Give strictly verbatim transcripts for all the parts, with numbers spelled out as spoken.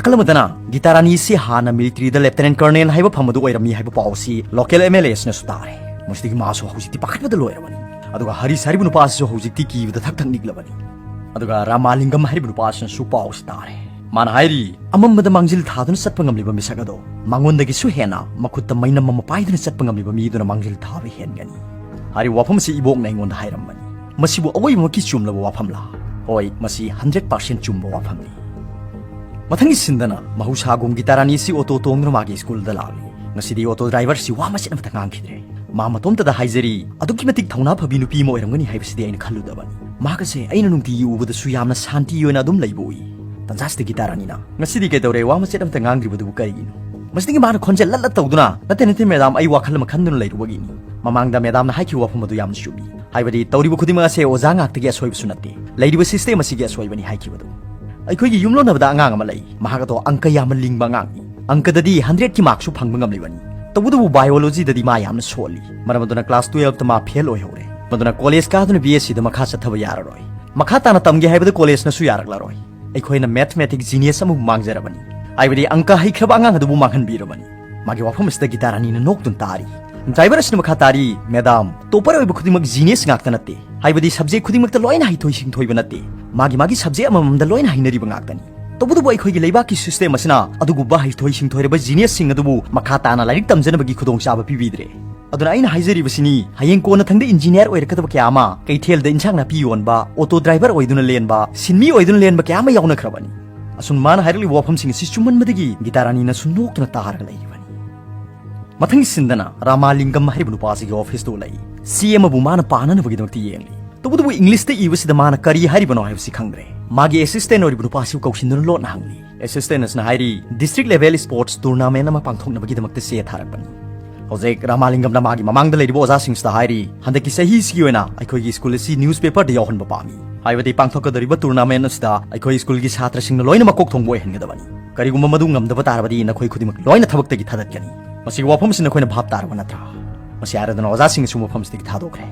ꯅꯥꯀꯜ ꯑꯃꯗꯅ ꯒꯤꯇꯥ ꯔꯥꯅꯤ ꯑꯁꯤ ꯍꯥꯟꯅ ꯃꯤꯂꯤꯇꯔꯤꯗ ꯂꯦꯐꯇꯤꯅꯦꯟ ꯀꯔꯅꯦꯜ ꯍꯥꯏꯕ ꯐꯝ ꯑꯗꯨ ꯑꯣꯏꯔꯝꯃꯤ ꯍꯥꯏꯕ ꯄꯥꯎ ꯑꯁꯤ ꯂꯣꯀꯦꯜ ꯑꯦꯝ ꯑꯦꯜ ꯑꯦꯁꯅꯁꯨ ꯇꯥꯔꯦ꯫ ꯃꯁꯤꯗꯒꯤ ꯃꯥꯁꯨ ꯍꯧꯖꯤꯛꯇꯤ ꯄꯥꯈꯠꯄꯗ ꯂꯣꯏꯔꯕꯅꯤ꯫ ꯑꯗꯨꯒ ꯍꯔꯤꯁ ꯍꯥꯏꯔꯤꯕ ꯅꯨꯄꯥ ꯑꯁꯤꯁꯨ ꯍꯧꯖꯤꯛꯇꯤ ꯀꯤꯕꯗ ꯊꯛ ꯊꯛ ꯅꯤꯛꯂꯕꯅꯤ꯫ ꯑꯗꯨꯒ ꯔꯥꯃꯥꯂꯤꯡꯒꯝ ꯍꯥꯏꯔꯤꯕ ꯅꯨꯄꯥ ꯑꯁꯤꯅꯁꯨ ꯄꯥꯎ ꯑꯁꯤ ꯇꯥꯔꯦ꯫ ꯃꯥꯅ ꯍꯥꯏꯔꯤ, ꯑꯃꯝꯕꯗ ꯃꯥꯡꯖꯤꯜ ꯊꯥꯗꯨꯅ ꯆꯠꯄ ꯉꯝꯂꯤꯕ ꯃꯤꯁꯛ ꯑꯗꯣ ꯃꯉꯣꯟꯗꯒꯤꯁꯨ ꯍꯦꯟꯅ ꯃꯈꯨꯠꯇ ꯃꯩꯅꯝ ꯑꯃ ꯄꯥꯏꯗꯨꯅ ꯆꯠꯄ ꯉꯝꯂꯤꯕ ꯃꯤꯗꯨꯅ ꯃꯥꯡꯖꯤꯜ ꯊꯥꯕ ꯍꯦꯟꯒꯅꯤ ꯍꯥꯏꯔꯤꯕ ꯋꯥꯐꯝ ꯑꯁꯤ ꯏꯕꯣꯛꯅ ꯑꯩꯉꯣꯟꯗ ꯍꯥꯏꯔꯝꯕꯅꯤ꯫ ꯃꯁꯤꯕꯨ ꯑꯋꯣꯏꯕꯃꯛꯀꯤ ꯆꯨꯝꯂꯕ ꯋꯥꯐꯝꯂꯥ? ꯍꯣꯏ, ꯃꯁꯤ ꯍꯟꯗ꯭ꯔꯦꯠ ꯄꯥꯔꯁꯦꯟ ꯆꯨꯝꯕ ꯋꯥꯐꯝꯅꯤ꯫ ꯃꯊꯪꯒꯤ ꯁꯤꯟꯗꯅ ꯃꯍꯧꯁꯥꯒꯨꯝ ꯒꯤꯇꯥ ꯔꯥꯅꯤ ꯑꯁꯤ ꯑꯣꯇꯣ ꯇꯣꯡꯗꯨꯅ ꯃꯥꯒꯤ ꯁ꯭ꯀꯨꯜꯗ ꯂꯥꯛꯂꯤ꯫ ꯉꯁꯤꯗꯤ ꯑꯣꯇꯣ ꯗ꯭ꯔꯥꯏꯚꯔꯁꯤ ꯋꯥ ꯃꯆꯦꯠ ꯑꯃꯠꯇ ꯉꯥꯡꯈꯤꯗ꯭ꯔꯦ꯫ ꯃꯥ ꯃꯇꯣꯝꯇꯗ ꯍꯥꯏꯖꯔꯤ, ꯑꯗꯨꯛꯀꯤ ꯃꯇꯤꯛ ꯊꯧꯅꯥ ꯐꯕꯤ ꯅꯨꯄꯤ ꯑꯃ ꯑꯣꯏꯔꯝꯒꯅꯤ ꯍꯥꯏꯕꯁꯤꯗꯤ ꯑꯩꯅ ꯈꯜꯂꯨꯗꯕꯅꯤ꯫ ꯃꯍꯥꯛ ꯑꯁꯦ ꯑꯩꯅ ꯅꯨꯡꯇꯤꯒꯤ ꯎꯕꯗꯁꯨ ꯌꯥꯝꯅ ꯁꯥꯟꯇꯤ ꯑꯣꯏꯅ ꯑꯗꯨꯝ ꯂꯩꯕ ꯎꯏ꯫ ꯇꯟꯖꯥꯁꯤꯗ ꯒꯤꯇꯥ ꯔꯥꯅꯤꯅ, "ꯉꯁꯤꯗꯤ ꯀꯩꯗꯧꯔꯦ? ꯋꯥ ꯃꯆꯦꯠ ꯑꯃꯠꯇ ꯉꯥꯡꯗ꯭ꯔꯤꯕꯗꯨꯕꯨ ꯀꯔꯤꯒꯤꯅꯣ?" ꯃꯁꯤꯗꯒꯤ ꯃꯥꯅ ꯈꯣꯟꯖꯦꯜ ꯂꯠ ꯂꯠ ꯇꯧꯗꯨꯅ, "ꯅꯠꯇꯦ, ꯅꯠꯇꯦ, ꯃꯦꯗꯥꯝ, ꯑꯩ ꯋꯥꯈꯜ ꯑꯃ ꯈꯟꯗꯨꯅ ꯂꯩꯔꯨꯕꯒꯤꯅꯤ꯫ ꯃꯃꯥꯡꯗ ꯃꯦꯗꯥꯝꯅ ꯍꯥꯏꯈꯤꯕ ꯋꯥꯐꯝ ꯑꯗꯨ ꯌꯥꯝꯅ ꯆꯨꯝꯃꯤ꯫ ꯍꯥꯏꯕꯗꯤ ꯇꯧꯔꯤꯕ ꯈꯨꯗꯤꯡꯃꯛ ꯑꯁꯦ ꯑꯣꯖꯥ ꯉꯥꯛꯇꯒꯤ ꯑꯁꯣꯏꯕꯁꯨ ꯅꯠꯇꯦ, ꯂꯩꯔꯤꯕ ꯁꯤꯁꯇꯦꯝ ꯑꯁꯤꯒꯤ ꯑꯁꯣꯏꯕꯅꯤ" ꯍꯥꯏꯈꯤꯕꯗꯨ꯫ ꯑꯩꯈꯣꯏꯒꯤ ꯌꯨꯝꯂꯣꯟꯅꯕꯗ ꯑꯉꯥꯡ ꯑꯃ ꯂꯩ꯫ ꯃꯍꯥꯛ ꯑꯗꯣ ꯑꯪꯀ ꯌꯥꯝꯅ ꯂꯤꯡꯕ ꯑꯉꯥꯡꯅꯤ꯫ ꯑꯪꯀꯗꯗꯤ ꯍꯟꯗ꯭ꯔꯦꯠꯀꯤ ꯃꯥꯔꯛꯁꯨ ꯐꯪꯕ ꯉꯝꯂꯤꯕꯅꯤ꯫ ꯇꯧꯕꯇꯕꯨ ꯕꯥꯏꯑꯣꯂꯣꯖꯤꯗꯗꯤ ꯃꯥ ꯌꯥꯝꯅ ꯁꯣꯜꯂꯤ꯫ ꯃꯔꯝ ꯑꯗꯨꯅ ꯀ꯭ꯂꯥꯁ ꯇꯨꯌꯦꯜꯐꯇ ꯃꯥ ꯐꯦꯜ ꯑꯣꯏꯍꯧꯔꯦ꯫ ꯃꯗꯨꯅ ꯀꯣꯂꯦꯖ ꯀꯥꯗꯨꯅ ꯕꯤ ꯑꯦꯁ ꯁꯤꯗ ꯃꯈꯥ ꯆꯠꯊꯕ ꯌꯥꯔꯔꯣꯏ꯫ ꯃꯈꯥ ꯇꯥꯅ ꯇꯝꯒꯦ ꯍꯥꯏꯕꯗ ꯀꯣꯂꯦꯖꯅꯁꯨ ꯌꯥꯔꯛꯂꯔꯣꯏ꯫ ꯑꯩꯈꯣꯏꯅ ꯃꯦꯊꯃꯦꯇꯤꯛ ꯖꯤꯅꯤꯌꯁ ꯑꯃꯕꯨ ꯃꯥꯡꯖꯔꯕꯅꯤ꯫ ꯍꯥꯏꯕꯗꯤ ꯑꯪꯀ ꯍꯩꯈ꯭ꯔꯕ ꯑꯉꯥꯡ ꯑꯗꯨꯕꯨ ꯃꯥꯡꯍꯟꯕꯤꯔꯕꯅꯤ꯫ ꯃꯥꯒꯤ ꯋꯥꯐꯝ ꯑꯁꯤꯗ ꯒꯤꯇꯥ ꯔꯥꯅꯤꯅ ꯅꯣꯛꯇꯨꯅ ꯇꯥꯔꯤ꯫ ꯗ꯭ꯔꯥꯏꯚꯔ ꯑꯁꯤꯅ ꯃꯈꯥ ꯇꯥꯔꯤ, "ꯃꯦꯗꯥꯝ, ꯇꯣꯄꯔ ꯑꯣꯏꯕ ꯈꯨꯗꯤꯡꯃꯛ ꯖꯤꯅꯤꯌꯁ ꯉꯥꯛꯇ ꯅꯠꯇꯦ꯫ ꯍꯥꯏꯕꯗꯤ ꯁꯕꯖꯦꯛ ꯈꯨꯗꯤꯡꯃꯛꯇ ꯂꯣꯏꯅ ꯍꯩꯊꯣꯏ ꯁꯤꯡꯊꯣꯏꯕ ꯅꯠꯇꯦ꯫ ꯃꯥꯒꯤ ꯃꯥꯒꯤ ꯁꯕꯖꯦꯛ ꯑꯃꯃꯝꯗ ꯂꯣꯏꯅ ꯍꯩꯅꯔꯤꯕ ꯉꯥꯛꯇꯅꯤ꯫ ꯇꯧꯕꯇꯕꯨ ꯑꯩꯈꯣꯏꯒꯤ ꯂꯩꯕꯥꯛꯀꯤ ꯁꯤꯁꯇꯦꯝ ꯑꯁꯤꯅ ꯑꯗꯨꯒꯨꯝꯕ ꯍꯩꯊꯣꯏ ꯁꯤꯡꯊꯣꯏꯔꯕ ꯖꯤꯅꯤꯌꯁꯁꯤꯡ ꯑꯗꯨꯕꯨ ꯃꯈꯥ ꯇꯥꯅ ꯂꯥꯏꯔꯤꯛ ꯇꯝꯖꯅꯕꯒꯤ ꯈꯨꯗꯣꯡꯆꯥꯕ ꯄꯤꯕꯤꯗ꯭ꯔꯦ꯫ ꯑꯗꯨꯅ ꯑꯩꯅ ꯍꯥꯏꯖꯔꯤꯕꯁꯤꯅꯤ, ꯍꯌꯦꯡ ꯀꯣꯟꯅꯊꯪꯗ ꯏꯟꯖꯤꯅꯤꯌꯥꯔ ꯑꯣꯏꯔꯛꯀꯗꯕ ꯀꯌꯥ ꯑꯃ, ꯀꯩꯊꯦꯜꯗ ꯏꯟꯁꯥꯡ ꯅꯥꯄꯤ ꯌꯣꯟꯕ, ꯑꯣꯇꯣ ꯗ꯭ꯔꯥꯏꯚꯔ ꯑꯣꯏꯗꯨꯅ ꯂꯦꯟꯕ, ꯁꯤꯟꯃꯤ ꯑꯣꯏꯗꯨꯅ ꯂꯦꯟꯕ ꯀꯌꯥ ꯑꯃ ꯌꯥꯎꯅꯈ꯭ꯔꯕꯅꯤ"꯫ ꯑꯁꯨꯝ ꯃꯥꯅ ꯍꯥꯏꯔꯛꯂꯤꯕ ꯋꯥꯐꯝꯁꯤꯡ ꯑꯁꯤ ꯆꯨꯝꯃꯟꯕꯗꯒꯤ ꯒꯤꯇꯥ ꯔꯥꯅꯤꯅꯁꯨ ꯅꯣꯛꯇꯨꯅ ꯇꯥꯔꯒ ꯂꯩꯔꯤꯕꯅꯤ꯫ ꯃꯊꯪꯒꯤ ꯁꯤꯟꯗꯅ ꯔꯥꯃꯥꯂꯤꯡꯒꯝ ꯍꯥꯏꯔꯤꯕ ꯅꯨꯄꯥꯁꯤꯒꯤ ꯑꯣꯐꯤꯁꯇꯨ ꯂꯩ꯫ ꯆꯦ ꯑꯃꯕꯨ ꯃꯥꯅ ꯄꯥꯅꯅꯕꯒꯤꯗꯃꯛꯇ ꯌꯦꯡꯂꯤ꯫ ꯇꯧꯕꯇꯕꯨ ꯏꯪꯂꯤꯁꯇ ꯏꯕꯁꯤꯗ ꯃꯥꯅ ꯀꯔꯤ ꯍꯥꯏꯔꯤꯕꯅꯣ ꯍꯥꯏꯕꯁꯤ ꯈꯪꯗ꯭ꯔꯦ꯫ ꯃꯥꯒꯤ ꯑꯦꯁꯤꯁꯇꯦꯟ ꯑꯣꯏꯔꯤꯕ ꯅꯨꯄꯥꯁꯤꯕꯨ ꯀꯧꯁꯤꯟꯗꯨꯅ ꯂꯣꯠꯅ ꯍꯪꯂꯤ꯫ ꯑꯦꯁꯤꯁꯇꯦꯟ ꯑꯁꯤꯅ ꯍꯥꯏꯔꯤ, "ꯗꯤꯁꯇ꯭ꯔꯤꯛ ꯂꯦꯚꯦꯜ ꯁ꯭ꯄꯣꯔꯠꯁ ꯇꯨꯔꯅꯥꯃꯦꯟ ꯑꯃ ꯄꯥꯡꯊꯣꯛꯅꯕꯒꯤꯗꯃꯛꯇ ꯆꯦ ꯊꯥꯔꯛꯄꯅꯤ"꯫ ꯍꯧꯖꯤꯛ ꯔꯥꯃꯥꯂꯤꯡꯒꯝꯅ ꯃꯥꯒꯤ ꯃꯃꯥꯡꯗ ꯂꯩꯔꯤꯕ ꯑꯣꯖꯥꯁꯤꯡꯁꯤꯗ ꯍꯥꯏꯔꯤ, "ꯍꯟꯗꯛꯀꯤ ꯆꯍꯤꯁꯤꯒꯤ ꯑꯣꯏꯅ ꯑꯩꯈꯣꯏꯒꯤ ꯁ꯭ꯀꯨꯜ ꯑꯁꯤ ꯅ꯭ꯌꯨꯁꯄꯦꯄꯔꯗ ꯌꯥꯎꯍꯟꯕ ꯄꯥꯝꯃꯤ꯫ ꯍꯥꯏꯕꯗꯤ ꯄꯥꯡꯊꯣꯛꯀꯗꯧꯔꯤꯕ ꯇꯨꯔꯅꯥꯃꯦꯟ ꯑꯁꯤꯗ ꯑꯩꯈꯣꯏ ꯁ꯭ꯀꯨꯜꯒꯤ ꯁꯥꯇ꯭ꯔꯁꯤꯡꯅ ꯂꯣꯏꯅ ꯃꯀꯣꯛ ꯊꯣꯡꯕ ꯑꯣꯏꯍꯟꯒꯗꯕꯅꯤ꯫ ꯀꯔꯤꯒꯨꯝꯕ ꯃꯗꯨ ꯉꯝꯗꯕ ꯇꯥꯔꯕꯗꯤ ꯅꯈꯣꯏ ꯈꯨꯗꯤꯡꯃꯛ ꯂꯣꯏꯅ ꯊꯕꯛꯇꯒꯤ ꯊꯥꯗꯠꯀꯅꯤ꯫ ꯃꯁꯤꯒꯤ ꯋꯥꯐꯝ ꯑꯁꯤ ꯅꯈꯣꯏꯅ ꯚꯥꯞ ꯇꯥꯔꯕ ꯅꯠꯇ꯭ꯔꯥ?" ꯃꯁꯤ ꯍꯥꯏꯔꯗꯨꯅ ꯑꯣꯖꯥꯁꯤꯡꯅꯁꯨ ꯃꯐꯝꯁꯤꯗꯒꯤ ꯊꯥꯗꯣꯛꯈ꯭ꯔꯦ꯫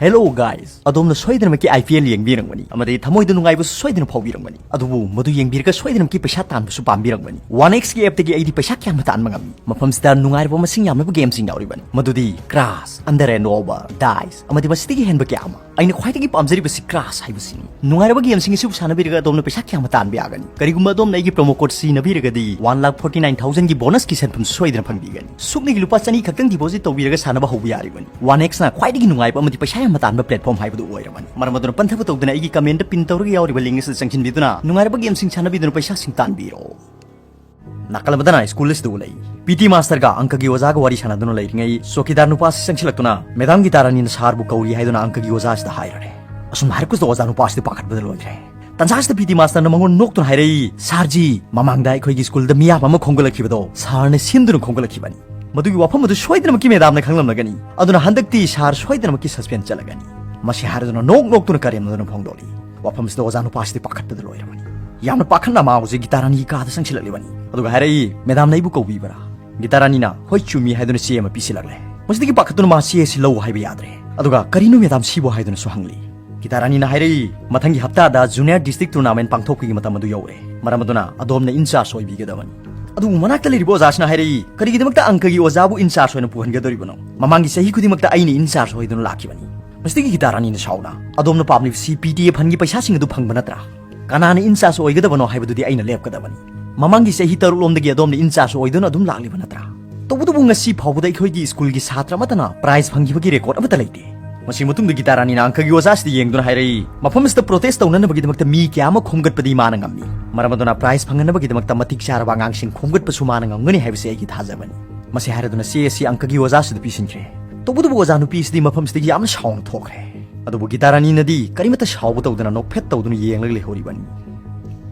Hello guys, ꯑꯗꯣꯝꯅ ꯁꯣꯏꯗꯅꯃꯛꯀꯤ I P L ꯌꯦꯡꯕꯤꯔꯝꯒꯅꯤ ꯑꯃꯗꯤ ꯊꯃꯣꯏꯗ ꯅꯨꯡꯉꯥꯏꯕꯁꯨ ꯁꯣꯏꯗꯅ ꯐꯥꯎꯕꯤꯔꯝꯒꯅꯤ꯫ ꯑꯗꯨꯕꯨ ꯃꯗꯨ ꯌꯦꯡꯕꯤꯔꯒ ꯁꯣꯏꯗꯅꯃꯛꯀꯤ ꯄꯩꯁꯥ ꯇꯥꯟꯕꯁꯨ ꯄꯥꯝꯕꯤꯔꯝꯒꯅꯤ꯫ One X ꯀꯤ app ꯇꯒꯤ ꯑꯩꯗꯤ ꯄꯩꯁꯥ ꯀꯌꯥꯝ ꯇꯥꯟꯕ ꯉꯝꯃꯤ? ꯃꯐꯝꯁꯤꯗ ꯅꯨꯡꯉꯥꯏꯔꯕ ꯃꯁꯤꯡ ꯌꯥꯝꯂꯕ game ꯁꯤꯡ ꯌꯥꯎꯔꯤꯕꯅꯤ, ꯃꯗꯨꯗꯤ Crash, Under and Over, Dice ꯑꯃꯗꯤ ꯃꯁꯤꯗꯒꯤ ꯍꯦꯟꯕ ꯀꯌꯥ ꯑꯃ꯫ ꯑꯩꯅ ꯈ꯭ꯋꯥꯏꯗꯒꯤ ꯄꯥꯝꯖꯔꯤꯕꯁꯤ Crash ꯍꯥꯏꯕꯁꯤꯅꯤ꯫ ꯅꯨꯡꯉꯥꯏꯔꯕ game ꯁꯤꯡ ꯑꯁꯤꯕꯨ ꯁꯥꯟꯅꯕꯤꯔꯒ ꯑꯗꯣꯝꯅ ꯄꯩꯁꯥ ꯀꯌꯥꯝ ꯇꯥꯟꯕ ꯌꯥꯒꯅꯤ? ꯀꯔꯤꯒꯨꯝꯕ ꯑꯗꯣꯝꯅ ꯑꯩꯒꯤ promo code ꯁꯤꯖꯤꯟꯅꯕꯤꯔꯒꯗꯤ one lakh forty nine thousand ꯒꯤ bonus ꯀꯤ ꯁꯦꯟꯐꯝ ꯁꯣꯏꯗꯅ ꯐꯪꯕꯤꯒꯅꯤ꯫ ꯁꯨꯞꯅꯒꯤ ꯂꯨꯄꯥ ꯆꯅꯤ ꯈꯛꯇꯪ deposit ꯇꯧꯕꯤꯔꯒ ꯁꯥꯟꯅꯕ ꯍꯧꯕ ꯌꯥꯔꯤꯕꯅꯤ꯫ One X ꯅ ꯈ꯭ꯋꯥꯏꯗꯒꯤ ꯅꯨꯡꯉꯥꯏꯕ ꯑꯃꯗꯤ ꯄꯩꯁꯥ ꯌꯥꯝꯅ ꯇꯥꯟꯕ platform ꯍꯥꯏꯕꯗꯨ ꯑꯣꯏꯔꯕꯅꯤ꯫ ꯃꯔꯝ ꯑꯗꯨꯅ ꯄꯟꯊꯕ ꯇꯧꯗꯅ ꯑꯩꯒꯤ comment ꯗ pin ꯇꯧꯔꯒ ꯌꯥꯎꯔꯤꯕ link ꯑꯁꯤꯗ ꯆꯪꯁꯤꯟꯕꯤꯗꯨꯅ ꯅꯨꯡꯉꯥꯏꯔꯕ game ꯁꯤꯡ ꯁꯥꯟꯅꯕꯤꯗꯨꯅ ꯄꯩꯁꯥꯁꯤꯡ ꯇꯥꯟꯕꯤꯔꯣ꯫ ꯅꯥꯀꯜ ꯑꯃꯗꯅ ꯁ꯭ꯀꯨꯜ ꯑꯁꯤꯗ ꯎꯠꯂꯛꯏ꯫ P T master ꯒ ꯑꯪꯀꯒꯤ ꯑꯣꯖꯥꯒ ꯋꯥꯔꯤ ꯁꯥꯟꯅꯗꯨꯅ ꯂꯩꯔꯤꯉꯩ ꯆꯧꯀꯤꯗꯥꯔ ꯅꯨꯄꯥ ꯑꯁꯤ ꯆꯪꯁꯤꯜꯂꯛꯇꯨꯅ ꯃꯦꯗꯥꯝ ꯒꯤꯇꯥꯔꯥꯅꯤꯅ ꯁꯥꯔꯕꯨ ꯀꯧꯔꯤ ꯍꯥꯏꯗꯨꯅ ꯑꯪꯀꯒꯤ ꯑꯣꯖꯥ ꯑꯁꯤꯗ ꯍꯥꯏꯔꯔꯦ꯫ ꯑꯁꯨꯝ ꯍꯥꯏꯔꯛꯄꯁꯤꯗ ꯑꯣꯖꯥ ꯅꯨꯄꯥ ꯑꯁꯤꯗꯤ ꯄꯥꯈꯠꯄꯗ ꯂꯣꯏꯈ꯭ꯔꯦ꯫ ꯇꯟꯖꯥ ꯑꯁꯤꯗ P T master ꯅ ꯃꯉꯣꯟꯗ ꯅꯣꯛꯇꯨꯅ ꯍꯥꯏꯔꯛꯏ, "ꯁꯥꯔꯖꯤ, ꯃꯃꯥꯡꯗ ꯑꯩꯈꯣꯏꯒꯤ ꯁ꯭ꯀꯨꯜꯗ ꯃꯤꯌꯥꯝ ꯑꯃ ꯈꯣꯝꯒꯠꯂꯛꯈꯤꯕꯗꯣ ꯁꯥꯔꯅ ꯁꯤꯟꯗꯨꯅ ꯈꯣꯝꯒꯠꯂꯛꯈꯤꯕꯅꯤ꯫ ꯃꯗꯨꯒꯤ ꯋꯥꯐꯝ ꯑꯗꯨ ꯁꯣꯏꯗꯅꯃꯛꯀꯤ ꯃꯦꯗꯥꯝꯅ ꯈꯪꯂꯝꯂꯒꯅꯤ꯫ ꯑꯗꯨꯅ ꯍꯟꯗꯛꯇꯤ ꯁꯥꯔ ꯁꯣꯏꯗꯅꯃꯛꯀꯤ suspense ꯆꯠꯂꯒꯅꯤ꯫" ꯃꯁꯤ ꯍꯥꯏꯔꯗꯨꯅ ꯅꯣꯛ ꯅꯣꯛꯇꯨꯅ ꯀꯔꯦꯝꯅꯗꯨꯅ ꯐꯣꯡꯗꯣꯛꯂꯤ꯫ ꯋꯥꯐꯝꯁꯤꯗ ꯑꯣꯖꯥ ꯅꯨꯄꯥꯁꯤꯗꯤ ꯄꯥꯈꯠꯄꯗ ꯂꯣꯏꯔꯕꯅꯤ꯫ ꯌꯥꯝꯅ ꯄꯥꯈꯠꯅ ꯃꯥ ꯍꯧꯖꯤꯛ ꯒꯤꯇꯥꯔꯥꯅꯤꯒꯤ ꯀꯥꯗ ꯆꯪꯁꯤꯜꯂꯛꯂꯤꯕꯅꯤ꯫ ꯑꯗꯨꯒ ꯍꯥꯏꯔꯛꯏ, "ꯃꯦꯗꯥꯝꯅ ꯑꯩꯕꯨ ꯀꯧꯕꯤꯕ꯭ꯔꯥ?" ꯒꯤꯇꯥꯔꯥꯅꯤꯅ "ꯍꯣꯏ, ꯆꯨꯝꯃꯤ" ꯍꯥꯏꯗꯨꯅ ꯆꯦ ꯑꯃ ꯄꯤꯁꯤꯜꯂꯛꯂꯦ꯫ ꯃꯁꯤꯗꯒꯤ ꯄꯥꯈꯠꯇꯨꯅ ꯃꯥ ꯆꯦ ꯑꯁꯤ ꯂꯧ ꯍꯥꯏꯕ ꯌꯥꯗ꯭ꯔꯦ꯫ ꯑꯗꯨꯒ "ꯀꯔꯤꯅꯣ ꯃꯦꯗꯥꯝ ꯁꯤꯕꯨ?" ꯍꯥꯏꯗꯨꯅꯁꯨ ꯍꯪꯂꯤ꯫ ꯒꯤꯇꯥꯔꯥꯅꯤꯅ ꯍꯥꯏꯔꯛꯏ, "ꯃꯊꯪꯒꯤ ꯍꯞꯇꯥꯗ junior district tournament ꯄꯥꯡꯊꯣꯛꯄꯒꯤ ꯃꯇꯝ ꯑꯗꯨ ꯌꯧꯔꯦ꯫ ꯃꯔꯝ ꯑꯗꯨꯅ ꯑꯗꯣꯝꯅ in charge ꯑꯣꯏꯕꯤꯒꯗꯕꯅꯤ꯫" ꯑꯗꯨꯕꯨ ꯃꯅꯥꯛꯇ ꯂꯩꯔꯤꯕ ꯑꯣꯖꯥꯁꯤꯅ ꯍꯥꯏꯔꯛꯏ, "ꯀꯔꯤꯒꯤꯗꯃꯛꯇ ꯑꯪꯀꯒꯤ ꯑꯣꯖꯥꯕꯨ in charge ꯑꯣꯏꯅ ꯄꯨꯍꯟꯒꯗꯧꯔꯤꯕꯅꯣ? ꯃꯃꯥꯡꯒꯤ ꯆꯍꯤ ꯈꯨꯗꯤꯡꯃꯛꯇ ꯑꯩꯅ in charge ꯑꯣꯏꯗꯨꯅ ꯂꯥꯛꯈꯤꯕꯅꯤ꯫" ꯃꯁꯤꯗꯒꯤ ꯒꯤꯇꯥꯔꯥꯅꯤꯅ ꯁꯥꯎꯅ, "ꯑꯗꯣꯝꯅ ꯄꯥꯝꯂꯤꯕꯁꯤ P T F fund ꯒꯤ ꯄꯩꯁꯥꯁꯤꯡ ꯑꯗꯨ ꯐꯪꯕ ꯅꯠꯇ꯭ꯔꯥ? ꯀꯅꯥꯅ in charge ꯑꯣꯏꯒꯗꯕꯅꯣ ꯍꯥꯏꯕꯗꯨꯗꯤ ꯑꯩꯅ ꯂꯦꯞꯀꯗꯕꯅꯤ꯫ ꯃꯃꯥꯡꯒꯤ ꯆꯍꯤ ꯇꯔꯨꯛꯂꯣꯝꯗꯒꯤ ꯑꯗꯣꯝꯅ in charge ꯑꯣꯏꯗꯨꯅ ꯑꯗꯨꯝ ꯂꯥꯛꯂꯤꯕ ꯅꯠꯇ꯭ꯔꯥ? ꯇꯧꯕꯇꯕꯨ ꯉꯁꯤ ꯐꯥꯎꯕꯗ ꯑꯩꯈꯣꯏꯒꯤ ꯁ꯭ꯀꯨꯜꯒꯤ ꯁꯥꯇ꯭ꯔ ꯑꯃꯠꯇꯅ prize ꯐꯪꯈꯤꯕꯒꯤ record ꯑꯃꯠꯇ ꯂꯩꯇꯦ꯫" ꯃꯁꯤ ꯃꯇꯨꯡꯗ ꯒꯤꯇꯥꯔꯥꯅꯤꯅ ꯑꯪꯀꯒꯤ ꯑꯣꯖꯥꯁꯤꯗ ꯌꯦꯡꯗꯨꯅ ꯍꯥꯏꯔꯛꯏ, "ꯃꯐꯝ ꯑꯁꯤꯗ protest ꯇꯧꯅꯅꯕꯒꯤꯗꯃꯛꯇ ꯃꯤ ꯀꯌꯥ ꯑꯃ ꯈꯣꯝꯒꯠꯄꯗꯤ ꯃꯥꯅ ꯉꯝꯃꯤ꯫ ꯃꯔꯝ ꯑꯗꯨꯅ prize ꯐꯪꯅꯅꯕꯒꯤꯗꯃꯛꯇ ꯃꯇꯤꯛ ꯆꯥꯔꯕ ꯑꯉꯥꯡꯁꯤꯡ ꯈꯣꯝꯒꯠꯄꯁꯨ ꯃꯥꯅ ꯉꯝꯒꯅꯤ ꯍꯥꯏꯕꯁꯤ ꯑꯩꯒꯤ ꯊꯥꯖꯕꯅꯤ꯫" ꯃꯁꯤ ꯍꯥꯏꯔꯗꯨꯅ ꯆꯦ ꯑꯁꯤ ꯑꯪꯀꯒꯤ ꯑꯣꯖꯥꯁꯤꯗ ꯄꯤꯁꯤꯟꯈ꯭ꯔꯦ꯫ ꯇꯧꯕꯇꯕꯨ ꯑꯣꯖꯥ ꯅꯨꯄꯤ ꯑꯁꯤꯗꯤ ꯃꯐꯝꯁꯤꯗꯒꯤ ꯌꯥꯝꯅ ꯁꯥꯎꯅ ꯊꯣꯛꯈ꯭ꯔꯦ꯫ ꯑꯗꯨꯕꯨ ꯒꯤꯇꯥꯔꯥꯅꯤꯅꯗꯤ ꯀꯔꯤꯃꯠꯇ ꯁꯥꯎꯕ ꯇꯧꯗꯅ ꯅꯣꯛꯐꯦꯠ ꯇꯧꯗꯨꯅ ꯌꯦꯡꯂꯒ ꯂꯩꯍꯧꯔꯤꯕꯅꯤ꯫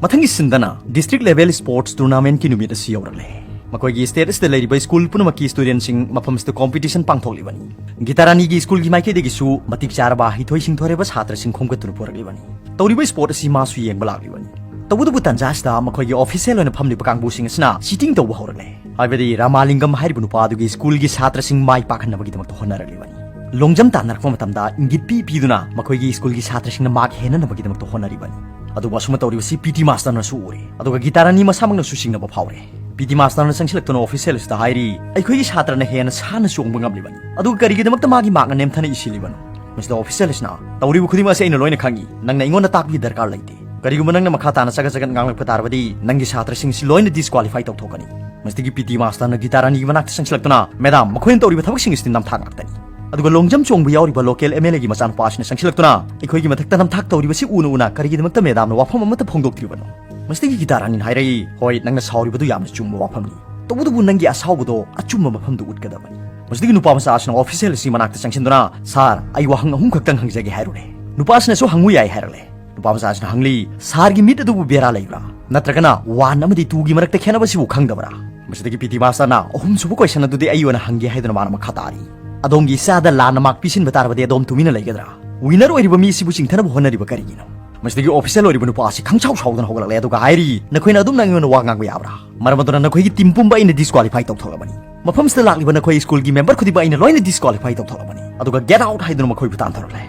ꯃꯊꯪꯒꯤ scene ꯗꯅ district level sports tournament ꯀꯤ ꯅꯨꯃꯤꯠ ꯑꯁꯤ ꯌꯧꯔꯛꯂꯦ꯫ ꯃꯈꯣꯏꯒꯤ state ꯑꯁꯤꯗ ꯂꯩꯔꯤꯕ ꯁ꯭ꯀꯨꯜ ꯄꯨꯝꯅꯃꯛꯀꯤ student ꯁꯤꯡ ꯃꯐꯝꯁꯤꯗ competition ꯄꯥꯡꯊꯣꯛꯂꯤꯕꯅꯤ꯫ ꯒꯤꯇꯥꯔꯥꯅꯤꯒꯤ ꯁ꯭ꯀꯨꯜꯒꯤ ꯃꯥꯏꯀꯩꯗꯒꯤꯁꯨ ꯃꯇꯤꯛ ꯆꯥꯔꯕ ꯍꯩꯊꯣꯏ ꯁꯤꯡꯊꯣꯏꯔꯕ ꯁꯥꯇ꯭ꯔꯁꯤꯡ ꯈꯣꯝꯒꯠꯇꯨꯅ ꯄꯨꯔꯛꯂꯤꯕꯅꯤ꯫ ꯇꯧꯔꯤꯕ sport ꯑꯁꯤ ꯃꯥꯁꯨ ꯌꯦꯡꯕ ꯂꯥꯛꯂꯤꯕꯅꯤ꯫ ꯇꯧꯕꯇꯕꯨ ꯇꯟꯖꯥ ꯑꯁꯤꯗ ꯃꯈꯣꯏꯒꯤ official ꯑꯣꯏꯅ ꯐꯝꯂꯤꯕ ꯀꯥꯡꯕꯨꯁꯤꯡ ꯑꯁꯤꯅ cheating ꯇꯧꯕ ꯍꯧꯔꯛꯂꯦ꯫ ꯍꯥꯏꯕꯗꯤ ꯔꯥꯃꯥꯂꯤꯡꯒꯝ ꯍꯥꯏꯔꯤꯕ ꯅꯨꯄꯥ ꯑꯗꯨꯒꯤ ꯁ꯭ꯀꯨꯜꯒꯤ ꯁꯥꯇ꯭ꯔꯁꯤꯡ ꯃꯥꯏ ꯄꯥꯛꯍꯟꯅꯕꯒꯤꯗꯃꯛꯇ ꯍꯣꯠꯅꯔꯛꯂꯤꯕꯅꯤ꯫ ꯂꯣꯡꯖꯝ ꯇꯥꯟꯅꯔꯛꯄ ꯃꯇꯝꯗ ꯏꯪꯒꯤꯠ ꯄꯤ ꯄꯤꯗꯨꯅ ꯃꯈꯣꯏꯒꯤ ꯁ꯭ꯀꯨꯜꯒꯤ ꯁꯥꯇ꯭ꯔꯁꯤꯡꯅ ꯃꯥꯔꯛ ꯍꯦꯟꯅꯅꯕꯒꯤꯗꯃꯛꯇ ꯍꯣꯠꯅꯔꯤꯕꯅꯤ꯫ ꯑꯗꯨꯕꯨ ꯑꯁꯨꯝꯅ ꯇꯧꯔꯤꯕꯁꯤ ꯄꯤ ꯇꯤ ꯃꯥꯁꯇꯔꯅꯁꯨ ꯎꯔꯦ, ꯑꯗꯨꯒ ꯒꯤꯇꯥꯔꯥꯅꯤ ꯃꯁꯥꯃꯛꯅꯁꯨ ꯆꯤꯡꯅꯕ ꯐꯥꯎꯔꯦ꯫ ꯄꯤ ꯇꯤ ꯃꯥꯁꯇꯔꯅ ꯆꯪꯁꯤꯜꯂꯛꯇꯨꯅ ꯑꯣꯐꯤꯁꯤꯌꯦꯜ ꯑꯁꯤꯗ ꯍꯥꯏꯔꯤ, "ꯑꯩꯈꯣꯏꯒꯤ ꯁꯥꯇ꯭ꯔꯅ ꯍꯦꯟꯅ ꯁꯥꯟꯅ ꯆꯣꯡꯕ ꯉꯝꯂꯤꯕꯅꯤ, ꯑꯗꯨꯒ ꯀꯔꯤꯒꯤꯗꯃꯛꯇ ꯃꯥꯒꯤ ꯃꯥꯔꯛꯅ ꯅꯦꯝꯊꯅ ꯏꯁꯤꯜꯂꯤꯕꯅꯣ?" ꯃꯁꯤꯗ ꯑꯣꯐꯤꯁꯤꯌꯦꯜ ꯑꯁꯤꯅ, "ꯇꯧꯔꯤꯕ ꯈꯨꯗꯤꯡꯃꯛ ꯑꯁꯤ ꯑꯩꯅ ꯂꯣꯏꯅ ꯈꯪꯏ, ꯅꯪꯅ ꯑꯩꯉꯣꯟꯗ ꯇꯥꯛꯄꯒꯤ ꯗꯔꯀꯥꯔ ꯂꯩꯇꯦ꯫ ꯀꯔꯤꯒꯨꯝꯕ ꯅꯪꯅ ꯃꯈꯥ ꯇꯥꯅ ꯆꯒꯠ ꯆꯒꯠ ꯉꯥꯡꯂꯛꯄ ꯇꯥꯔꯕꯗꯤ ꯅꯪꯒꯤ ꯁꯥꯇ꯭ꯔꯁꯤꯡ ꯑꯁꯤ ꯂꯣꯏꯅ ꯗꯤꯁꯀ꯭ꯋꯥꯂꯤꯐꯥꯏ ꯇꯧꯊꯣꯛꯀꯅꯤ꯫" ꯃꯁꯤꯗꯒꯤ ꯄꯤ ꯇꯤ ꯃꯥꯁꯇꯔꯅ ꯒꯤꯇꯥꯔꯥꯅꯤꯒꯤ ꯃꯅꯥꯛꯇ ꯆꯪꯁꯤꯜꯂꯛꯇꯨꯅ, "ꯃꯦꯗꯥꯝ, ꯃꯈꯣꯏꯅ ꯇꯧꯔꯤꯕ ꯊꯕꯛꯁꯤꯡ ꯑꯁꯤꯗꯤ ꯅꯝꯊꯥꯛ ꯉꯥꯛꯇꯅꯤ꯫" ꯑꯗꯨꯒ ꯂꯣꯡꯖꯝ ꯆꯣꯡꯕ ꯌꯥꯎꯔꯤꯕ ꯂꯣꯀꯦꯜ ꯑꯦꯝ ꯑꯦꯜ ꯑꯦꯒꯤ ꯃꯆꯥꯅꯨꯄꯥ ꯑꯁꯤꯅ ꯆꯪꯁꯤꯜꯂꯛꯇꯨꯅ, "ꯑꯩꯈꯣꯏꯒꯤ ꯃꯊꯛꯇ ꯅꯝꯊꯥꯛ ꯇꯧꯔꯤꯕꯁꯤ ꯎꯅ ꯎꯅ ꯀꯔꯤꯒꯤꯗꯃꯛꯇ ꯃꯦꯗꯥꯝꯅ ꯋꯥꯐꯝ ꯑꯃꯠꯇ ꯐꯣꯡꯗꯣꯛꯇ꯭ꯔꯤꯕꯅꯣ?" ꯃꯁꯤꯗꯒꯤ ꯒꯤꯇꯥꯔꯥꯅꯤꯅ ꯍꯥꯏꯔꯛꯏ, "ꯍꯣꯏ, ꯅꯪꯅ ꯁꯥꯎꯔꯤꯕꯗꯨ ꯌꯥꯝꯅ ꯆꯨꯝꯕ ꯋꯥꯐꯝꯅꯤ꯫ ꯇꯧꯕꯇꯕꯨ ꯅꯪꯒꯤ ꯑꯁꯥꯎꯕꯗꯣ ꯑꯆꯨꯝꯕ ꯃꯐꯝꯗ ꯎꯠꯀꯗꯕꯅꯤ꯫" ꯃꯁꯤꯗꯒꯤ ꯅꯨꯄꯥ ꯃꯆꯥ ꯑꯁꯤꯅ ꯑꯣꯐꯤꯁꯤꯌꯦꯜ ꯑꯁꯤ ꯃꯅꯥꯛꯇ ꯆꯪꯁꯤꯟꯗꯨꯅ, "ꯁꯥꯔ, ꯑꯩ ꯋꯥꯍꯪ ꯑꯍꯨꯝ ꯈꯛꯇꯪ ꯍꯪꯖꯒꯦ" ꯍꯥꯏꯔꯨꯔꯦ꯫ ꯅꯨꯄꯥ ꯑꯁꯤꯅꯁꯨ, "ꯍꯪꯉꯨ ꯌꯥꯏ" ꯍꯥꯏꯔꯛꯂꯦ꯫ ꯅꯨꯄꯥ ꯃꯆꯥ ꯑꯁꯤꯅ ꯍꯪꯂꯤ, "ꯁꯥꯔꯒꯤ ꯃꯤꯠ ꯑꯗꯨꯕꯨ ꯕꯦꯔꯥ ꯂꯩꯕ꯭ꯔꯥ? ꯅꯠꯇ꯭ꯔꯒꯅ ꯋꯥꯟ ꯑꯃꯗꯤ ꯇꯨꯒꯤ ꯃꯔꯛꯇ ꯈꯦꯠꯅꯕꯁꯤꯕꯨ ꯈꯪꯗꯕ꯭ꯔꯥ?" ꯃꯁꯤꯗꯒꯤ ꯄꯤ ꯇꯤ ꯃꯥꯁꯇꯔꯅ, "ꯑꯍꯨꯝꯁꯨꯕ ꯀꯣꯏꯁꯟ ꯑꯗꯨꯗꯤ ꯑꯩ ꯑꯣꯏꯅ ꯍꯪꯒꯦ" ꯍꯥꯏꯗꯨꯅ ꯃꯥꯅ ꯃꯈꯥ ꯇꯥꯔꯤ, "ꯑꯗꯣꯝꯒꯤ ꯏꯆꯥꯗ ꯂꯥꯟꯅ ꯃꯥꯔꯛ ꯄꯤꯁꯤꯟꯕ ꯇꯥꯔꯕꯗꯤ ꯑꯗꯣꯝ ꯇꯨꯃꯤꯟꯅ ꯂꯩꯒꯗ꯭ꯔꯥ? ꯋꯤꯅꯔ ꯑꯣꯏꯔꯤꯕ ꯃꯤ ꯑꯁꯤꯕꯨ ꯆꯤꯡꯊꯅꯕ ꯍꯣꯠꯅꯔꯤꯕ ꯀꯔꯤꯒꯤꯅꯣ?" ꯃꯁꯤꯗꯒꯤ ꯑꯣꯐꯤꯁꯤꯌꯦꯜ ꯑꯣꯏꯔꯤꯕ ꯅꯨꯄꯥ ꯑꯁꯤ ꯈꯪꯁꯥꯎ ꯁꯥꯎꯗꯅ ꯍꯧꯒꯠꯂꯛꯂꯦ, ꯑꯗꯨꯒ ꯍꯥꯏꯔꯤ, "ꯅꯈꯣꯏꯅ ꯑꯗꯨꯝꯅ ꯑꯩꯉꯣꯟꯗ ꯋꯥ ꯉꯥꯡꯕ ꯌꯥꯕ꯭ꯔꯥ? ꯃꯔꯝ ꯑꯗꯨꯅ ꯅꯈꯣꯏꯒꯤ ꯇꯤꯝ ꯄꯨꯝꯕ ꯑꯩꯅ ꯗꯤꯁꯀ꯭ꯋꯥꯂꯤꯐꯥꯏ ꯇꯧꯊꯣꯛꯂꯕꯅꯤ꯫ ꯃꯐꯝꯁꯤꯗ ꯂꯥꯛꯂꯤꯕ ꯅꯈꯣꯏ ꯁ꯭ꯀꯨꯜꯒꯤ ꯃꯦꯝꯕꯔ ꯈꯨꯗꯤꯡꯃꯛ ꯑꯩꯅ ꯂꯣꯏꯅ ꯗꯤꯁꯀ꯭ꯋꯥꯂꯤꯐꯥꯏ ꯇꯧꯊꯣꯛꯂꯕꯅꯤ꯫" ꯑꯗꯨꯒ "ꯒꯦꯠ ꯑꯥꯎꯠ" ꯍꯥꯏꯗꯨꯅ ꯃꯈꯣꯏꯕꯨ ꯇꯥꯟꯊꯣꯔꯛꯂꯦ꯫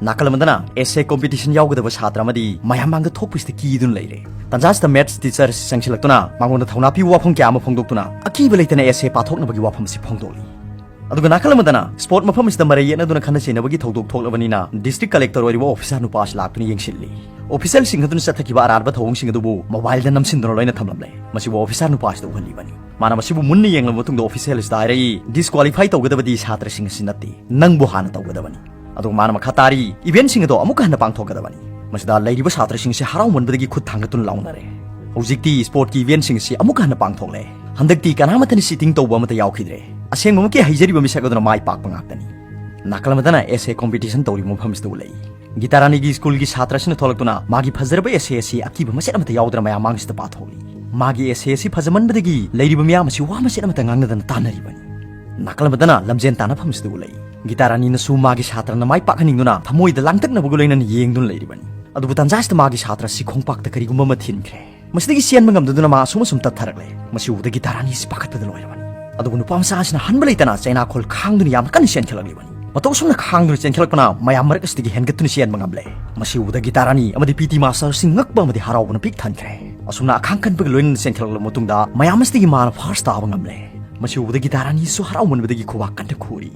ꯅꯥꯀꯜ ꯑꯃꯗꯅ ꯑꯦꯁ ꯑꯦ ꯀꯣꯝꯄꯤꯇꯤꯁꯟ ꯌꯥꯎꯒꯗꯕ ꯁꯥꯇ꯭ꯔ ꯑꯃꯗꯤ ꯃꯌꯥꯝ ꯃꯥꯡꯗ ꯊꯣꯛꯄꯁꯤꯗ ꯀꯤꯗꯨꯅ ꯂꯩꯔꯦ꯫ ꯇꯟꯖꯥꯁꯤꯗ ꯃꯦꯠꯁ ꯇꯤꯆꯔ ꯑꯁꯤ ꯆꯪꯁꯤꯜꯂꯛꯇꯨꯅ ꯃꯉꯣꯟꯗ ꯊꯧꯅꯥ ꯄꯤꯕ ꯋꯥꯐꯝ ꯀꯌꯥ ꯑꯃ ꯐꯣꯡꯗꯣꯛꯇꯨꯅ ꯑꯀꯤꯕ ꯂꯩꯇꯅ ꯑꯦꯁ ꯑꯦ ꯄꯥꯊꯣꯛꯅꯕꯒꯤ ꯋꯥꯐꯝ ꯑꯁꯤ ꯐꯣꯡꯗꯣꯛꯂꯤ꯫ ꯑꯗꯨꯒ ꯅꯥꯀꯜ ꯑꯃꯗꯅ ꯁ꯭ꯄꯣꯔꯠ ꯃꯐꯝ ꯑꯁꯤꯗ ꯃꯔꯩ ꯌꯦꯠꯅꯗꯨꯅ ꯈꯠꯅ ꯆꯩꯅꯕꯒꯤ ꯊꯧꯗꯣꯛ ꯊꯣꯛꯂꯕꯅꯤꯅ ꯗꯤꯁꯇ꯭ꯔꯤꯛ ꯀꯂꯦꯛꯇꯔ ꯑꯣꯏꯔꯤꯕ ꯑꯣꯐꯤꯁꯥꯔ ꯅꯨꯄꯥ ꯑꯁꯤ ꯂꯥꯛꯇꯨꯅ ꯌꯦꯡꯁꯤꯜꯂꯤ꯫ ꯑꯣꯐꯤꯁꯤꯌꯦꯜꯁꯤꯡ ꯑꯗꯨꯅ ꯆꯠꯊꯈꯤꯕ ꯑꯔꯥꯟꯕ ꯊꯧꯑꯣꯡꯁꯤꯡ ꯑꯗꯨꯕꯨ ꯃꯣꯕꯥꯏꯜꯗ ꯅꯝꯁꯤꯟꯗꯨꯅ ꯂꯣꯏꯅ ꯊꯝꯂꯝꯂꯦ꯫ ꯃꯁꯤꯕꯨ ꯑꯣꯐꯤꯁꯥꯔ ꯅꯨꯄꯥ ꯑꯁꯤꯗ ꯎꯍꯜꯂꯤꯕꯅꯤ꯫ ꯃꯥꯅ ꯃꯁꯤꯕꯨ ꯃꯨꯟꯅ ꯌꯦꯡꯂꯕ ꯃꯇꯨꯡꯗ ꯑꯣꯐꯤꯁꯤꯌꯦꯜ ꯑꯁꯤꯗ ꯍꯥꯏꯔꯛꯏ, "ꯗꯤꯁꯀ꯭ꯋꯥꯂꯤꯐꯥꯏ ꯇꯧꯒꯗꯕꯗꯤ ꯁꯥꯇ꯭ꯔꯁꯤꯡ ꯑꯁꯤ ꯅꯠꯇꯦ, ꯅꯪꯕꯨ ꯍꯥꯟꯅ ꯇꯧꯒꯗꯕꯅꯤ꯫" ꯑꯗꯨꯒ ꯃꯥꯅ ꯃꯈꯥ ꯇꯥꯔꯤ, "ꯏꯚꯦꯟꯠꯁꯤꯡ ꯑꯗꯣ ꯑꯃꯨꯛꯀ ꯍꯟꯅ ꯄꯥꯡꯊꯣꯛꯀꯗꯕꯅꯤ꯫" ꯃꯁꯤꯗ ꯂꯩꯔꯤꯕ ꯁꯥꯇ꯭ꯔꯁꯤꯡ ꯑꯁꯤ ꯍꯔꯥꯎꯃꯟꯕꯗꯒꯤ ꯈꯨꯠ ꯊꯥꯡꯒꯠꯇꯨꯅ ꯂꯥꯎꯅꯔꯦ꯫ ꯍꯧꯖꯤꯛꯇꯤ ꯁ꯭ꯄꯣꯔꯠꯀꯤ ꯏꯚꯦꯟꯠꯁꯤꯡ ꯑꯁꯤ ꯑꯃꯨꯛꯀ ꯍꯟꯅ ꯄꯥꯡꯊꯣꯛꯂꯦ꯫ ꯍꯟꯗꯛꯇꯤ ꯀꯅꯥꯃꯠꯇꯅ ꯆꯤꯇꯤꯡ ꯇꯧꯕ ꯑꯃꯠꯇ ꯌꯥꯎꯈꯤꯗ꯭ꯔꯦ꯫ ꯑꯁꯦꯡꯕꯃꯛꯀꯤ ꯍꯩꯖꯔꯤꯕ ꯃꯤꯁꯛ ꯑꯗꯨꯅ ꯃꯥꯏ ꯄꯥꯛꯄ ꯉꯥꯛꯇꯅꯤ꯫ ꯅꯥꯀꯜ ꯑꯃꯗꯅ ꯑꯦꯁ ꯑꯦ ꯀꯣꯝꯄꯤꯇꯤꯁꯟ ꯇꯧꯔꯤꯕ ꯃꯐꯝꯁꯤꯗ ꯎꯠꯂꯛꯏ꯫ ꯒꯤꯇꯥꯔꯥꯅꯤꯒꯤ ꯁ꯭ꯀꯨꯜꯒꯤ ꯁꯥꯇ꯭ꯔꯁꯤꯅ ꯊꯣꯛꯂꯛꯇꯨꯅ ꯃꯥꯒꯤ ꯐꯖꯔꯕ ꯑꯦꯁ ꯑꯦ ꯑꯁꯤ ꯑꯀꯤꯕ ꯃꯆꯦꯠ ꯑꯃꯠꯇ ꯌꯥꯎꯗꯅ ꯃꯌꯥꯝ ꯃꯥꯡꯁꯤꯗ ꯄꯥꯊꯣꯛꯂꯤ꯫ ꯃꯥꯒꯤ ꯑꯦꯁ ꯑꯦ ꯑꯁꯤ ꯐꯖꯃꯟꯕꯗꯒꯤ ꯂꯩꯔꯤꯕ ꯃꯤꯌꯥꯝ ꯑꯁꯤ ꯋꯥ ꯃꯆꯦꯠ ꯑꯃꯠꯇ ꯉꯥꯡꯅꯗꯅ ꯇꯥꯟꯅꯔꯤꯕꯅꯤ꯫ ꯅꯥꯀꯜ ꯑꯃꯗꯅ ꯂꯝꯖꯦꯟ ꯇꯥꯟꯅꯐꯝꯁꯤꯗ ꯎꯠꯂꯛꯏ꯫ ꯒꯤꯇꯥꯔꯥꯅꯤꯅꯁꯨ ꯃꯥꯒꯤ ꯁꯥꯇ꯭ꯔꯅ ꯃꯥꯏ ꯄꯥꯛꯍꯟꯅꯤꯡꯗꯨꯅ ꯊꯃꯣꯏꯗ ꯂꯥꯡꯇꯛꯅꯕꯒ ꯂꯣꯏꯅꯅ ꯌꯦꯡꯗꯨꯅ ꯂꯩꯔꯤꯕꯅꯤ꯫ ꯑꯗꯨꯕꯨ ꯇꯟꯖꯥꯁꯤꯗ ꯃꯥꯒꯤ ꯁꯥꯇ꯭ꯔ ꯑꯁꯤ ꯈꯣꯡꯄꯥꯛꯇ ꯀꯔꯤꯒꯨꯝꯕ ꯑꯃ ꯊꯤꯟꯈ꯭ꯔꯦ꯫ ꯃꯁꯤꯗꯒꯤ ꯆꯦꯟꯕ ꯉꯝꯗꯗꯨꯅ ꯃꯥ ꯑꯁꯨꯝ ꯑꯁꯨꯝ ꯇꯞꯊꯔꯛꯂꯦ꯫ ꯃꯁꯤ ꯎꯕꯗ ꯒꯤꯇꯥꯔꯥꯅꯤ ꯑꯁꯤ ꯄꯥꯈꯠꯄꯗ ꯂꯣꯏꯔꯕꯅꯤ꯫ ꯑꯗꯨꯕꯨ ꯅꯨꯄꯥ ꯃꯆꯥ ꯑꯁꯤꯅ ꯍꯟꯕ ꯂꯩꯇꯅ ꯆꯩꯅꯥꯈꯣꯜ ꯈꯥꯡꯗꯨꯅ ꯌꯥꯝꯅ ꯀꯟꯅ ꯆꯦꯟꯈꯠꯂꯛꯂꯤꯕꯅꯤ꯫ ꯃꯇꯧ ꯑꯁꯨꯝꯅ ꯈꯥꯡꯗꯨꯅ ꯆꯦꯟꯈꯠꯂꯛꯄꯅ ꯃꯌꯥꯝ ꯃꯔꯛ ꯑꯁꯤꯗꯒꯤ ꯍꯦꯟꯒꯠꯇꯨꯅ ꯆꯦꯟꯕ ꯉꯝꯂꯦ꯫ ꯃꯁꯤ ꯎꯕꯗ ꯒꯤꯇꯥ ꯔꯥꯅꯤ ꯑꯃꯗꯤ ꯄꯤ ꯇꯤ ꯃꯥꯁꯇꯔꯁꯤꯡ ꯉꯛꯄ ꯑꯃꯗꯤ ꯍꯔꯥꯎꯕꯅ ꯄꯤꯛ ꯊꯟꯈ꯭ꯔꯦ꯫ ꯑꯁꯨꯝꯅ ꯑꯈꯥꯡ ꯀꯟꯕꯒ ꯂꯣꯏꯅꯅ ꯆꯦꯟꯈꯠꯂꯛꯂꯕ ꯃꯇꯨꯡꯗ ꯃꯌꯥꯝ ꯑꯁꯤꯗꯒꯤ ꯃꯥꯅ ꯐꯥꯔꯁ ꯇꯥꯕ ꯉꯝꯂꯦ꯫ ꯃꯁꯤ ꯎꯕꯗ ꯒꯤꯇꯥ ꯔꯥꯅꯤꯁꯨ ꯍꯔꯥꯎꯃꯟꯕꯗꯒꯤ ꯈꯨꯕꯥꯛ ꯀꯟꯅ ꯈꯨꯔꯤ꯫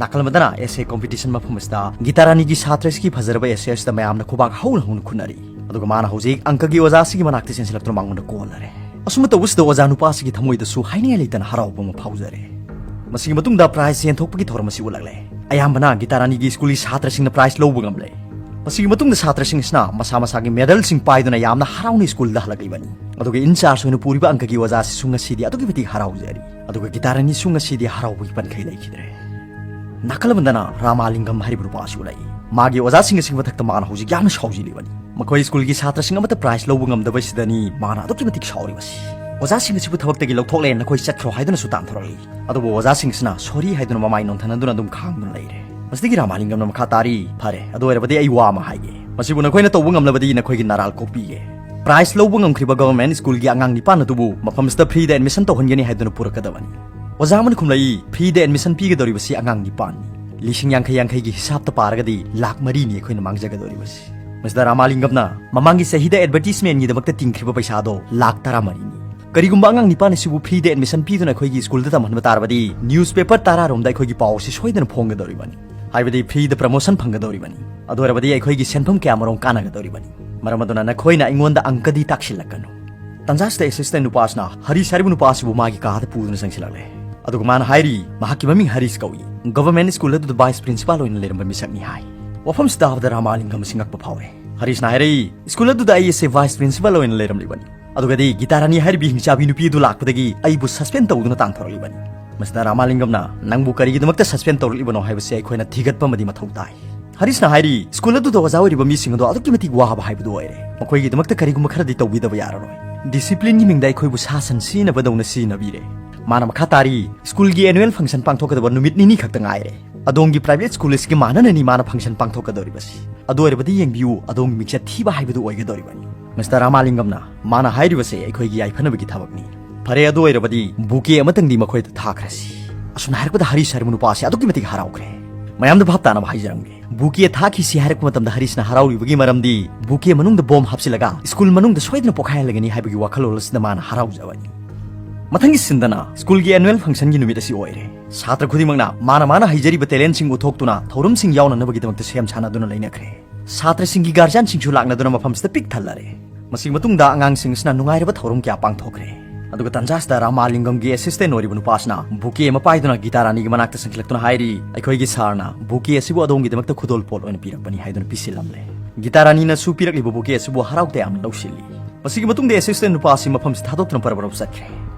ꯅꯥꯀꯜ ꯑꯃꯗꯅ ꯑꯦꯁꯦ ꯀꯣꯝꯄꯤꯇꯤꯁꯟ ꯃꯐꯝ ꯑꯁꯤꯗ ꯒꯤꯇꯥ ꯔꯥꯅꯤꯒꯤ ꯁꯥꯇ꯭ꯔꯁꯤꯒꯤ ꯐꯖꯔꯕ ꯑꯦꯁꯦ ꯑꯁꯤꯗ ꯃꯌꯥꯝꯅ ꯈꯨꯕꯥꯛ ꯍꯧꯅ ꯍꯧꯅ ꯈꯨꯅꯔꯤ꯫ ꯑꯗꯨꯒ ꯃꯥꯅ ꯍꯧꯖꯤꯛ ꯑꯪꯀꯒꯤ ꯑꯣꯖꯥꯁꯤꯒꯤ ꯃꯅꯥꯛꯇ ꯆꯦꯟꯁꯤꯜꯂꯛꯇꯨꯅ ꯃꯉꯣꯟꯗ ꯀꯣꯜꯂꯔꯦ꯫ ꯑꯁꯨꯝꯅ ꯇꯧꯕꯁꯤꯗ ꯑꯣꯖꯥ ꯅꯨꯄꯥꯁꯤꯒꯤ ꯊꯃꯣꯏꯗꯁꯨ ꯍꯥꯏꯅꯤꯡꯉꯥꯏ ꯂꯩꯇꯅ ꯍꯔꯥꯎꯕ ꯑꯃ ꯐꯥꯎꯖꯔꯦ꯫ ꯃꯁꯤꯒꯤ ꯃꯇꯨꯡꯗ ꯄ꯭ꯔꯥꯏꯖ ꯌꯦꯟꯊꯣꯛꯄꯒꯤ ꯊꯧꯔꯝ ꯑꯁꯤ ꯎꯠꯂꯛꯂꯦ꯫ ꯑꯌꯥꯝꯕꯅ ꯒꯤꯇꯥ ꯔꯥꯅꯤꯒꯤ ꯁ꯭ꯀꯨꯜꯒꯤ ꯁꯥꯇ꯭ꯔꯁꯤꯡꯅ ꯄ꯭ꯔꯥꯏꯖ ꯂꯧꯕ ꯉꯝꯂꯦ꯫ ꯃꯁꯤꯒꯤ ꯃꯇꯨꯡꯗ ꯁꯥꯇ꯭ꯔꯁꯤꯡ ꯑꯁꯤꯅ ꯃꯁꯥ ꯃꯁꯥꯒꯤ ꯃꯦꯗꯜꯁꯤꯡ ꯄꯥꯏꯗꯨꯅ ꯌꯥꯝꯅ ꯍꯔꯥꯎꯅ ꯁ꯭ꯀꯨꯜꯗ ꯍꯜꯂꯛꯂꯤꯕꯅꯤ꯫ ꯑꯗꯨꯒ ꯏꯟꯆꯥꯔꯖ ꯑꯣꯏꯅ ꯄꯨꯔꯤꯕ ꯑꯪꯀꯒꯤ ꯑꯣꯖꯥꯁꯤꯁꯨ ꯉꯁꯤꯗꯤ ꯑꯗꯨꯛꯀꯤ ꯃꯇꯤꯛ ꯍꯔꯥꯎꯖꯔꯤ꯫ ꯑꯗꯨꯒ ꯒꯤꯇꯥ ꯔꯥꯅꯤꯁꯨ ꯉꯁꯤꯗꯤ ꯍꯔꯥꯎꯕꯒꯤ ꯄꯟꯈꯩ ꯂꯩꯈꯤꯗ꯭ꯔꯦ꯫ ꯅꯥꯀꯜ ꯑꯃꯗꯅ ꯔꯥꯃꯥꯂꯤꯡꯒꯝ ꯍꯥꯏꯔꯤꯕ ꯅꯨꯄꯥ ꯑꯁꯤ ꯎꯠꯂꯛꯏ꯫ ꯃꯥꯒꯤ ꯑꯣꯖꯥꯁꯤꯡ ꯑꯁꯤꯒꯤ ꯃꯊꯛꯇ ꯃꯥꯅ ꯍꯧꯖꯤꯛ ꯌꯥꯝꯅ ꯁꯥꯎꯖꯤꯜꯂꯤꯕꯅꯤ꯫ ꯃꯈꯣꯏ ꯁ꯭ꯀꯨꯜꯒꯤ ꯁꯥꯇ꯭ꯔꯁꯤꯡ ꯑꯃꯠꯇ ꯄ꯭ꯔꯥꯏꯖ ꯂꯧꯕ ꯉꯝꯗꯕꯁꯤꯗꯅꯤ ꯃꯥꯅ ꯑꯗꯨꯛꯀꯤ ꯃꯇꯤꯛ ꯁꯥꯎꯔꯤꯕꯁꯤ꯫ ꯑꯣꯖꯥꯁꯤꯡ ꯑꯁꯤꯕꯨ ꯊꯕꯛꯇꯒꯤ ꯂꯧꯊꯣꯛꯂꯦ, ꯅꯈꯣꯏ ꯆꯠꯈ꯭ꯔꯣ ꯍꯥꯏꯗꯨꯅꯁꯨ ꯇꯥꯟꯊꯣꯔꯛꯂꯤ꯫ ꯑꯗꯨꯕꯨ ꯑꯣꯖꯥꯁꯤꯡ ꯑꯁꯤꯅ ꯁꯣꯔꯤ ꯍꯥꯏꯗꯨꯅ ꯃꯃꯥꯏ ꯅꯣꯟꯊꯅꯗꯨꯅ ꯑꯗꯨꯝ ꯈꯥꯡꯗꯨꯅ ꯂꯩꯔꯦ꯫ ꯃꯁꯤꯗꯒꯤ ꯔꯥꯃꯥꯂꯤꯡꯒꯝꯅ ꯃꯈꯥ ꯇꯥꯔꯤ, "ꯐꯔꯦ, ꯑꯗꯨ ꯑꯣꯏꯔꯕꯗꯤ ꯑꯩ ꯋꯥ ꯑꯃ ꯍꯥꯏꯒꯦ꯫ ꯃꯁꯤꯕꯨ ꯅꯈꯣꯏꯅ ꯇꯧꯕ ꯉꯝꯂꯕꯗꯤ ꯅꯈꯣꯏꯒꯤ ꯅꯔꯥꯜ ꯀꯣꯛꯄꯤꯒꯦ꯫ ꯄ꯭ꯔꯥꯏꯖ ꯂꯧꯕ ꯉꯝꯈ꯭ꯔꯤꯕ ꯒꯚꯔꯟꯃꯦꯟꯠ ꯁ꯭ꯀꯨꯜꯒꯤ ꯑꯉꯥꯡ ꯅꯤꯄꯥꯟ ꯑꯗꯨꯕꯨ ꯃꯐꯝꯁꯤꯗ ꯐ꯭ꯔꯤꯗ ꯑꯦꯗꯃꯤꯁꯟ ꯇꯧꯍꯟꯒꯅꯤ ꯍꯥꯏꯗꯨꯅ ꯄꯨꯔꯛꯀꯗꯕꯅꯤ"꯫ ꯑꯣꯖꯥ ꯑꯃꯅ ꯈꯨꯝꯂꯛꯏ, "ꯐ꯭ꯔꯤꯗ ꯑꯦꯗꯃꯤꯁꯟ ꯄꯤꯒꯗꯧꯔꯤꯕꯁꯤ ꯑꯉꯥꯡ ꯅꯤꯄꯥꯟꯅꯤ꯫ ꯂꯤꯁꯤꯡ ꯌꯥꯡꯈꯩ ꯌꯥꯡꯈꯩꯒꯤ ꯍꯤꯁꯥꯞꯇ ꯄꯥꯔꯒꯗꯤ ꯂꯥꯛ ꯃꯔꯤꯅꯤ ꯑꯩꯈꯣꯏꯅ ꯃꯥꯡꯖꯒꯗꯧꯔꯤꯕꯁꯤ"꯫ ꯃꯁꯤꯗ ꯔꯥꯃꯥꯂꯤꯡꯒꯝꯅ ꯃꯃꯥꯡꯒꯤ ꯆꯍꯤꯗ ꯑꯦꯗꯚꯔꯇꯤꯁꯃꯦꯟꯒꯤꯗꯃꯛꯇ ꯇꯤꯡꯈ꯭ꯔꯤꯕ ꯄꯩꯁꯥꯗꯣ ꯂꯥꯛ ꯇꯔꯥꯃꯔꯤꯅꯤ꯫ ꯀꯔꯤꯒꯨꯝꯕ ꯑꯉꯥꯡ ꯅꯤꯄꯥꯟ ꯑꯁꯤꯕꯨ ꯐ꯭ꯔꯤꯗ ꯑꯦꯗꯃꯤꯁꯟ ꯄꯤꯗꯨꯅ ꯑꯩꯈꯣꯏꯒꯤ ꯁ꯭ꯀꯨꯜꯗ ꯇꯝꯍꯟꯕ ꯇꯥꯔꯕꯗꯤ ꯅ꯭ꯌꯨꯁꯄꯦꯄꯔ ꯇꯔꯥꯔꯣꯝꯗ ꯑꯩꯈꯣꯏꯒꯤ ꯄꯥꯎ ꯑꯁꯤ ꯁꯣꯏꯗꯅ ꯐꯣꯡꯒꯗꯧꯔꯤꯕꯅꯤ꯫ ꯍꯥꯏꯕꯗꯤ ꯐ꯭ꯔꯤꯗ ꯄ꯭ꯔꯃꯣꯁꯟ ꯐꯪꯒꯗꯧꯔꯤꯕꯅꯤ꯫ ꯑꯗꯨ ꯑꯣꯏꯔꯕꯗꯤ ꯑꯩꯈꯣꯏꯒꯤ ꯁꯦꯟꯐꯝ ꯀꯌꯥꯃꯔꯣꯝ ꯀꯥꯟꯅꯒꯗꯧꯔꯤꯕꯅꯤ꯫ ꯃꯔꯝ ꯑꯗꯨꯅ ꯅꯈꯣꯏꯅ ꯑꯩꯉꯣꯟꯗ ꯑꯪꯀꯗꯤ ꯇꯥꯛꯁꯤꯜꯂꯛꯀꯅꯨ꯫ ꯇꯟꯖꯥꯁꯤꯗ ꯑꯦꯁꯤꯁꯇꯦꯟꯠ ꯅꯨꯄꯥꯁꯤꯅ ꯍꯔꯤꯁ ꯍꯥꯏꯔꯤꯕ ꯅꯨꯄꯥ ꯑꯁꯤꯕꯨ ꯃꯥꯒꯤ ꯀꯥꯗ ꯄꯨꯗꯨꯅ ꯆꯪꯁꯤꯜꯂꯛꯂꯦ꯫ ꯑꯗꯨꯒ ꯃꯥꯅ ꯍꯥꯏꯔꯤ, ꯃꯍꯥꯛꯀꯤ ꯃꯃꯤꯡ ꯍꯔꯤꯁ ꯀꯧꯏ, ꯒꯚꯔꯟꯃꯦꯟꯠ ꯁ꯭ꯀꯨꯜ ꯑꯗꯨꯗ ꯚꯥꯏꯁ ꯄ꯭ꯔꯤꯟꯁꯤꯄꯥꯜ ꯑꯣꯏꯅ ꯂꯩꯔꯝꯕ ꯃꯤꯁꯛꯅꯤ ꯍꯥꯏ꯫ ꯋꯥꯐꯝꯁꯤ ꯇꯥꯕꯗ ꯔꯥꯃꯥꯂꯤꯡꯒꯝ ꯑꯁꯤ ꯉꯛꯄ ꯐꯥꯎꯔꯦ꯫ ꯍꯔꯤꯁꯅ ꯍꯥꯏꯔꯛꯏ, "ꯁ꯭ꯀꯨꯜ ꯑꯗꯨꯗ ꯑꯩ ꯑꯁꯦ ꯚꯥꯏꯁ ꯄ꯭ꯔꯤꯟꯁꯤꯄꯥꯜ ꯑꯣꯏꯅ ꯂꯩꯔꯝꯂꯤꯕꯅꯤ꯫ ꯑꯗꯨꯒꯗꯤ ꯒꯤꯇꯥꯔꯥꯅꯤ ꯍꯥꯏꯔꯤꯕꯤ ꯍꯤꯡꯆꯥꯕꯤ ꯅꯨꯄꯤ ꯑꯗꯨ ꯂꯥꯛꯄꯗꯒꯤ ꯑꯩꯕꯨ ꯁꯁꯄꯦꯟ ꯇꯧꯗꯨꯅ ꯇꯥꯟꯊꯣꯔꯛꯂꯤꯕꯅꯤ"꯫ ꯃꯁꯤꯗ ꯔꯥꯃꯥꯂꯤꯡꯒꯝꯅ, "ꯅꯪꯕꯨ ꯀꯔꯤꯒꯤꯗꯃꯛꯇ ꯁꯁꯄꯦꯟ ꯇꯧꯔꯛꯂꯤꯕꯅꯣ ꯍꯥꯏꯕꯁꯤ ꯑꯩꯈꯣꯏꯅ ꯊꯤꯒꯠꯄ ꯑꯃꯗꯤ ꯃꯊꯧ ꯇꯥꯏ"꯫ ꯍꯔꯤꯁꯅ ꯍꯥꯏꯔꯤ, "ꯁ꯭ꯀꯨꯜ ꯑꯗꯨꯗ ꯑꯣꯖꯥ ꯑꯣꯏꯔꯤꯕ ꯃꯤꯁꯤꯡ ꯑꯗꯣ ꯑꯗꯨꯛꯀꯤ ꯃꯇꯤꯛ ꯋꯥꯕ ꯍꯥꯏꯕꯗꯨ ꯑꯣꯏꯔꯦ꯫ ꯃꯈꯣꯏꯒꯤꯗꯃꯛꯇ ꯀꯔꯤꯒꯨꯝꯕ ꯈꯔꯗꯤ ꯇꯧꯕꯤꯗꯕ ꯌꯥꯔꯔꯣꯏ꯫ ꯗꯤꯁꯤꯄ꯭ꯂꯤꯟꯒꯤ ꯃꯤꯡꯗ ꯑꯩꯈꯣꯏꯕꯨ ꯁꯥ ꯁꯟ ꯁꯤꯅꯕꯗꯧꯅ ꯁꯤꯅꯕꯤꯔꯦ"꯫ ꯃꯥꯅ ꯃꯈꯥ ꯇꯥꯔꯤ, "ꯁ꯭ꯀꯨꯜꯒꯤ ꯑꯦꯅꯨꯋꯦꯜ ꯐꯪꯁꯟ ꯄꯥꯡꯊꯣꯛꯀꯗꯕ ꯅꯨꯃꯤꯠ ꯅꯤꯅꯤ ꯈꯛꯇ ꯉꯥꯏꯔꯦ꯫ ꯑꯗꯣꯝꯒꯤ ꯄ꯭ꯔꯥꯏꯚꯦꯠ ꯁ꯭ꯀꯨꯜ ꯑꯁꯤꯒꯤ ꯃꯥꯟꯅꯅꯅꯤ ꯃꯥꯅ ꯐꯪꯁꯟ ꯄꯥꯡꯊꯣꯛꯀꯗꯧꯔꯤꯕꯁꯤ꯫ ꯑꯗꯨ ꯑꯣꯏꯔꯕꯗꯤ ꯌꯦꯡꯕꯤꯌꯨ, ꯑꯗꯣꯝꯒꯤ ꯃꯤꯡꯆꯠ ꯊꯤꯕ ꯍꯥꯏꯕꯗꯨ ꯑꯣꯏꯒꯗꯧꯔꯤꯕꯅꯤ"꯫ ꯃꯤꯁꯇꯔ ꯔꯥꯃꯥꯂꯤꯡꯒꯝꯅ, "ꯃꯥꯅ ꯍꯥꯏꯔꯤꯕꯁꯦ ꯑꯩꯈꯣꯏꯒꯤ ꯌꯥꯏꯐꯅꯕꯒꯤ ꯊꯕꯛꯅꯤ꯫ ꯐꯔꯦ, ꯑꯗꯨ ꯑꯣꯏꯔꯕꯗꯤ ꯕꯨꯀꯦ ꯑꯃꯇꯪꯗꯤ ꯃꯈꯣꯏꯗ ꯊꯥꯈ꯭ꯔꯁꯤ"꯫ ꯑꯁꯨꯝꯅ ꯍꯥꯏꯔꯛꯄꯗ ꯍꯔꯤꯁ ꯍꯥꯏꯔꯤꯕ ꯅꯨꯄꯥ ꯑꯁꯤ ꯑꯗꯨꯛꯀꯤ ꯃꯇꯤꯛ ꯍꯔꯥꯎꯈ꯭ꯔꯦ꯫ ꯃꯌꯥꯝꯗ ꯚꯥꯞ ꯇꯥꯅꯕ ꯍꯥꯏꯖꯔꯝꯒꯦ, ꯕꯨꯀꯦ ꯊꯥꯈꯤꯁꯤ ꯍꯥꯏꯔꯛꯄ ꯃꯇꯝꯗ ꯍꯔꯤꯁꯅ ꯍꯔꯥꯎꯔꯤꯕꯒꯤ ꯃꯔꯝꯗꯤ ꯕꯨꯀꯦ ꯃꯅꯨꯡꯗ ꯕꯣꯝ ꯍꯥꯞꯆꯤꯜꯂꯒ ꯁ꯭ꯀꯨꯜ ꯃꯅꯨꯡꯗ ꯁꯣꯏꯗꯅ ꯄꯣꯈꯥꯏꯍꯜꯂꯒꯅꯤ ꯍꯥꯏꯕꯒꯤ ꯋꯥꯈꯜꯂꯣꯟ ꯑꯁꯤꯗ ꯃꯥꯅ ꯍꯔꯥꯎꯖꯕꯅꯤ꯫ ꯃꯊꯪꯒꯤ ꯁꯤꯟꯗꯅ ꯁ꯭ꯀꯨꯜꯒꯤ ꯑꯦꯅꯨꯋꯦꯜ ꯐꯪꯁꯟꯒꯤ ꯅꯨꯃꯤꯠ ꯑꯁꯤ ꯑꯣꯏꯔꯦ꯫ ꯁꯥꯇ꯭ꯔ ꯈꯨꯗꯤꯡꯃꯛꯅ ꯃꯥꯅ ꯃꯥꯅ ꯍꯩꯖꯔꯤꯕ ꯇꯦꯂꯦꯟꯁꯤꯡ ꯎꯠꯊꯣꯛꯇꯨꯅ ꯊꯧꯔꯝꯁꯤꯡ ꯌꯥꯎꯅꯅꯕꯒꯤꯗꯃꯛꯇ ꯁꯦꯝ ꯁꯥꯅꯗꯨꯅ ꯂꯩꯅꯈ꯭ꯔꯦ꯫ ꯁꯥꯇ꯭ꯔꯁꯤꯡꯒꯤ ꯒꯥꯔꯖꯤꯌꯥꯟꯁꯤꯡꯁꯨ ꯂꯥꯛꯅꯗꯨꯅ ꯃꯐꯝꯁꯤꯗ ꯄꯤꯛ ꯊꯜꯂꯔꯦ꯫ ꯃꯁꯤꯒꯤ ꯃꯇꯨꯡꯗ ꯑꯉꯥꯡꯁꯤꯡ ꯑꯁꯤꯅ ꯅꯨꯡꯉꯥꯏꯔꯕ ꯊꯧꯔꯝ ꯀꯌꯥ ꯄꯥꯡꯊꯣꯛꯈ꯭ꯔꯦ꯫ ꯑꯗꯨꯒ ꯇꯟꯖꯥꯁꯤꯗ ꯔꯥꯃꯥꯂꯤꯡꯒꯝꯒꯤ ꯑꯦꯁꯤꯁꯇꯦꯟ ꯑꯣꯏꯔꯤꯕ ꯅꯨꯄꯥꯁꯤꯅ ꯕꯨꯀꯦ ꯑꯃ ꯄꯥꯏꯗꯨꯅ ꯒꯤꯇꯥ ꯔꯥꯅꯤꯒꯤ ꯃꯅꯥꯛꯇ ꯆꯪꯁꯤꯜꯂꯛꯇꯨꯅ ꯍꯥꯏꯔꯤ, "ꯑꯩꯈꯣꯏꯒꯤ ꯁꯥꯔꯅ ꯕꯨꯀꯦ ꯑꯁꯤꯕꯨ ꯑꯗꯣꯝꯒꯤꯗꯃꯛꯇ ꯈꯨꯗꯣꯜꯄꯣꯠ ꯑꯣꯏꯅ ꯄꯤꯔꯛꯄꯅꯤ" ꯍꯥꯏꯗꯨꯅ ꯄꯤꯁꯤꯜꯂꯝꯂꯦ꯫ ꯒꯤꯇꯥ ꯔꯥꯅꯤꯅꯁꯨ ꯄꯤꯔꯛꯂꯤꯕ ꯕꯨꯀꯦ ꯑꯁꯤꯕꯨ ꯍꯔꯥꯎ ꯇꯌꯥꯝꯅ ꯂꯧꯁꯤꯜꯂꯤ꯫ ꯃꯁꯤꯒꯤ ꯃꯇꯨꯡꯗ ꯑꯦꯁꯤꯁꯇꯦꯟ ꯅꯨꯄꯥ ꯑꯁꯤ ꯃꯐꯝꯁꯤ ꯊꯥꯗꯣꯛꯇꯨꯅ ꯄꯔꯕꯔꯞ ꯆꯠꯈ꯭ꯔꯦ꯫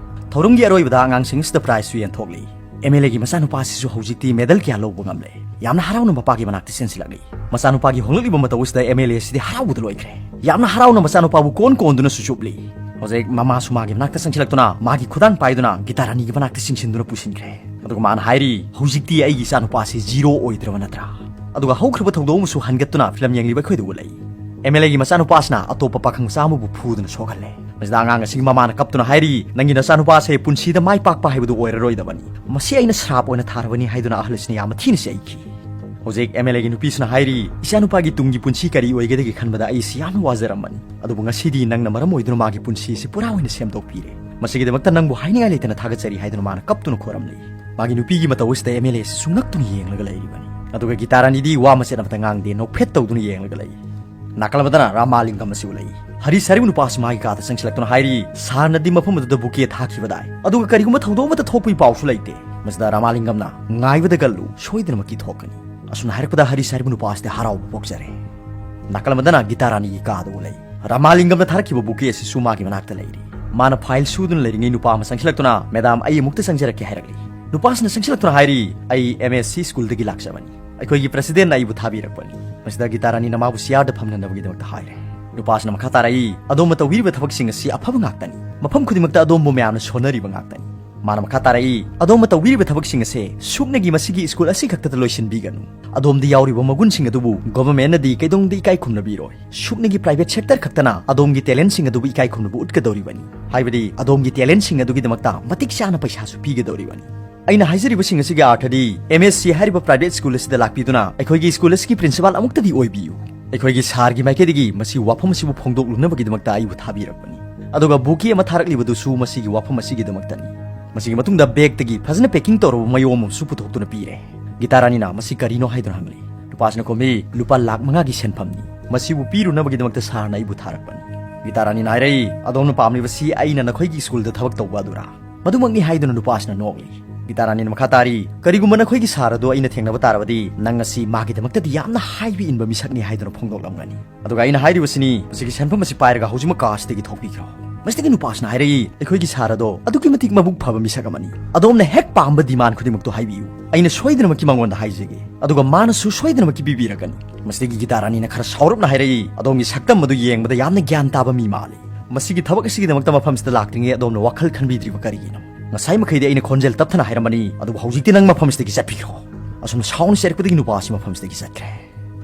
ꯊꯧꯔꯝꯒꯤ ꯑꯔꯣꯏꯕꯗ ꯑꯉꯥꯡꯁꯤꯡ ꯑꯁꯤꯗ ꯄ꯭ꯔꯥꯏꯖꯁꯨ ꯌꯦꯟꯊꯣꯛꯂꯤ꯫ ꯑꯦꯝ ꯑꯦꯜ ꯑꯦꯒꯤ ꯃꯆꯥꯅꯨꯄꯥ ꯑꯁꯤꯁꯨ ꯍꯧꯖꯤꯛꯇꯤ ꯃꯦꯗꯜ ꯀꯌꯥ ꯂꯧꯕ ꯉꯝꯂꯦ꯫ ꯌꯥꯝꯅ ꯍꯔꯥꯎꯅ ꯃꯄꯥꯒꯤ ꯃꯅꯥꯛꯇ ꯆꯦꯟꯁꯤꯜꯂꯛꯂꯤ꯫ ꯃꯆꯥꯅꯨꯄꯥꯒꯤ ꯍꯣꯡꯂꯛꯂꯤꯕ ꯃꯇꯧ ꯑꯁꯤꯗ ꯑꯦꯝ ꯑꯦꯜ ꯑꯦ ꯑꯁꯤꯗꯤ ꯍꯔꯥꯎꯕꯗ ꯂꯣꯏꯈ꯭ꯔꯦ꯫ ꯌꯥꯝꯅ ꯍꯔꯥꯎꯅ ꯃꯆꯥꯅꯨꯄꯥꯕꯨ ꯀꯣꯟ ꯀꯣꯟꯗꯨꯅꯁꯨ ꯆꯨꯞꯂꯤ꯫ ꯍꯧꯖꯤꯛ ꯃꯃꯥꯁꯨ ꯃꯥꯒꯤ ꯃꯅꯥꯛꯇ ꯆꯪꯁꯤꯜꯂꯛꯇꯨꯅ ꯃꯥꯒꯤ ꯈꯨꯗꯥꯡ ꯄꯥꯏꯗꯨꯅ ꯒꯤꯇꯥ ꯔꯥꯅꯤꯒꯤ ꯃꯅꯥꯛꯇ ꯆꯤꯡꯁꯤꯟꯗꯨꯅ ꯄꯨꯁꯤꯟꯈ꯭ꯔꯦ꯫ ꯑꯗꯨꯒ ꯃꯥꯅ ꯍꯥꯏꯔꯤ, "ꯍꯧꯖꯤꯛꯇꯤ ꯑꯩꯒꯤ ꯏꯆꯥꯅꯨꯄꯥꯁꯤ ꯖꯤꯔꯣ ꯑꯣꯏꯗ꯭ꯔꯕ ꯅꯠꯇ꯭ꯔꯥ?" ꯑꯗꯨꯒ ꯍꯧꯈ꯭ꯔꯕ ꯊꯧꯗꯣꯛ ꯑꯃꯁꯨ ꯍꯟꯒꯠꯇꯨꯅ ꯐꯤꯂꯝ ꯌꯦꯡꯂꯤꯕ ꯑꯩꯈꯣꯏꯗ ꯎꯠꯂꯛꯏ꯫ ꯑꯦꯝ ꯑꯦꯜ ꯑꯦꯒꯤ ꯃꯆꯥꯅꯨꯄꯥꯁꯤꯅ ꯑꯇꯣꯞꯄ ꯄꯥꯈꯪ ꯃꯆꯥ ꯑꯃꯕꯨ ꯐꯨꯗꯨꯅ ꯁꯣꯛꯍꯜꯂꯦ꯫ ꯃꯁꯤꯗ ꯑꯉꯥꯡ ꯑꯁꯤꯒꯤ ꯃꯃꯥꯅ ꯀꯞꯇꯨꯅ ꯍꯥꯏꯔꯤ, "ꯅꯪꯒꯤ ꯅꯆꯥꯅꯨꯄꯥꯁꯦ ꯄꯨꯟꯁꯤꯗ ꯃꯥꯏ ꯄꯥꯛꯄ ꯍꯥꯏꯕꯗꯨ ꯑꯣꯏꯔꯔꯣꯏꯗꯕꯅꯤ꯫ ꯃꯁꯤ ꯑꯩꯅ ꯁ꯭ꯔꯥꯞ ꯑꯣꯏꯅ ꯊꯥꯔꯕꯅꯤ" ꯍꯥꯏꯗꯨꯅ ꯑꯍꯜ ꯑꯁꯤꯅ ꯌꯥꯝꯅ ꯊꯤꯅ ꯆꯩꯈꯤ꯫ ꯍꯧꯖꯤꯛ ꯑꯦꯝ ꯑꯦꯜ ꯑꯦꯒꯤ ꯅꯨꯄꯤꯁꯤꯅ ꯍꯥꯏꯔꯤ, "ꯏꯆꯥꯅꯨꯄꯥꯒꯤ ꯇꯨꯡꯒꯤ ꯄꯨꯟꯁꯤ ꯀꯔꯤ ꯑꯣꯏꯒꯗꯒꯦ ꯈꯟꯕꯗ ꯑꯩꯁꯤ ꯌꯥꯝꯅ ꯋꯥꯖꯔꯝꯕꯅꯤ꯫ ꯑꯗꯨꯕꯨ ꯉꯁꯤꯗꯤ ꯅꯪꯅ ꯃꯔꯝ ꯑꯣꯏꯗꯨꯅ ꯃꯥꯒꯤ ꯄꯨꯟꯁꯤ ꯑꯁꯤ ꯄꯨꯔꯥ ꯑꯣꯏꯅ ꯁꯦꯝꯗꯣꯛꯄꯤꯔꯦ꯫ ꯃꯁꯤꯒꯤꯗꯃꯛꯇ ꯅꯪꯕꯨ ꯍꯥꯏꯅꯤꯡꯉꯥꯏ ꯂꯩꯇꯅ ꯊꯥꯒꯠꯆꯔꯤ" ꯍꯥꯏꯗꯨꯅ ꯃꯥꯅ ꯀꯞꯇꯨꯅ ꯈꯣꯏꯔꯝꯂꯤ꯫ ꯃꯥꯒꯤ ꯅꯨꯄꯤꯒꯤ ꯃꯇꯧ ꯑꯁꯤꯗ ꯑꯦꯝ ꯑꯦꯜ ꯑꯦ ꯑꯁꯤꯁꯨ ꯉꯛꯇꯨꯅ ꯌꯦꯡꯂꯒ ꯂꯩꯔꯤꯕꯅꯤ꯫ ꯑꯗꯨꯒ ꯒꯤꯇꯥ ꯔꯥꯅꯤꯗꯤ ꯋꯥ ꯃꯆꯦꯠ ꯑꯃꯠꯇ ꯉꯥꯡꯗꯦ, ꯅꯣꯛꯐꯦꯠ ꯇꯧꯗꯨꯅ ꯌꯦꯡꯂꯒ ꯂꯩ꯫ ꯅꯥꯀꯜ ꯑꯃꯗꯅ ꯔꯥꯃꯥꯂꯤꯡꯒꯝ ꯑꯁꯤ ꯎꯠꯂꯛꯏ꯫ ꯍꯔꯤꯁ ꯍꯥꯏꯔꯤꯕ ꯅꯨꯄꯥ ꯑꯁꯤ ꯃꯥꯒꯤ ꯀꯥꯗ ꯆꯪꯁꯤꯜꯂꯛꯇꯨꯅ ꯍꯥꯏꯔꯤ, "ꯁꯥꯔꯅꯗꯤ ꯃꯐꯝ ꯑꯗꯨꯗ ꯕꯨꯀꯦ ꯊꯥꯈꯤꯕꯗꯥꯏ, ꯑꯗꯨꯒ ꯀꯔꯤꯒꯨꯝꯕ ꯊꯧꯗꯣꯛ ꯑꯃꯠꯇ ꯊꯣꯛꯄꯒꯤ ꯄꯥꯎꯁꯨ ꯂꯩꯇꯦ"꯫ ꯃꯁꯤꯗ ꯔꯥꯃꯥꯂꯤꯡꯒꯝꯅ, "ꯉꯥꯏꯕꯗ ꯀꯜꯂꯨ, ꯁꯣꯏꯗꯅꯃꯛꯀꯤ ꯊꯣꯛꯀꯅꯤ"꯫ ꯑꯁꯨꯝꯅ ꯍꯥꯏꯔꯛꯄꯗ ꯍꯔꯤꯁ ꯍꯥꯏꯔꯤꯕ ꯅꯨꯄꯥ ꯑꯁꯤꯗ ꯍꯔꯥꯎꯕ ꯄꯣꯛꯆꯔꯦ꯫ ꯅꯥꯀꯜ ꯑꯃꯗꯅ ꯒꯤꯇꯥ ꯔꯥꯅꯤꯒꯤ ꯀꯥꯗ ꯎꯠꯂꯛꯏ꯫ ꯔꯥꯃꯥꯂꯤꯡꯒꯝꯅ ꯊꯥꯔꯛꯈꯤꯕ ꯕꯨꯀꯦ ꯑꯁꯤꯁꯨ ꯃꯥꯒꯤ ꯃꯅꯥꯛꯇ ꯂꯩꯔꯤ꯫ ꯃꯥꯅ ꯐꯥꯏꯜ ꯁꯨꯗꯨꯅ ꯂꯩꯔꯤꯉꯩ ꯅꯨꯄꯥ ꯑꯃ ꯆꯪꯁꯤꯜꯂꯛꯇꯨꯅ, "ꯃꯦꯗꯥꯝ, ꯑꯩ ꯑꯃꯨꯛꯇ ꯆꯪꯖꯔꯛꯀꯦ" ꯍꯥꯏꯔꯛꯂꯤ꯫ ꯅꯨꯄꯥꯁꯤꯅ ꯆꯪꯁꯤꯜꯂꯛꯇꯨꯅ ꯍꯥꯏꯔꯤ, "ꯑꯩ ꯑꯦꯝ ꯑꯦꯁ ꯁꯤ ꯁ꯭ꯀꯨꯜꯗꯒꯤ ꯂꯥꯛꯆꯕꯅꯤ꯫ ꯑꯩꯈꯣꯏꯒꯤ ꯄ꯭ꯔꯦꯁꯤꯗꯦꯟꯠꯅ ꯑꯩꯕꯨ ꯊꯥꯕꯤꯔꯛꯄꯅꯤ"꯫ ꯃꯁꯤꯗ ꯒꯤꯇꯥ ꯔꯥꯅꯤꯅ ꯃꯥꯕꯨ ꯆꯤꯌꯥꯔꯗ ꯐꯝꯅꯅꯕꯒꯤꯗꯃꯛꯇ ꯍꯥꯏꯔꯦ꯫ ꯅꯨꯄꯥꯁꯤꯅ ꯃꯈꯥ ꯇꯥꯔꯛꯏ, "ꯑꯗꯣꯝꯅ ꯇꯧꯕꯤꯔꯤꯕ ꯊꯕꯛꯁꯤꯡ ꯑꯁꯤ ꯑꯐꯕ ꯉꯥꯛꯇꯅꯤ꯫ ꯃꯐꯝ ꯈꯨꯗꯤꯡꯃꯛꯇ ꯑꯗꯣꯝꯕꯨ ꯃꯌꯥꯝꯅ ꯁꯣꯟꯅꯔꯤꯕ ꯉꯥꯛꯇꯅꯤ"꯫ ꯃꯥꯅ ꯃꯈꯥ ꯇꯥꯔꯛꯏ, "ꯑꯗꯣꯝꯅ ꯇꯧꯕꯤꯔꯤꯕ ꯊꯕꯛꯁꯤꯡ ꯑꯁꯦ ꯁꯨꯞꯅꯒꯤ ꯃꯁꯤꯒꯤ ꯁ꯭ꯀꯨꯜ ꯑꯁꯤ ꯈꯛꯇꯗ ꯂꯣꯏꯁꯤꯟꯕꯤꯒꯅꯨ꯫ ꯑꯗꯣꯝꯗ ꯌꯥꯎꯔꯤꯕ ꯃꯒꯨꯟꯁꯤꯡ ꯑꯗꯨꯕꯨ ꯒꯣꯚꯔꯟꯃꯦꯟꯠꯅꯗꯤ ꯀꯩꯗꯧꯅꯨꯡꯗ ꯏꯀꯥꯏ ꯈꯨꯝꯅꯕꯤꯔꯣꯏ꯫ ꯁꯨꯞꯅꯒꯤ ꯄ꯭ꯔꯥꯏꯚꯦꯠ ꯁꯦꯛꯇꯔ ꯈꯛꯇꯅ ꯑꯗꯣꯝꯒꯤ ꯇꯦꯂꯦꯟꯠꯁꯤꯡ ꯑꯗꯨꯕꯨ ꯏꯀꯥꯏ ꯈꯨꯝꯅꯕ ꯎꯠꯀꯗꯧꯔꯤꯕꯅꯤ꯫ ꯍꯥꯏꯕꯗꯤ ꯑꯗꯣꯝꯒꯤ ꯇꯦꯂꯦꯟꯠꯁꯤꯡ ꯑꯗꯨꯒꯤꯗꯃꯛꯇ ꯃꯇꯤꯛ ꯆꯥꯅ ꯄꯩꯁꯥꯁꯨ ꯄꯤꯒꯗꯧꯔꯤꯕꯅꯤ"꯫ ꯑꯩꯅ ꯍꯥꯏꯖꯔꯤꯕꯁꯤꯡ ꯑꯁꯤꯒꯤ ꯑꯥꯔꯊꯗꯤ, ꯑꯦꯝ ꯑꯦꯁ ꯁꯤ ꯍꯥꯏꯔꯤꯕ ꯄ꯭ꯔꯥꯏꯚꯦꯠ ꯁ꯭ꯀꯨꯜ ꯑꯁꯤꯗ ꯂꯥꯛꯄꯤꯗꯨꯅ ꯑꯩꯈꯣꯏꯒꯤ ꯁ꯭ꯀꯨꯜ ꯑꯁꯤꯒꯤ ꯄ꯭ꯔꯤꯟꯁꯤꯄꯥꯜ ꯑꯃꯨꯛꯇꯗꯤ ꯑꯣꯏꯕꯤꯌꯨ꯫ ꯑꯩꯈꯣꯏꯒꯤ ꯁꯥꯔꯒꯤ ꯃꯥꯏꯀꯩꯗꯒꯤ ꯃꯁꯤ ꯋꯥꯐꯝ ꯑꯁꯤꯕꯨ ꯐꯣꯡꯗꯣꯛꯂꯨꯅꯕꯒꯤꯗꯃꯛꯇ ꯑꯩꯕꯨ ꯊꯥꯕꯤꯔꯛꯄꯅꯤ꯫ ꯑꯗꯨꯒ ꯕꯨꯀꯦ ꯑꯃ ꯊꯥꯔꯛꯂꯤꯕꯗꯨꯁꯨ ꯃꯁꯤꯒꯤ ꯋꯥꯐꯝ ꯑꯁꯤꯒꯤꯗꯃꯛꯇꯅꯤ꯫ ꯃꯁꯤꯒꯤ ꯃꯇꯨꯡꯗ ꯕꯦꯒꯇꯒꯤ ꯐꯖꯅ ꯄꯦꯀꯤꯡ ꯇꯧꯔꯕ ꯃꯌꯣꯝ ꯑꯃꯁꯨ ꯄꯨꯊꯣꯛꯇꯨꯅ ꯄꯤꯔꯦ꯫ ꯒꯤꯇꯥ ꯔꯥꯅꯤꯅ ꯃꯁꯤ ꯀꯔꯤꯅꯣ ꯍꯥꯏꯗꯨꯅ ꯍꯪꯂꯤ꯫ ꯅꯨꯄꯥꯁꯤꯅ ꯈꯨꯝꯃꯤ, "ꯂꯨꯄꯥ ꯂꯥꯈ ꯃꯉꯥꯒꯤ ꯁꯦꯟꯐꯝꯅꯤ꯫ ꯃꯁꯤꯕꯨ ꯄꯤꯔꯨꯅꯕꯒꯤꯗꯃꯛꯇ ꯁꯥꯔꯅ ꯑꯩꯕꯨ ꯊꯥꯔꯛꯄꯅꯤ꯫" ꯒꯤꯇꯥ ꯔꯥꯅꯤꯅ ꯍꯥꯏꯔꯛꯏ, "ꯑꯗꯣꯝꯅ ꯄꯥꯝꯂꯤꯕꯁꯤ ꯑꯩꯅ ꯅꯈꯣꯏꯒꯤ ꯁ꯭ꯀꯨꯜꯗ ꯊꯕꯛ ꯇꯧꯕ ꯑꯗꯨꯔꯥ?" "ꯃꯗꯨꯃꯛꯅꯤ," ꯍꯥꯏꯗꯨꯅ ꯅꯨꯄꯥꯁꯤꯅ ꯅꯣꯛꯂꯤ꯫ ꯒꯤꯇꯥ ꯔꯥꯅꯤꯅ ꯃꯈꯥ ꯇꯥꯔꯤ, "ꯀꯔꯤꯒꯨꯝꯕ ꯅꯈꯣꯏꯒꯤ ꯁꯥꯔ ꯑꯗꯣ ꯑꯩꯅ ꯊꯦꯡꯅꯕ ꯇꯥꯔꯕꯗꯤ, ꯅꯪ ꯑꯁꯤ ꯃꯥꯒꯤꯗꯃꯛꯇꯗꯤ ꯌꯥꯝꯅ ꯍꯥꯏꯕ ꯏꯟꯕ ꯃꯤꯁꯛꯅꯤ ꯍꯥꯏꯗꯨꯅ ꯐꯣꯡꯗꯣꯛꯂꯝꯒꯅꯤ꯫ ꯑꯗꯨꯒ ꯑꯩꯅ ꯍꯥꯏꯔꯤꯕꯁꯤꯅꯤ, ꯃꯁꯤꯒꯤ ꯁꯦꯟꯐꯝ ꯑꯁꯤ ꯄꯥꯏꯔꯒ ꯍꯧꯖꯤꯛꯃꯛ ꯀꯥ ꯑꯁꯤꯗꯒꯤ ꯊꯣꯛꯄꯤꯈ꯭ꯔꯣ꯫" ꯃꯁꯤꯗꯒꯤ ꯅꯨꯄꯥꯁꯤꯅ ꯍꯥꯏꯔꯛꯏ, "ꯑꯩꯈꯣꯏꯒꯤ ꯁꯥꯔ ꯑꯗꯣ ꯑꯗꯨꯛꯀꯤ ꯃꯇꯤꯛ ꯃꯕꯨꯛ ꯐꯕ ꯃꯤꯁꯛ ꯑꯃꯅꯤ꯫ ꯑꯗꯣꯝꯅ ꯍꯦꯛ ꯄꯥꯝꯕ ꯗꯤꯃꯥꯟ ꯈꯨꯗꯤꯡꯃꯛꯇꯣ ꯍꯥꯏꯕꯤꯌꯨ꯫ ꯑꯩꯅ ꯁꯣꯏꯗꯅꯃꯛꯀꯤ ꯃꯉꯣꯟꯗ ꯍꯥꯏꯖꯒꯦ꯫ ꯑꯗꯨꯒ ꯃꯥꯅꯁꯨ ꯁꯣꯏꯗꯅꯃꯛꯀꯤ ꯄꯤꯕꯤꯔꯛꯀꯅꯤ꯫" ꯃꯁꯤꯗꯒꯤ ꯒꯤꯇꯥ ꯔꯥꯅꯤꯅ ꯈꯔ ꯁꯥꯎꯔꯞꯅ ꯍꯥꯏꯔꯛꯏ, "ꯑꯗꯣꯝꯒꯤ ꯁꯛꯇꯝ ꯑꯗꯨ ꯌꯦꯡꯕꯗ ꯌꯥꯝꯅ ꯒ꯭ꯌꯥꯟ ꯇꯥꯕ ꯃꯤ ꯃꯥꯜꯂꯤ꯫ ꯃꯁꯤꯒꯤ ꯊꯕꯛ ꯑꯁꯤꯒꯤꯗꯃꯛꯇ ꯃꯐꯝꯁꯤꯗ ꯂꯥꯛꯇ꯭ꯔꯤꯉꯩ ꯑꯗꯣꯝꯅ ꯋꯥꯈꯜ ꯈꯟꯕꯤꯗ꯭ꯔꯤꯕ ꯀꯔꯤꯒꯤꯅꯣ? ꯉꯁꯥꯏ ꯃꯈꯩꯗꯤ ꯑꯩꯅ ꯈꯣꯟꯖꯦꯜ ꯇꯞꯊꯅ ꯍꯥꯏꯔꯝꯕꯅꯤ, ꯑꯗꯨꯕꯨ ꯍꯧꯖꯤꯛꯇꯤ ꯅꯪ ꯃꯐꯝꯁꯤꯗꯒꯤ ꯆꯠꯄꯤꯈ꯭ꯔꯣ꯫" ꯑꯁꯨꯝꯅ ꯁꯥꯎꯅ ꯆꯩꯔꯛꯄꯗꯒꯤ ꯅꯨꯄꯥ ꯑꯁꯤ ꯃꯐꯝꯁꯤꯗꯒꯤ ꯆꯠꯈ꯭ꯔꯦ꯫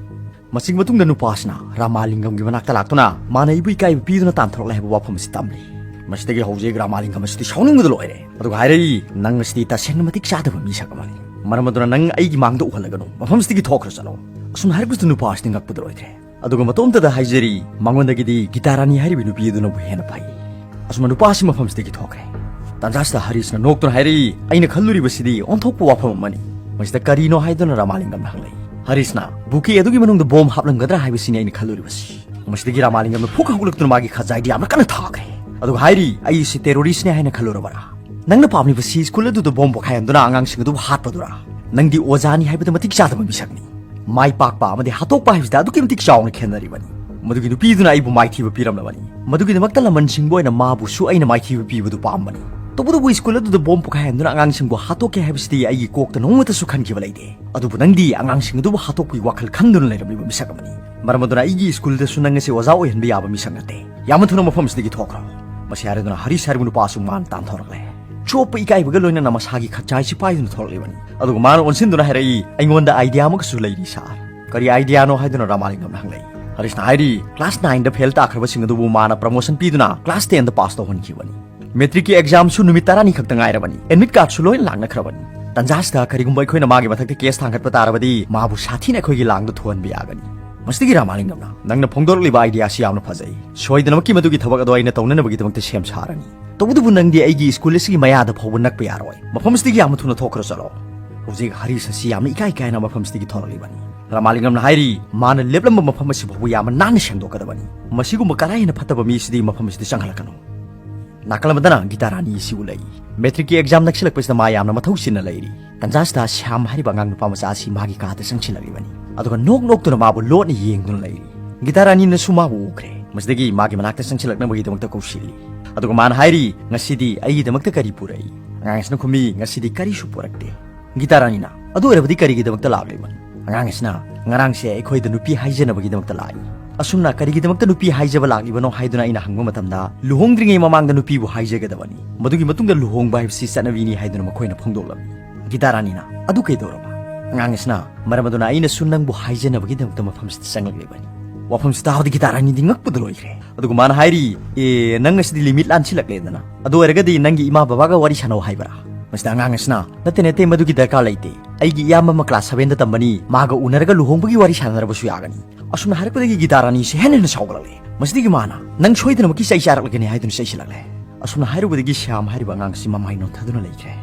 ꯃꯁꯤꯒꯤ ꯃꯇꯨꯡꯗ ꯅꯨꯄꯥ ꯑꯁꯤꯅ ꯔꯥꯃꯥꯂꯤꯡꯒꯝꯒꯤ ꯃꯅꯥꯛꯇ ꯂꯥꯛꯇꯨꯅ ꯃꯥꯅ ꯑꯩꯕꯨ ꯏꯀꯥꯏꯕ ꯄꯤꯗꯨꯅ ꯇꯥꯟꯊꯣꯔꯛꯂꯦ ꯍꯥꯏꯕ ꯋꯥꯐꯝ ꯑꯁꯤ ꯇꯝꯂꯤ꯫ ꯃꯁꯤꯗꯒꯤ ꯍꯧꯖꯤꯛ ꯔꯥꯃꯥꯂꯤꯡꯒꯝ ꯑꯁꯤꯗꯤ ꯁꯥꯎꯅꯤꯡꯕꯗ ꯂꯣꯏꯔꯦ꯫ ꯑꯗꯨꯒ ꯍꯥꯏꯔꯛꯏ, "ꯅꯪ ꯑꯁꯤꯗꯤ ꯇꯁꯦꯡꯅ ꯃꯇꯤꯛ ꯆꯥꯗꯕ ꯃꯤꯁꯛ ꯑꯃꯅꯤ꯫ ꯃꯔꯝ ꯑꯗꯨꯅ ꯅꯪ ꯑꯩꯒꯤ ꯃꯥꯡꯗ ꯎꯍꯜꯂꯒꯅꯨ꯫ ꯃꯐꯝꯁꯤꯗꯒꯤ ꯊꯣꯛꯈ꯭ꯔꯁꯅꯨ꯫" ꯑꯁꯨꯝꯅ ꯍꯥꯏꯔꯛꯄꯁꯤꯗ ꯅꯨꯄꯥ ꯑꯁꯤꯗꯤ ꯉꯛꯄꯗ ꯂꯣꯏꯈ꯭ꯔꯦ꯫ ꯑꯗꯨꯒ ꯃꯇꯣꯝꯇꯗ ꯍꯥꯏꯖꯔꯤ, ꯃꯉꯣꯟꯗꯒꯤꯗꯤ ꯒꯤꯇꯥ ꯔꯥꯅꯤ ꯍꯥꯏꯔꯤꯕ ꯅꯨꯄꯤ ꯑꯗꯨꯅꯕꯨ ꯍꯦꯟꯅ ꯐꯩ꯫ ꯑꯁꯨꯝꯅ ꯅꯨꯄꯥ ꯑꯁꯤ ꯃꯐꯝꯁꯤꯗꯒꯤ ꯊꯣꯛꯈ꯭ꯔꯦ꯫ ꯇꯥꯟꯖꯥꯁꯤꯗ ꯍꯔꯤꯁꯅ ꯅꯣꯛꯇꯨꯅ ꯍꯥꯏꯔꯛꯏ, "ꯑꯩꯅ ꯈꯜꯂꯨꯔꯤꯕꯁꯤꯗꯤ ꯑꯣꯟꯊꯣꯛꯄ ꯋꯥꯐꯝ ꯑꯃꯅꯤ꯫ ꯃꯁꯤꯗ ꯀꯔꯤꯅꯣ?" ꯍꯥꯏꯗꯨꯅ ꯔꯥꯃꯥꯂꯤꯡꯒꯝꯅ ꯍꯪꯂꯛꯏ꯫ ꯍꯔꯤꯁꯅ, "ꯕꯨꯀꯦ ꯑꯗꯨꯒꯤ ꯃꯅꯨꯡꯗ ꯕꯣꯝ ꯍꯥꯞꯂꯝꯒꯗ꯭ꯔꯥ ꯍꯥꯏꯕꯁꯤꯅꯤ ꯑꯩꯅ ꯈꯜꯂꯨꯔꯤꯕꯁꯤ꯫" ꯃꯁꯤꯗꯒꯤ ꯔꯥꯃꯥꯂꯤꯡꯒꯝꯅ ꯐꯨꯛ ꯍꯧꯒꯠꯂꯛꯇꯨꯅ ꯃꯥꯒꯤ ꯈꯖꯥꯏꯗꯤ ꯌꯥꯝꯅ ꯀꯟꯅ ꯊꯥꯈ꯭ꯔꯦ꯫ ꯑꯗꯨꯒ ꯍꯥꯏꯔꯤ, "ꯑꯩꯁꯤ ꯇꯦꯔꯣꯔꯤꯁ꯭ꯠꯅꯦ ꯍꯥꯏꯅ ꯈꯜꯂꯨꯔꯕꯔꯥ? ꯅꯪꯅ ꯄꯥꯝꯂꯤꯕꯁꯤ ꯁ꯭ꯀꯨꯜ ꯑꯗꯨꯗ ꯕꯣꯝ ꯄꯣꯈꯥꯏꯍꯟꯗꯨꯅ ꯑꯉꯥꯡꯁꯤꯡ ꯑꯗꯨꯕꯨ ꯍꯥꯠꯄꯗꯨꯔꯥ? ꯅꯪꯗꯤ ꯑꯣꯖꯥꯅꯤ ꯍꯥꯏꯕꯗ ꯃꯇꯤꯛ ꯆꯥꯗꯕ ꯃꯤꯁꯛꯅꯤ꯫ ꯃꯥꯏ ꯄꯥꯛꯄ ꯑꯃꯗꯤ ꯍꯥꯠꯇꯣꯛꯄ ꯍꯥꯏꯕꯁꯤꯗ ꯑꯗꯨꯛꯀꯤ ꯃꯇꯤꯛ ꯆꯥꯎꯅ ꯈꯦꯠꯅꯔꯤꯕꯅꯤ꯫ ꯃꯗꯨꯒꯤ ꯅꯨꯄꯤꯗꯨꯅ ꯑꯩꯕꯨ ꯃꯥꯏꯊꯤꯕ ꯄꯤꯔꯝꯂꯕꯅꯤ꯫ ꯃꯗꯨꯒꯤꯗꯃꯛꯇ ꯂꯃꯟꯁꯤꯡꯕꯨ ꯑꯣꯏꯅ ꯃꯥꯕꯨꯁꯨ ꯑꯩꯅ ꯃꯥꯏꯊꯤꯕ ꯄꯤꯕꯗꯨ ꯄꯥꯝꯕꯅꯤ꯫ ꯇꯧꯕꯇꯕꯨ ꯁ꯭ꯀꯨꯜ ꯑꯗꯨꯗ ꯕꯣꯝ ꯄꯣꯈꯥꯏꯍꯟꯗꯨꯅ ꯑꯉꯥꯡꯁꯤꯡꯕꯨ ꯍꯥꯠꯇꯣꯛꯀꯦ ꯍꯥꯏꯕꯁꯤꯗꯤ ꯑꯩꯒꯤ ꯀꯣꯛꯇ ꯅꯣꯡꯃꯇꯁꯨ ꯈꯟꯈꯤꯕ ꯂꯩꯇꯦ꯫ ꯑꯗꯨꯕꯨ ꯅꯪꯗꯤ ꯑꯉꯥꯡꯁꯤꯡ ꯑꯗꯨꯕꯨ ꯍꯥꯠꯇꯣꯛꯄꯒꯤ ꯋꯥꯈꯜ ꯈꯟꯗꯨꯅ ꯂꯩꯔꯝꯂꯤꯕ ꯃꯤꯁꯛ ꯑꯃꯅꯤ꯫ ꯃꯔꯝ ꯑꯗꯨꯅ ꯑꯩꯒꯤ ꯁ꯭ꯀꯨꯜꯗꯁꯨ ꯅꯪ ꯑꯁꯤ ꯑꯣꯖꯥ ꯑꯣꯏꯍꯟꯕ ꯌꯥꯕ ꯃꯤꯁꯛ ꯅꯠꯇꯦ꯫ ꯌꯥꯝꯅ ꯊꯨꯅ ꯃꯐꯝꯁꯤꯗꯒꯤ ꯊꯣꯛꯈ꯭ꯔꯣ꯫" ꯃꯁꯤ ꯍꯥꯏꯔꯗꯨꯅ ꯍꯔꯤꯁ ꯍꯥꯏꯔꯤꯕ ꯅꯨꯄꯥꯁꯨ ꯃꯥꯅ ꯇꯥꯟꯊꯣꯔꯛꯂꯦ꯫ ꯆꯣꯞꯄ ꯏꯀꯥꯏꯕꯒ ꯂꯣꯏꯅꯅ ꯃꯁꯥꯒꯤ ꯈꯠꯆꯥꯏꯁꯤ ꯄꯥꯏꯗꯨꯅ ꯊꯣꯔꯛꯂꯤꯕꯅꯤ꯫ ꯑꯗꯨꯒ ꯃꯥꯅ ꯑꯣꯟꯁꯤꯟꯗꯨꯅ ꯍꯥꯏꯔꯛꯏ, "ꯑꯩꯉꯣꯟꯗ ꯑꯥꯏꯗꯤꯌꯥ ꯑꯃꯒꯁꯨ ꯂꯩꯔꯤ ꯁꯥꯔ꯫" "ꯀꯔꯤ ꯑꯥꯏꯗꯤꯌꯥꯅꯣ?" ꯍꯥꯏꯗꯨꯅ ꯔꯥꯃꯥꯂꯤꯡꯒꯝꯅ ꯍꯪꯂꯛꯏ꯫ ꯍꯔꯤꯁꯅ ꯍꯥꯏꯔꯤ, "ꯀ꯭ꯂꯥꯁ ꯅꯥꯏꯟꯗ ꯐꯦꯜ ꯇꯥꯈ꯭ꯔꯕꯁꯤꯡ ꯑꯗꯨꯕꯨ ꯃꯥꯅ ꯄ꯭ꯔꯃꯣꯁꯟ ꯄꯤꯗꯨꯅ ꯀ꯭ꯂꯥꯁ ꯇꯦꯟꯗ ꯄꯥꯁ ꯇꯧꯍꯟꯈꯤꯕꯅꯤ꯫ ꯃꯦꯇ꯭ꯔꯤꯛꯀꯤ ꯑꯦꯛꯖꯥꯝꯁꯨ ꯅꯨꯃꯤꯠ ꯇꯔꯥꯅꯤ ꯈꯛꯇ ꯉꯥꯏꯔꯕꯅꯤ꯫ ꯑꯦꯗꯃꯤꯠ ꯀꯥꯔꯗꯁꯨ ꯂꯣꯏꯅ ꯂꯥꯛꯅꯈ꯭ꯔꯕꯅꯤ꯫ ꯇꯟꯖꯥꯁꯤꯗ ꯀꯔꯤꯒꯨꯝꯕ ꯑꯩꯈꯣꯏꯅ ꯃꯥꯒꯤ ꯃꯊꯛꯇ ꯀꯦꯁ ꯊꯥꯡꯒꯠꯄ ꯇꯥꯔꯕꯗꯤ ꯃꯥꯕꯨ ꯁꯥꯊꯤꯅ ꯑꯩꯈꯣꯏꯒꯤ ꯂꯥꯡꯗ ꯊꯨꯍꯟꯕ ꯌꯥꯒꯅꯤ꯫ ꯃꯁꯤꯗꯒꯤ ꯔꯥꯃꯥꯂꯤꯡꯒꯝꯅ, "ꯅꯪꯅ ꯐꯣꯡꯗꯣꯔꯛꯂꯤꯕ ꯑꯥꯏꯗꯤꯌꯥꯁꯤ ꯌꯥꯝꯅ ꯐꯖꯩ꯫ ꯁꯣꯏꯗꯅꯃꯛꯀꯤ ꯃꯗꯨꯒꯤ ꯊꯕꯛ ꯑꯗꯣ ꯑꯩꯅ ꯇꯧꯅꯅꯕꯒꯤꯗꯃꯛꯇ ꯁꯦꯝ ꯁꯥꯔꯅꯤ꯫ ꯇꯧꯕꯇꯕꯨ ꯅꯪꯗꯤ ꯑꯩꯒꯤ ꯁ꯭ꯀꯨꯜ ꯑꯁꯤꯒꯤ ꯃꯌꯥꯗ ꯐꯥꯎꯕ ꯅꯛꯄ ꯌꯥꯔꯣꯏ꯫ ꯃꯐꯝ ꯑꯁꯤꯗꯒꯤ ꯌꯥꯝꯅ ꯊꯨꯅ ꯊꯣꯛꯈ꯭ꯔꯣ ꯆꯠꯂꯣ꯫ ꯍꯧꯖꯤꯛ ꯍꯔꯤꯁ ꯑꯁꯤ ꯌꯥꯝꯅ ꯏꯀꯥꯏ ꯀꯥꯏꯅ ꯃꯐꯝꯁꯤꯗꯒꯤ ꯊꯣꯔꯛꯂꯤꯕꯅꯤ꯫ ꯔꯥꯃꯥꯂꯤꯡꯒꯝꯅ ꯍꯥꯏꯔꯤ, ꯃꯥꯅ ꯂꯦꯞꯂꯝꯕ ꯃꯐꯝ ꯑꯁꯤ ꯐꯥꯎꯕ ꯌꯥꯝꯅ ꯅꯥꯟꯅ ꯁꯦꯡꯗꯣꯛꯀꯗꯕꯅꯤ꯫ ꯃꯁꯤꯒꯨꯝꯕ ꯀꯔꯥꯏ ꯍꯦꯟꯅ ꯐꯠꯇꯕ ꯃꯤ ꯑꯁꯤꯗꯤ ꯃꯐꯝ ꯑꯁꯤꯗ ꯆꯪꯍꯜꯂꯛꯀꯅꯨ"꯫ ꯅꯥꯀꯜ ꯑꯃꯗꯅ ꯒꯤꯇꯥ ꯔꯥꯅꯤ ꯑꯁꯤ ꯎꯠꯂꯛꯏ꯫ ꯃꯦꯇ꯭ꯔꯤꯛꯀꯤ ꯑꯦꯛꯖꯥꯝ ꯅꯛꯁꯤꯜꯂꯛꯄꯁꯤꯗ ꯃꯥ ꯌꯥꯝꯅ ꯃꯊꯧ ꯆꯤꯟꯅ ꯂꯩꯔꯤ꯫ ꯇꯟꯖꯥꯁꯤꯗ ꯁ꯭ꯌꯥꯝ ꯍꯥꯏꯔꯤꯕ ꯑꯉꯥꯡ ꯅꯨꯄꯥ ꯃꯆꯥ ꯑꯁꯤ ꯃꯥꯒꯤ ꯀꯥꯗ ꯆꯪꯁꯤꯜꯂꯛꯂꯤꯕꯅꯤ꯫ ꯑꯗꯨꯒ ꯅꯣꯛ ꯅꯣꯛꯇꯨꯅ ꯃꯥꯕꯨ ꯂꯣꯠꯅ ꯌꯦꯡꯗꯨꯅ ꯂꯩꯔꯤ꯫ ꯒꯤꯇꯥ ꯔꯥꯅꯤꯅꯁꯨ ꯃꯥꯕꯨ ꯎꯈ꯭ꯔꯦ꯫ ꯃꯁꯤꯗꯒꯤ ꯃꯥꯒꯤ ꯃꯅꯥꯛꯇ ꯆꯪꯁꯤꯜꯂꯛꯅꯕꯒꯤꯗꯃꯛꯇ ꯀꯧꯁꯤꯜꯂꯤ꯫ ꯑꯗꯨꯒ ꯃꯥꯅ ꯍꯥꯏꯔꯤ, "ꯉꯁꯤꯗꯤ ꯑꯩꯒꯤꯗꯃꯛꯇ ꯀꯔꯤ ꯄꯨꯔꯛꯏ?" ꯑꯉꯥꯡ ꯑꯁꯤꯅ ꯈꯨꯝꯃꯤ, "ꯉꯁꯤꯗꯤ ꯀꯔꯤꯁꯨ ꯄꯨꯔꯛꯇꯦ"꯫ ꯒꯤꯇꯥ ꯔꯥꯅꯤꯅ, "ꯑꯗꯨ ꯑꯣꯏꯔꯕꯗꯤ ꯀꯔꯤꯒꯤꯗꯃꯛꯇ ꯂꯥꯛꯂꯤꯕꯅꯣ?" ꯑꯉꯥꯡ ꯑꯁꯤꯅ, "ꯉꯔꯥꯡꯁꯦ ꯑꯩꯈꯣꯏꯗ ꯅꯨꯄꯤ ꯍꯥꯏꯖꯅꯕꯒꯤꯗꯃꯛꯇ ꯂꯥꯛꯏ꯫ ꯑꯁꯨꯝꯅ ꯀꯔꯤꯒꯤꯗꯃꯛꯇ ꯅꯨꯄꯤ ꯍꯥꯏꯖꯕ ꯂꯥꯛꯂꯤꯕꯅꯣ ꯍꯥꯏꯗꯨꯅ ꯑꯩꯅ ꯍꯪꯕ ꯃꯇꯝꯗ, ꯂꯨꯍꯣꯡꯗ꯭ꯔꯤꯉꯩ ꯃꯃꯥꯡꯗ ꯅꯨꯄꯤꯕꯨ ꯍꯥꯏꯖꯒꯗꯕꯅꯤ, ꯃꯗꯨꯒꯤ ꯃꯇꯨꯡꯗ ꯂꯨꯍꯣꯡꯕ ꯍꯥꯏꯕꯁꯤ ꯆꯠꯅꯕꯤꯅꯤ" ꯍꯥꯏꯗꯨꯅ ꯃꯈꯣꯏꯅ ꯐꯣꯡꯗꯣꯛꯂꯝꯃꯤ꯫ ꯒꯤꯇꯥ ꯔꯥꯅꯤꯅ, "ꯑꯗꯨ ꯀꯩꯗꯧꯔꯕ?" ꯑꯉꯥꯡ ꯑꯁꯤꯅ, "ꯃꯔꯝ ꯑꯗꯨꯅ ꯑꯩꯅꯁꯨ ꯅꯪꯕꯨ ꯍꯥꯏꯖꯅꯕꯒꯤꯗꯃꯛꯇ ꯃꯐꯝꯁꯤꯗ ꯆꯪꯂꯛꯂꯤꯕꯅꯤ꯫ ꯋꯥꯐꯝꯁꯤ ꯇꯥꯕꯗ ꯒꯤꯇꯥ ꯔꯥꯅꯤꯗꯤ ꯉꯛꯄꯗ ꯂꯣꯏꯈ꯭ꯔꯦ꯫ ꯑꯗꯨꯒ ꯃꯥꯅ ꯍꯥꯏꯔꯤ, "ꯑꯦ, ꯅꯪ ꯉꯁꯤꯗꯤ ꯂꯤꯃꯤꯠ ꯂꯥꯟꯁꯤꯜꯂꯛꯂꯦꯗꯅ꯫ ꯑꯗꯨ ꯑꯣꯏꯔꯒꯗꯤ ꯅꯪꯒꯤ ꯏꯃꯥ ꯕꯕꯥꯒ ꯋꯥꯔꯤ ꯁꯥꯟꯅꯧ ꯍꯥꯏꯕ꯭ꯔꯥ?" ꯃꯁꯤꯗ ꯑꯉꯥꯡ ꯑꯁꯤꯅ, "ꯅꯠꯇꯦ, ꯅꯠꯇꯦ, ꯃꯗꯨꯒꯤ ꯗꯔꯀꯥꯔ ꯂꯩꯇꯦ꯫ ꯑꯩꯒꯤ ꯏꯌꯥꯝꯕ ꯑꯃ ꯀ꯭ꯂꯥꯁ ꯁꯚꯦꯟꯗ ꯇꯝꯕꯅꯤ, ꯃꯥꯒ ꯎꯅꯔꯒ ꯂꯨꯍꯣꯡꯕꯒꯤ ꯋꯥꯔꯤ ꯁꯥꯟꯅꯔꯕꯁꯨ ꯌꯥꯒꯅꯤ"꯫ ꯑꯁꯨꯝꯅ ꯍꯥꯏꯔꯛꯄꯗꯒꯤ ꯒꯤꯇꯥ ꯔꯥꯅꯤꯁꯤ ꯍꯦꯟꯅ ꯍꯦꯟꯅ ꯁꯥꯎꯒꯠꯂꯛꯂꯦ꯫ ꯃꯁꯤꯗꯒꯤ ꯃꯥꯅ, "ꯅꯪ ꯁꯣꯏꯗꯅꯃꯛꯀꯤ ꯆꯩ ꯆꯥꯔꯛꯂꯒꯅꯤ" ꯍꯥꯏꯗꯨꯅ ꯆꯩꯁꯤꯜꯂꯛꯂꯦ꯫ ꯑꯁꯨꯝꯅ ꯍꯥꯏꯔꯨꯕꯗꯒꯤ ꯁ꯭ꯌꯥꯝ ꯍꯥꯏꯔꯤꯕ ꯑꯉꯥꯡꯁꯤ ꯃꯃꯥꯏ ꯅꯣꯟꯊꯗꯨꯅ ꯂꯩꯈ꯭ꯔꯦ꯫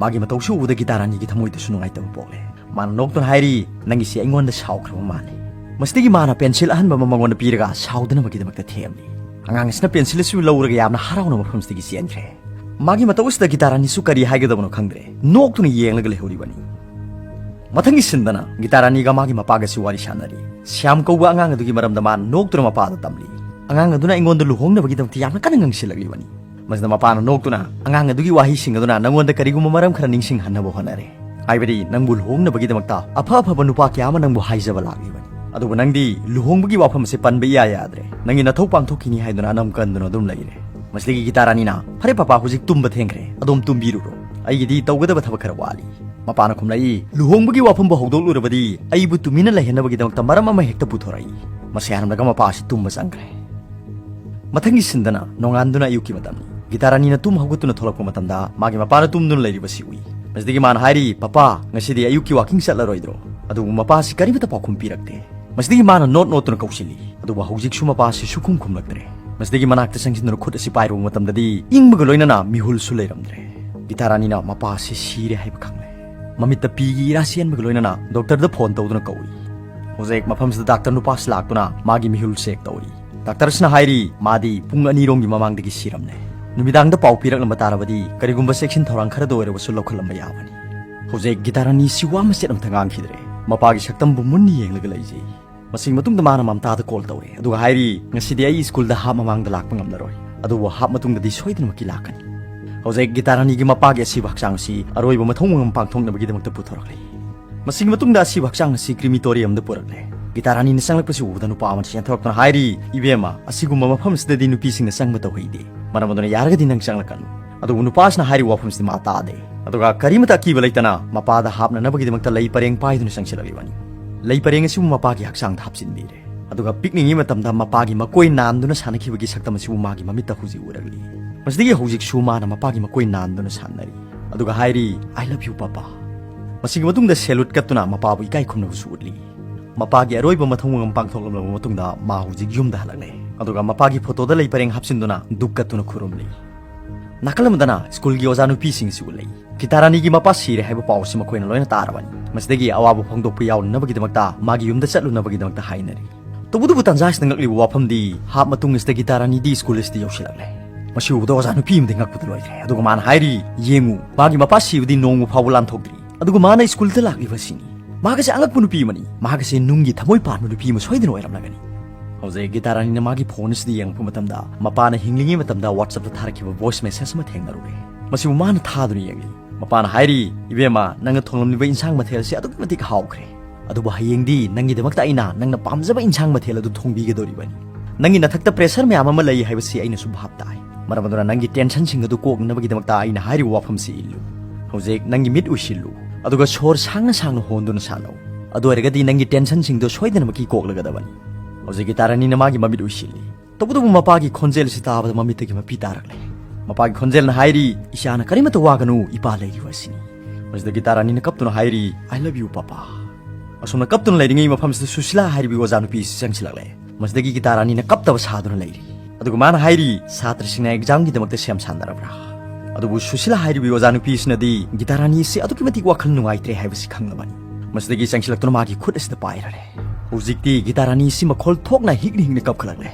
ꯃꯥꯒꯤ ꯃꯇꯧꯁꯤ ꯎꯕꯗ ꯒꯤꯇꯥ ꯔꯥꯅꯤꯒꯤ ꯊꯃꯣꯏꯗꯁꯨ ꯅꯨꯡꯉꯥꯏꯇꯕ ꯄꯣꯛꯂꯦ꯫ ꯃꯥꯅ ꯅꯣꯛꯇꯨꯅ ꯍꯥꯏꯔꯤ, "ꯅꯪꯒꯤꯁꯤ ꯑꯩꯉꯣꯟꯗ ꯁꯥꯎꯈ꯭ꯔꯕ ꯃꯥꯜꯂꯤ"꯫ ꯃꯁꯤꯗꯒꯤ ꯃꯥꯅ ꯄꯦꯟꯁꯤꯜ ꯑꯍꯟꯕ ꯑꯃ ꯃꯉꯣꯟꯗ ꯄꯤꯔꯒ ꯁꯥꯎꯗꯅꯕꯒꯤꯗꯃꯛꯇ ꯊꯦꯝꯂꯤ꯫ ꯑꯉꯥꯡ ꯑꯁꯤꯅ ꯄꯦꯟꯁꯤꯜ ꯑꯁꯤꯕꯨ ꯂꯧꯔꯒ ꯌꯥꯝꯅ ꯍꯔꯥꯎꯅ ꯃꯐꯝꯁꯤꯗꯒꯤ ꯆꯦꯟꯈ꯭ꯔꯦ꯫ ꯃꯥꯒꯤ ꯃꯇꯧ ꯑꯁꯤꯗ ꯒꯤꯇꯥ ꯔꯥꯅꯤꯁꯨ ꯀꯔꯤ ꯍꯥꯏꯒꯗꯕꯅꯣ ꯈꯪꯗ꯭ꯔꯦ, ꯅꯣꯛꯇꯨꯅ ꯌꯦꯡꯂꯒ ꯂꯩꯍꯧꯔꯤꯕꯅꯤ꯫ ꯃꯊꯪꯒꯤ ꯁꯤꯟꯗꯅ ꯒꯤꯇꯥ ꯔꯥꯅꯤꯒ ꯃꯥꯒꯤ ꯃꯄꯥꯒꯁꯨ ꯋꯥꯔꯤ ꯁꯥꯟꯅꯔꯤ꯫ ꯁ꯭ꯌꯥꯝ ꯀꯧꯕ ꯑꯉꯥꯡ ꯑꯗꯨꯒꯤ ꯃꯔꯝꯗ ꯃꯥꯅ ꯅꯣꯛꯇꯨꯅ ꯃꯄꯥꯗ ꯇꯝꯂꯤ꯫ ꯑꯉꯥꯡ ꯑꯗꯨꯅ ꯑꯩꯉꯣꯟꯗ ꯂꯨꯍꯣꯡꯅꯕꯒꯤꯗꯃꯛꯇ ꯌꯥꯝꯅ ꯀꯟꯅ ꯉꯪꯁꯤꯜꯂꯛꯂꯤꯕꯅꯤ꯫ ꯃꯁꯤꯗ ꯃꯄꯥꯅ ꯅꯣꯛꯇꯨꯅ, "ꯑꯉꯥꯡ ꯑꯗꯨꯒꯤ ꯋꯥꯍꯩꯁꯤꯡ ꯑꯗꯨꯅ ꯅꯉꯣꯟꯗ ꯀꯔꯤꯒꯨꯝꯕ ꯃꯔꯝ ꯈꯔ ꯅꯤꯡꯁꯤꯡꯍꯟꯅꯕ ꯍꯣꯠꯅꯔꯦ꯫ ꯍꯥꯏꯕꯗꯤ ꯅꯪꯕꯨ ꯂꯨꯍꯣꯡꯅꯕꯒꯤꯗꯃꯛꯇ ꯑꯐ ꯑꯐꯕ ꯅꯨꯄꯥ ꯀꯌꯥ ꯑꯃ ꯅꯪꯕꯨ ꯍꯥꯏꯖꯕ ꯂꯥꯛꯂꯤꯕꯅꯤ꯫ ꯑꯗꯨꯕꯨ ꯅꯪꯗꯤ ꯂꯨꯍꯣꯡꯕꯒꯤ ꯋꯥꯐꯝ ꯑꯁꯦ ꯄꯟꯕ ꯏꯌꯥ ꯌꯥꯗ꯭ꯔꯦ꯫ ꯅꯪꯒꯤ ꯅꯊꯧ ꯄꯥꯡꯊꯣꯛꯈꯤꯅꯤ ꯍꯥꯏꯗꯨꯅ ꯑꯅꯝ ꯀꯟꯗꯨꯅ ꯑꯗꯨꯝ ꯂꯩꯔꯦ"꯫ ꯃꯁꯤꯗꯒꯤ ꯒꯤꯇꯥ ꯔꯥꯅꯤꯅ, "ꯐꯔꯦ ꯄꯥꯄꯥ, ꯍꯧꯖꯤꯛ ꯇꯨꯝꯕ ꯊꯦꯡꯈ꯭ꯔꯦ, ꯑꯗꯣꯝ ꯇꯨꯝꯕꯤꯔꯨꯔꯣ꯫ ꯑꯩꯒꯤꯗꯤ ꯇꯧꯒꯗꯕ ꯊꯕꯛ ꯈꯔ ꯋꯥꯠꯂꯤ"꯫ ꯃꯄꯥꯅ ꯈꯨꯝꯂꯛꯏ, "ꯂꯨꯍꯣꯡꯕꯒꯤ ꯋꯥꯐꯝꯕꯨ ꯍꯧꯗꯣꯛꯂꯨꯔꯕꯗꯤ ꯑꯩꯕꯨ ꯇꯨꯃꯤꯟꯅ ꯂꯩꯍꯟꯅꯕꯒꯤꯗꯃꯛꯇ ꯃꯔꯝ ꯑꯃ ꯍꯦꯛꯇ ꯄꯨꯊꯣꯔꯛꯏ"꯫ ꯃꯁꯤ ꯍꯥꯏꯔꯝꯂꯒ ꯃꯄꯥ ꯑꯁꯤ ꯇꯨꯝꯕ ꯆꯪꯈ꯭ꯔꯦ꯫ ꯃꯊꯪꯒꯤ ꯁꯤꯟꯗꯅ ꯅꯣꯡꯉꯥꯟꯗꯨꯅ ꯑꯌꯨꯛꯀꯤ ꯃꯇꯝꯅꯤ꯫ ꯒꯤꯇꯥ ꯔꯥꯅꯤꯅ ꯇꯨꯝ ꯍꯧꯒꯠꯇꯨꯅ ꯊꯣꯛꯂꯛꯄ ꯃꯇꯝꯗ ꯃꯥꯒꯤ ꯃꯄꯥꯅ ꯇꯨꯝꯗꯨꯅ ꯂꯩꯔꯤꯕꯁꯤ ꯎꯏ꯫ ꯃꯁꯤꯗꯒꯤ ꯃꯥꯅ ꯍꯥꯏꯔꯤ, "ꯄꯄꯥ, ꯉꯁꯤꯗꯤ ꯑꯌꯨꯛꯀꯤ ꯋꯥꯀꯤꯡ ꯆꯠꯂꯔꯣꯏꯗ꯭ꯔꯣ?" ꯑꯗꯨꯕꯨ ꯃꯄꯥ ꯑꯁꯤ ꯀꯔꯤꯃꯇ ꯄꯥꯎꯈꯨꯝ ꯄꯤꯔꯛꯇꯦ꯫ ꯃꯁꯤꯗꯒꯤ ꯃꯥꯅ ꯅꯣꯠ ꯅꯣꯠꯇꯨꯅ ꯀꯧꯁꯤꯜꯂꯤ꯫ ꯑꯗꯨꯕꯨ ꯍꯧꯖꯤꯛꯁꯨ ꯃꯄꯥ ꯑꯁꯤ ꯁꯨꯈꯨꯝ ꯈꯨꯝꯂꯛꯇ꯭ꯔꯦ꯫ ꯃꯁꯤꯗꯒꯤ ꯃꯅꯥꯛꯇ ꯆꯪꯁꯤꯟꯗꯨꯅ ꯈꯨꯠ ꯑꯁꯤ ꯄꯥꯏꯔꯨꯕ ꯃꯇꯝꯗꯗꯤ ꯏꯪꯕꯒ ꯂꯣꯏꯅꯅ ꯃꯤꯍꯨꯜꯁꯨ ꯂꯩꯔꯝꯗ꯭ꯔꯦ꯫ ꯒꯤꯇꯥ ꯔꯥꯅꯤꯅ ꯃꯄꯥ ꯑꯁꯤ ꯁꯤꯔꯦ ꯍꯥꯏꯕ ꯈꯪꯂꯦ꯫ ꯃꯃꯤꯠꯇ ꯄꯤꯒꯤ ꯏꯔꯥ ꯆꯦꯟꯕꯒ ꯂꯣꯏꯅꯅ ꯗꯣꯛꯇꯔꯗ ꯐꯣꯟ ꯇꯧꯗꯨꯅ ꯀꯧꯏ꯫ ꯍꯧꯖꯤꯛ ꯃꯐꯝꯁꯤꯗ ꯗꯥꯛꯇꯔ ꯅꯨꯄꯥꯁꯤ ꯂꯥꯛꯇꯨꯅ ꯃꯥꯒꯤ ꯃꯤꯍꯨꯜ ꯆꯦꯛ ꯇꯧꯔꯤ꯫ ꯗꯥꯛꯇꯔꯁꯤꯅ ꯍꯥꯏꯔꯤ, ꯃꯥꯗꯤ ꯄꯨꯡ ꯑꯅꯤꯔꯣꯝꯒꯤ ꯃꯃꯥꯡꯗꯒꯤ ꯁꯤꯔꯝꯂꯦ꯫ ꯅꯨꯃꯤꯗꯥꯡꯗ ꯄꯥꯎ ꯄꯤꯔꯛꯂꯝꯕ ꯇꯥꯔꯕꯗꯤ ꯀꯔꯤꯒꯨꯝꯕ ꯆꯦꯛꯁꯤꯟ ꯊꯧꯔꯥꯡ ꯈꯔꯗ ꯑꯣꯏꯔꯕꯁꯨ ꯂꯧꯈꯠꯂꯝꯕ ꯌꯥꯕꯅꯤ꯫ ꯍꯧꯖꯤꯛ ꯒꯤꯇꯥ ꯔꯥꯅꯤ ꯁꯤ ꯋꯥ ꯃꯆꯦꯠ ꯑꯃꯇ ꯉꯥꯡꯈꯤꯗ꯭ꯔꯦ꯫ ꯃꯄꯥꯒꯤ ꯁꯛꯇꯝꯕꯨ ꯃꯨꯟꯅ ꯌꯦꯡꯂꯒ ꯂꯩꯖꯩ꯫ ꯃꯁꯤꯒꯤ ꯃꯇꯨꯡꯗ ꯃꯥꯅ ꯃꯝꯇꯥꯗ ꯀꯣꯜ ꯇꯧꯔꯦ, ꯑꯗꯨꯒ ꯍꯥꯏꯔꯤ, "ꯉꯁꯤꯗꯤ ꯑꯩ ꯁ꯭ꯀꯨꯜꯗ ꯍꯥꯞ ꯃꯃꯥꯡꯗ ꯂꯥꯛꯄ ꯉꯝꯂꯔꯣꯏ, ꯑꯗꯨꯕꯨ ꯍꯥꯞ ꯃꯇꯨꯡꯗꯗꯤ ꯁꯣꯏꯗꯅꯃꯛꯀꯤ ꯂꯥꯛꯀꯅꯤ"꯫ ꯍꯧꯖꯤꯛ ꯒꯤꯇꯥ ꯔꯥꯅꯤꯒꯤ ꯃꯄꯥꯒꯤ ꯑꯁꯤꯕ ꯍꯛꯆꯥꯡ ꯑꯁꯤ ꯑꯔꯣꯏꯕ ꯃꯊꯧ ꯃꯉꯝ ꯄꯥꯡꯊꯣꯛꯅꯕꯒꯤꯗꯃꯛꯇ ꯄꯨꯊꯣꯔꯛꯂꯦ꯫ ꯃꯁꯤꯒꯤ ꯃꯇꯨꯡꯗ ꯑꯁꯤꯕ ꯍꯛꯆꯥꯡ ꯑꯁꯤ ꯀ꯭ꯔꯤꯃꯤꯇꯣꯔꯤꯌꯝꯗ ꯄꯨꯔꯛꯂꯦ꯫ ꯒꯤꯇꯥ ꯔꯥꯅꯤꯅ ꯆꯪꯂꯛꯄꯁꯤ ꯎꯕꯗ ꯅꯨꯄꯥ ꯑꯃꯅ ꯆꯦꯟꯊꯣꯔꯛꯇꯨꯅ ꯍꯥꯏꯔꯤ, "ꯏꯕꯦꯝꯃ, ꯑꯁꯤꯒꯨꯝꯕ ꯃꯐꯝ ꯑꯁꯤꯗꯗꯤ ꯅꯨꯄꯤꯁꯤꯡꯅ ꯆꯪꯕ ꯇꯧꯍꯩꯗꯦ꯫ ꯃꯔꯝ ꯑꯗꯨꯅ ꯌꯥꯔꯒꯗꯤ ꯅꯪ ꯆꯪꯂꯛꯀꯅꯨ"꯫ ꯑꯗꯨꯕꯨ ꯅꯨꯄꯥꯁꯤꯅ ꯍꯥꯏꯔꯤꯕ ꯋꯥꯐꯝꯁꯤꯗꯤ ꯃꯥ ꯇꯥꯗꯦ꯫ ꯑꯗꯨꯒ ꯀꯔꯤꯃꯇ ꯑꯀꯤꯕ ꯂꯩꯇꯅ ꯃꯄꯥꯗ ꯍꯥꯞꯅꯅꯕꯒꯤꯗꯃꯛꯇ ꯂꯩ ꯄꯔꯦꯡ ꯄꯥꯏꯗꯨꯅ ꯆꯪꯁꯤꯜꯂꯛꯂꯤꯕꯅꯤ꯫ ꯂꯩ ꯄꯔꯦꯡ ꯑꯁꯤꯕꯨ ꯃꯄꯥꯒꯤ ꯍꯛꯆꯥꯡꯗ ꯍꯥꯞꯆꯤꯟꯕꯤꯔꯦ꯫ ꯑꯗꯨꯒ ꯄꯤꯛꯂꯤꯉꯩ ꯃꯇꯝꯗ ꯃꯄꯥꯒꯤ ꯃꯀꯣꯏ ꯅꯥꯟꯗꯨꯅ ꯁꯥꯟꯅꯈꯤꯕꯒꯤ ꯁꯛꯇꯝ ꯑꯁꯤꯕꯨ ꯃꯥꯒꯤ ꯃꯃꯤꯠꯇ ꯍꯧꯖꯤꯛ ꯎꯔꯛꯂꯤ꯫ ꯃꯁꯤꯗꯒꯤ ꯍꯧꯖꯤꯛꯁꯨ ꯃꯥꯅ ꯃꯄꯥꯒꯤ ꯃꯀꯣꯏ ꯅꯥꯟꯗꯨꯅ ꯁꯥꯟꯅꯔꯤ꯫ ꯑꯗꯨꯒ ꯍꯥꯏꯔꯤ, "I love you, ꯄꯄꯥ"꯫ ꯃꯁꯤꯒꯤ ꯃꯇꯨꯡꯗ ꯁꯦꯂꯨꯠ ꯀꯠꯇꯨꯅ ꯃꯄꯥꯕꯨ ꯏꯀꯥꯏ ꯈꯨꯝꯅꯕꯁꯨ ꯎꯠꯂꯤ꯫ ꯃꯄꯥꯒꯤ ꯑꯔꯣꯏꯕ ꯃꯊꯧ ꯃꯉꯝ ꯄꯥꯡꯊꯣꯛꯂꯕ ꯃꯇꯨꯡꯗ ꯃꯥ ꯍꯧꯖꯤꯛ ꯌꯨꯝꯗ ꯍꯜꯂꯛꯂꯦ꯫ ꯑꯗꯨꯒ ꯃꯄꯥꯒꯤ ꯐꯣꯇꯣꯗ ꯂꯩ ꯄꯔꯦꯡ ꯍꯥꯞꯆꯤꯟꯗꯨꯅ ꯗꯨꯛ ꯀꯠꯇꯨꯅ ꯈꯨꯔꯨꯝꯂꯤ꯫ ꯅꯥꯀꯜ ꯑꯃꯗꯅ ꯁ꯭ꯀꯨꯜꯒꯤ ꯑꯣꯖꯥ ꯅꯨꯄꯤꯁꯤꯡꯁꯨ ꯂꯩ꯫ ꯒꯤꯇꯥ ꯔꯥꯅꯤꯒꯤ ꯃꯄꯥ ꯁꯤꯔꯦ ꯍꯥꯏꯕ ꯄꯥꯎ ꯑꯁꯤ ꯃꯈꯣꯏꯅ ꯂꯣꯏꯅ ꯇꯥꯔꯕꯅꯤ꯫ ꯃꯁꯤꯗꯒꯤ ꯑꯋꯥꯕ ꯐꯣꯡꯗꯣꯛꯄ ꯌꯥꯎꯅꯅꯕꯒꯤꯗꯃꯛꯇ ꯃꯥꯒꯤ ꯌꯨꯝꯗ ꯆꯠꯂꯨꯅꯕꯒꯤꯗꯃꯛꯇ ꯍꯥꯏꯅꯔꯤ꯫ ꯇꯧꯕꯇꯕꯨ ꯇꯥꯟꯖꯥ ꯑꯁꯤꯗ ꯉꯛꯂꯤꯕ ꯋꯥꯐꯝꯗꯤ, ꯍꯥꯞ ꯃꯇꯨꯡ ꯑꯁꯤꯗ ꯒꯤꯇꯥ ꯔꯥꯅꯤꯗꯤ ꯁ꯭ꯀꯨꯜ ꯑꯁꯤꯗ ꯌꯧꯁꯤꯜꯂꯛꯂꯦ꯫ ꯃꯁꯤ ꯎꯕꯗ ꯑꯣꯖꯥ ꯅꯨꯄꯤ ꯑꯃꯗꯤ ꯉꯛꯄꯗ ꯂꯣꯏꯈ꯭ꯔꯦ꯫ ꯑꯗꯨꯒ ꯃꯥꯅ ꯍꯥꯏꯔꯤ, "ꯌꯦꯡꯉꯨ, ꯃꯥꯒꯤ ꯃꯄꯥ ꯁꯤꯕꯗꯤ ꯅꯣꯡꯃ ꯐꯥꯎꯕ ꯂꯥꯟꯊꯣꯛꯇ꯭ꯔꯤ꯫ ꯑꯗꯨꯒ ꯃꯥꯅ ꯁ꯭ꯀꯨꯜꯗ ꯂꯥꯛꯂꯤꯕ ꯑꯁꯤꯅꯤ꯫ ꯃꯍꯥꯛ ꯑꯁꯤ ꯑꯉꯛꯄ ꯅꯨꯄꯤ ꯑꯃꯅꯤ꯫ ꯃꯍꯥꯛ ꯑꯁꯤ ꯅꯨꯡꯒꯤ ꯊꯃꯣꯏ ꯄꯥꯟꯕ ꯅꯨꯄꯤ ꯑꯃ ꯁꯣꯏꯗꯅ ꯑꯣꯏꯔꯝꯂꯒꯅꯤ"꯫ ꯍꯧꯖꯤꯛ ꯒꯤꯇꯥ ꯔꯥꯅꯤꯅ ꯃꯥꯒꯤ ꯐꯣꯟ ꯑꯁꯤꯗ ꯌꯦꯡꯂꯛꯄ ꯃꯇꯝꯗ ꯃꯄꯥꯅ ꯍꯤꯡꯂꯤꯉꯩ ꯃꯇꯝꯗ WhatsApp-ꯇ ꯊꯥꯔꯛꯈꯤꯕ voice message ꯑꯃ ꯊꯦꯡꯅꯔꯨꯔꯦ꯫ ꯃꯁꯤꯕꯨ ꯃꯥꯅ ꯊꯥꯗꯨꯅ ꯌꯦꯡꯂꯤ꯫ ꯃꯄꯥꯅ ꯍꯥꯏꯔꯤ, "ꯏꯕꯦꯝꯃ, ꯅꯪꯅ ꯊꯣꯡꯂꯝꯂꯤꯕ ꯏꯟꯁꯥꯡ ꯃꯊꯦꯜ ꯑꯁꯤ ꯑꯗꯨꯛꯀꯤ ꯃꯇꯤꯛ ꯍꯥꯎꯈ꯭ꯔꯦ꯫ ꯑꯗꯨꯕꯨ ꯍꯌꯦꯡꯗꯤ ꯅꯪꯒꯤꯗꯃꯛꯇ ꯑꯩꯅ ꯅꯪꯅ ꯄꯥꯝꯖꯕ ꯏꯟꯁꯥꯡ ꯃꯊꯦꯜ ꯑꯗꯨ ꯊꯣꯡꯕꯤꯒꯗꯧꯔꯤꯕꯅꯤ꯫ ꯅꯪꯒꯤ ꯅꯊꯛꯇ pressure ꯃꯌꯥꯝ ꯑꯃ ꯂꯩ ꯍꯥꯏꯕꯁꯤ ꯑꯩꯅꯁꯨ ꯚꯥꯞ ꯇꯥꯏ꯫ ꯃꯔꯝ ꯑꯗꯨꯅ ꯅꯪꯒꯤ tension-ꯁꯤꯡ ꯑꯗꯨ ꯀꯣꯛꯅꯅꯕꯒꯤꯗꯃꯛꯇ ꯑꯩꯅ ꯍꯥꯏꯔꯤꯕ ꯋꯥꯐꯝꯁꯤ ꯏꯜꯂꯨ꯫ ꯍꯧꯖꯤꯛ ꯅꯪꯒꯤ ꯃꯤꯠ ꯎꯏꯁꯤꯜꯂꯨ, ꯑꯗꯨꯒ ꯁꯣꯔ ꯁꯥꯡꯅ ꯁꯥꯡꯅ ꯍꯣꯟꯗꯨꯅ ꯁꯥꯟꯅꯧ꯫ ꯑꯗꯨ ꯑꯣꯏꯔꯒꯗꯤ ꯅꯪꯒꯤ tension-ꯁꯤꯡꯗꯨ ꯁꯣꯏꯗꯅꯃꯛꯀꯤ ꯀꯣꯛꯂꯒꯗꯕꯅꯤ"꯫ ꯍꯧꯖꯤꯛ ꯒꯤꯇꯥ ꯔꯥꯅꯤꯅ ꯃꯥꯒꯤ ꯃꯃꯤꯠ ꯎꯏꯁꯤꯜꯂꯤ꯫ ꯇꯧꯕꯇꯕꯨ ꯃꯄꯥꯒꯤ ꯈꯣꯟꯖꯦꯜ ꯑꯁꯤ ꯇꯥꯕꯗ ꯃꯃꯤꯠꯇꯒꯤ ꯃꯄꯤ ꯇꯥꯔꯛꯂꯦ꯫ ꯃꯄꯥꯒꯤ ꯈꯣꯟꯖꯦꯜꯅ ꯍꯥꯏꯔꯤ, "ꯏꯆꯥꯅ ꯀꯔꯤꯃꯠꯇ ꯋꯥꯒꯅꯨ, ꯏꯄꯥ ꯂꯩꯔꯤꯕ ꯑꯁꯤꯅꯤ"꯫ ꯃꯁꯤꯗ ꯒꯤꯇꯥ ꯔꯥꯅꯤꯅ ꯀꯞꯇꯨꯅ ꯍꯥꯏꯔꯤ, "I love you, ꯄꯥꯄꯥ"꯫ ꯑꯁꯨꯝꯅ ꯀꯞꯇꯨꯅ ꯂꯩꯔꯤꯉꯩ ꯃꯐꯝꯁꯤꯗ ꯁꯨꯁꯤꯂꯥ ꯍꯥꯏꯔꯤꯕ ꯑꯣꯖꯥ ꯅꯨꯄꯤ ꯑꯁꯤ ꯆꯪꯁꯤꯜꯂꯛꯂꯦ꯫ ꯃꯁꯤꯗꯒꯤ ꯒꯤꯇꯥ ꯔꯥꯅꯤꯅ ꯀꯞꯇꯕ ꯁꯥꯗꯨꯅ ꯂꯩꯔꯤ꯫ ꯑꯗꯨꯒ ꯃꯥꯅ ꯍꯥꯏꯔꯤ, "ꯁꯥꯇ꯭ꯔꯁꯤꯡꯅ ꯑꯦꯛꯖꯥꯝꯒꯤꯗꯃꯛꯇ ꯁꯦꯝ ꯁꯥꯟꯅꯔꯕ꯭ꯔꯥ?" ꯑꯗꯨꯕꯨ ꯁꯨꯁꯤꯂꯥ ꯍꯥꯏꯔꯤꯕ ꯑꯣꯖꯥ ꯅꯨꯄꯤ ꯑꯁꯤꯅꯗꯤ ꯒꯤꯇꯥ ꯔꯥꯅꯤ ꯑꯁꯤ ꯑꯗꯨꯛꯀꯤ ꯃꯇꯤꯛ ꯋꯥꯈꯜ ꯅꯨꯡꯉꯥꯏꯇ꯭ꯔꯦ ꯍꯥꯏꯕꯁꯤ ꯈꯪꯂꯕꯅꯤ꯫ ꯃꯁꯤꯗꯒꯤ ꯆꯪꯁꯤꯜꯂꯛꯇꯨꯅ ꯃꯥꯒꯤ ꯈꯨꯠ ꯑꯁꯤꯗ ꯄꯥꯏꯔꯔꯦ꯫ ꯍꯧꯖꯤꯛꯇꯤ ꯒꯤꯇꯥ ꯔꯥꯅꯤ ꯑꯁꯤ ꯃꯈꯣꯜ ꯊꯣꯛꯅ ꯍꯤꯛꯅ ꯍꯤꯛꯅ ꯀꯞꯈꯠꯂꯛꯂꯦ꯫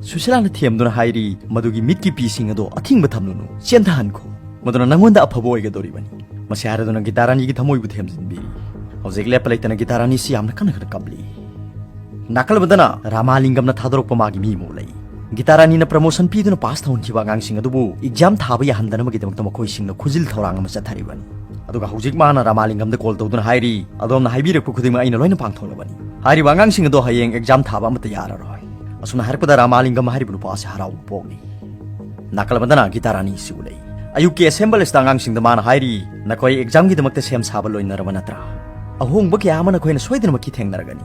ꯁꯨꯁꯤꯂꯥꯅ ꯊꯦꯝꯗꯨꯅ ꯍꯥꯏꯔꯤ, "ꯃꯗꯨꯒꯤ ꯃꯤꯠꯀꯤ ꯄꯤꯁꯤꯡ ꯑꯗꯣ ꯑꯊꯤꯡꯕ ꯊꯝꯂꯨꯅꯨ, ꯆꯦꯟꯊꯍꯟꯈꯣ꯫ ꯃꯗꯨꯅ ꯅꯪꯉꯣꯟꯗ ꯑꯐꯕ ꯑꯣꯏꯒꯗꯧꯔꯤꯕꯅꯤ"꯫ ꯃꯁꯤ ꯍꯥꯏꯔꯗꯨꯅ ꯒꯤꯇꯥ ꯔꯥꯅꯤꯒꯤ ꯊꯃꯣꯏꯕꯨ ꯊꯦꯝꯖꯤꯟꯕꯤꯔꯤ꯫ ꯍꯧꯖꯤꯛ ꯂꯦꯞꯄ ꯂꯩꯇꯅ ꯒꯤꯇꯥ ꯔꯥꯅꯤꯁꯤ ꯌꯥꯝꯅ ꯀꯟꯅ ꯀꯟꯅ ꯀꯞꯂꯤ꯫ ꯅꯥꯀꯜ ꯑꯃꯗꯅ ꯔꯥꯃꯥꯂꯤꯡꯒꯝꯅ ꯊꯥꯗꯣꯔꯛꯄ ꯃꯥꯒꯤ ꯃꯤ ꯑꯃ ꯂꯩ꯫ ꯒꯤꯇꯥ ꯔꯥꯅꯤꯅ promotion ꯄꯤꯗꯨꯅ pass ꯇꯧꯍꯟꯈꯤꯕ ꯑꯉꯥꯡꯁꯤꯡ ꯑꯗꯨꯕꯨ exam ꯊꯥꯕ ꯌꯥꯍꯟꯗꯅꯕꯒꯤꯗꯃꯛꯇ ꯃꯈꯣꯏꯁꯤꯡꯅ ꯈꯨꯖꯤꯜ ꯊꯧꯔꯥꯡ ꯑꯃ ꯆꯠꯊꯔꯤꯕꯅꯤ꯫ ꯑꯗꯨꯒ ꯍꯧꯖꯤꯛ ꯃꯥꯅ ꯔꯥꯃꯥꯂꯤꯡꯒꯝꯗ call ꯇꯧꯗꯨꯅ ꯍꯥꯏꯔꯤ, "ꯑꯗꯣꯝꯅ ꯍꯥꯏꯕꯤꯔꯛꯄ ꯈꯨꯗꯤꯡꯃꯛ ꯑꯩꯅ ꯂꯣꯏꯅ ꯄꯥꯡꯊꯣꯛꯂꯕꯅꯤ꯫ ꯍꯥꯏꯔꯤꯕ ꯑꯉꯥꯡꯁꯤꯡ ꯑꯗꯣ ꯍꯌꯦꯡ exam ꯊꯥꯕ ꯑꯃꯠꯇ ꯌꯥꯔꯔꯣꯏ"꯫ ꯑꯁꯨꯝꯅ ꯍꯥꯏꯔꯛꯄꯗ ꯔꯥꯃꯥꯂꯤꯡꯒꯝ ꯍꯥꯏꯔꯤꯕ ꯅꯨꯄꯥ ꯑꯁꯤ ꯍꯔꯥꯎꯕ ꯄꯣꯛꯂꯤ꯫ ꯅꯥꯀꯜ ꯑꯃꯗꯅ ꯒꯤꯇꯥ ꯔꯥꯅꯤ ꯑꯁꯤ ꯎꯠꯂꯛꯏ꯫ ꯑꯌꯨꯛꯀꯤ assembly ꯑꯁꯤꯗ ꯑꯉꯥꯡꯁꯤꯡꯗ ꯃꯥꯅ ꯍꯥꯏꯔꯤ, "ꯅꯈꯣꯏ examꯒꯤꯗꯃꯛꯇ ꯁꯦꯝ ꯁꯥꯕ ꯂꯣꯏꯅꯔꯕ ꯅꯠꯇ꯭ꯔꯥ? ꯑꯍꯣꯡꯕ ꯀꯌꯥ ꯑꯃ ꯅꯈꯣꯏꯅ ꯁꯣꯏꯗꯅꯃꯛꯀꯤ ꯊꯦꯡꯅꯔꯒꯅꯤ꯫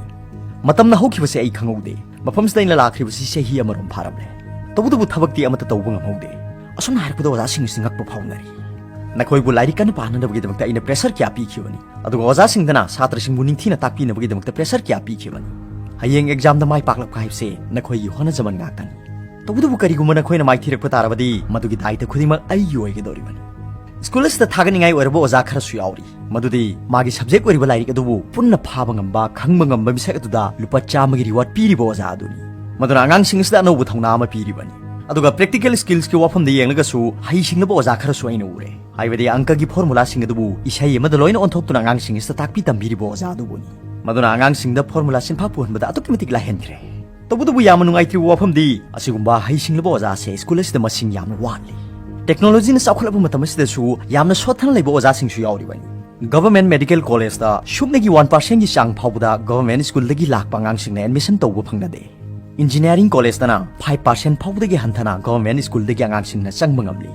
ꯃꯇꯝꯅ ꯍꯧꯈꯤꯕꯁꯦ ꯑꯩ ꯈꯪꯍꯧꯗꯦ꯫ ꯃꯐꯝꯁꯤꯗ ꯑꯩꯅ ꯂꯥꯛꯈ꯭ꯔꯤꯕꯁꯤ ꯆꯍꯤ ꯑꯃꯔꯣꯝ ꯐꯥꯔꯝꯂꯦ꯫ ꯇꯧꯕꯇꯕꯨ ꯊꯕꯛꯇꯤ ꯑꯃꯠꯇ ꯇꯧꯕ ꯉꯝꯍꯧꯗꯦ"꯫ ꯑꯁꯨꯝꯅ ꯍꯥꯏꯔꯛꯄꯗ ꯑꯣꯖꯥꯁꯤꯡ ꯑꯁꯤ ꯉꯛꯄ ꯐꯥꯎꯅꯔꯤ꯫ "ꯅꯈꯣꯏꯕꯨ ꯂꯥꯏꯔꯤꯛ ꯀꯟꯅ ꯄꯥꯅꯅꯕꯒꯤꯗꯃꯛꯇ ꯑꯩꯅ pressure ꯀꯌꯥ ꯄꯤꯈꯤꯕꯅꯤ꯫ ꯑꯗꯨꯒ ꯑꯣꯖꯥꯁꯤꯡꯗꯅ ꯁꯥꯇ꯭ꯔꯁꯤꯡꯕꯨ ꯅꯤꯡꯊꯤꯅ ꯇꯥꯛꯄꯤꯅꯕꯒꯤꯗꯃꯛꯇ pressure ꯀꯌꯥ ꯄꯤꯈꯤꯕꯅꯤ꯫ ꯍꯌꯦꯡ examꯗ ꯃꯥꯏ ꯄꯥꯛꯂꯛꯄ ꯍꯥꯏꯕꯁꯦ ꯅꯈꯣꯏꯒꯤ ꯍꯣꯠꯅꯖꯃꯟ ꯉꯥꯛꯇꯅꯤ꯫ ꯇꯧꯕꯇꯕꯨ ꯀꯔꯤꯒꯨꯝꯕ ꯅꯈꯣꯏꯅ ꯃꯥꯏꯊꯤꯔꯛꯄ ꯇꯥꯔꯕꯗꯤ ꯃꯗꯨꯒꯤ ꯗꯥꯏꯇ ꯈꯨꯗꯤꯡꯃꯛ ꯑꯩꯒꯤ ꯑꯣꯏꯒꯗꯧꯔꯤꯕꯅꯤ"꯫ ꯁ꯭ꯀꯨꯜ ꯑꯁꯤꯗ ꯊꯥꯒꯠꯅꯤꯡꯉꯥꯏ ꯑꯣꯏꯔꯕ ꯑꯣꯖꯥ ꯈꯔꯁꯨ ꯌꯥꯎꯔꯤ꯫ ꯃꯗꯨꯗꯤ ꯃꯥꯒꯤ subject ꯑꯣꯏꯔꯤꯕ ꯂꯥꯏꯔꯤꯛ ꯑꯗꯨꯕꯨ ꯄꯨꯟꯅ ꯐꯥꯕ ꯉꯝꯕ, ꯈꯪꯕ ꯉꯝꯕ ꯃꯤꯁꯛ ꯑꯗꯨꯗ ꯂꯨꯄꯥ ꯆꯥꯝꯃꯒꯤ reward ꯄꯤꯔꯤꯕ ꯑꯣꯖꯥ ꯑꯗꯨꯅꯤ꯫ ꯃꯗꯨꯅ ꯑꯉꯥꯡꯁꯤꯡ ꯑꯁꯤꯗ ꯑꯅꯧꯕ ꯊꯧꯅꯥ ꯑꯃ ꯄꯤꯔꯤꯕꯅꯤ꯫ ꯑꯗꯨꯒ practical skillsꯀꯤ ꯋꯥꯐꯝꯗ ꯌꯦꯡꯂꯒꯁꯨ ꯍꯩꯁꯤꯡꯂꯕ ꯑꯣꯖꯥ ꯈꯔꯁꯨ ꯑꯩꯅ ꯎꯔꯦ꯫ ꯍꯥꯏꯕꯗꯤ ꯑꯪꯀꯒꯤ formulaꯁꯤꯡ ꯑꯗꯨꯕꯨ ꯏꯁꯩ ꯑꯃꯗ ꯂꯣꯏꯅ ꯑꯣꯟꯊꯣꯛꯇꯨꯅ ꯑꯉꯥꯡꯁꯤꯡ ꯑꯁꯤꯗ ꯇꯥꯛꯄꯤ ꯇꯝꯕꯤꯔꯤꯕ ꯑꯣꯖꯥ ꯑꯗꯨꯕꯨꯅꯤ꯫ ꯃꯗꯨꯅ ꯑꯉꯥꯡꯁꯤꯡꯗ formula ꯁꯤꯟꯐꯥ ꯄꯨꯍꯟꯕꯗ ꯑꯗꯨꯛꯀꯤ ꯃꯇꯤꯛ ꯂꯥꯏꯍꯟꯈ꯭ꯔꯦ꯫ ꯇꯧꯕꯇꯕꯨ ꯌꯥꯝꯅ ꯅꯨꯡꯉꯥꯏꯇ꯭ꯔꯤꯕ ꯋꯥꯐꯝꯗꯤ ꯑꯁꯤꯒꯨꯝꯕ ꯍꯩꯁꯤꯡꯂꯕ ꯑꯣꯖꯥꯁꯦ ꯁ꯭ꯀꯨꯜ ꯑꯁꯤꯗ ꯃꯁꯤꯡ ꯌꯥꯝꯅ ꯋꯥꯠꯂꯤ꯫ Technologyꯅ ꯆꯥꯎꯈꯠꯂꯕ ꯃꯇꯝ ꯑꯁꯤꯗꯁꯨ ꯌꯥꯝꯅ ꯁꯣꯠꯊꯅ ꯂꯩꯕ ꯑꯣꯖꯥꯁꯤꯡꯁꯨ ꯌꯥꯎꯔꯤꯕꯅꯤ꯫ Government Medical Collegeꯇ ꯁꯨꯞꯅꯒꯤ one percentꯒꯤ ꯆꯥꯡ ꯐꯥꯎꯕꯗ government ꯁ꯭ꯀꯨꯜꯗꯒꯤ ꯂꯥꯛꯄ ꯑꯉꯥꯡꯁꯤꯡꯅ admission ꯇꯧꯕ ꯐꯪꯅꯗꯦ꯫ Engineering Collegeꯇꯅ five percent ꯐꯥꯎꯕꯗꯒꯤ ꯍꯟꯊꯅ government ꯁ꯭ꯀꯨꯜꯗꯒꯤ ꯑꯉꯥꯡꯁꯤꯡꯅ ꯆꯪꯕ ꯉꯝꯂꯤ꯫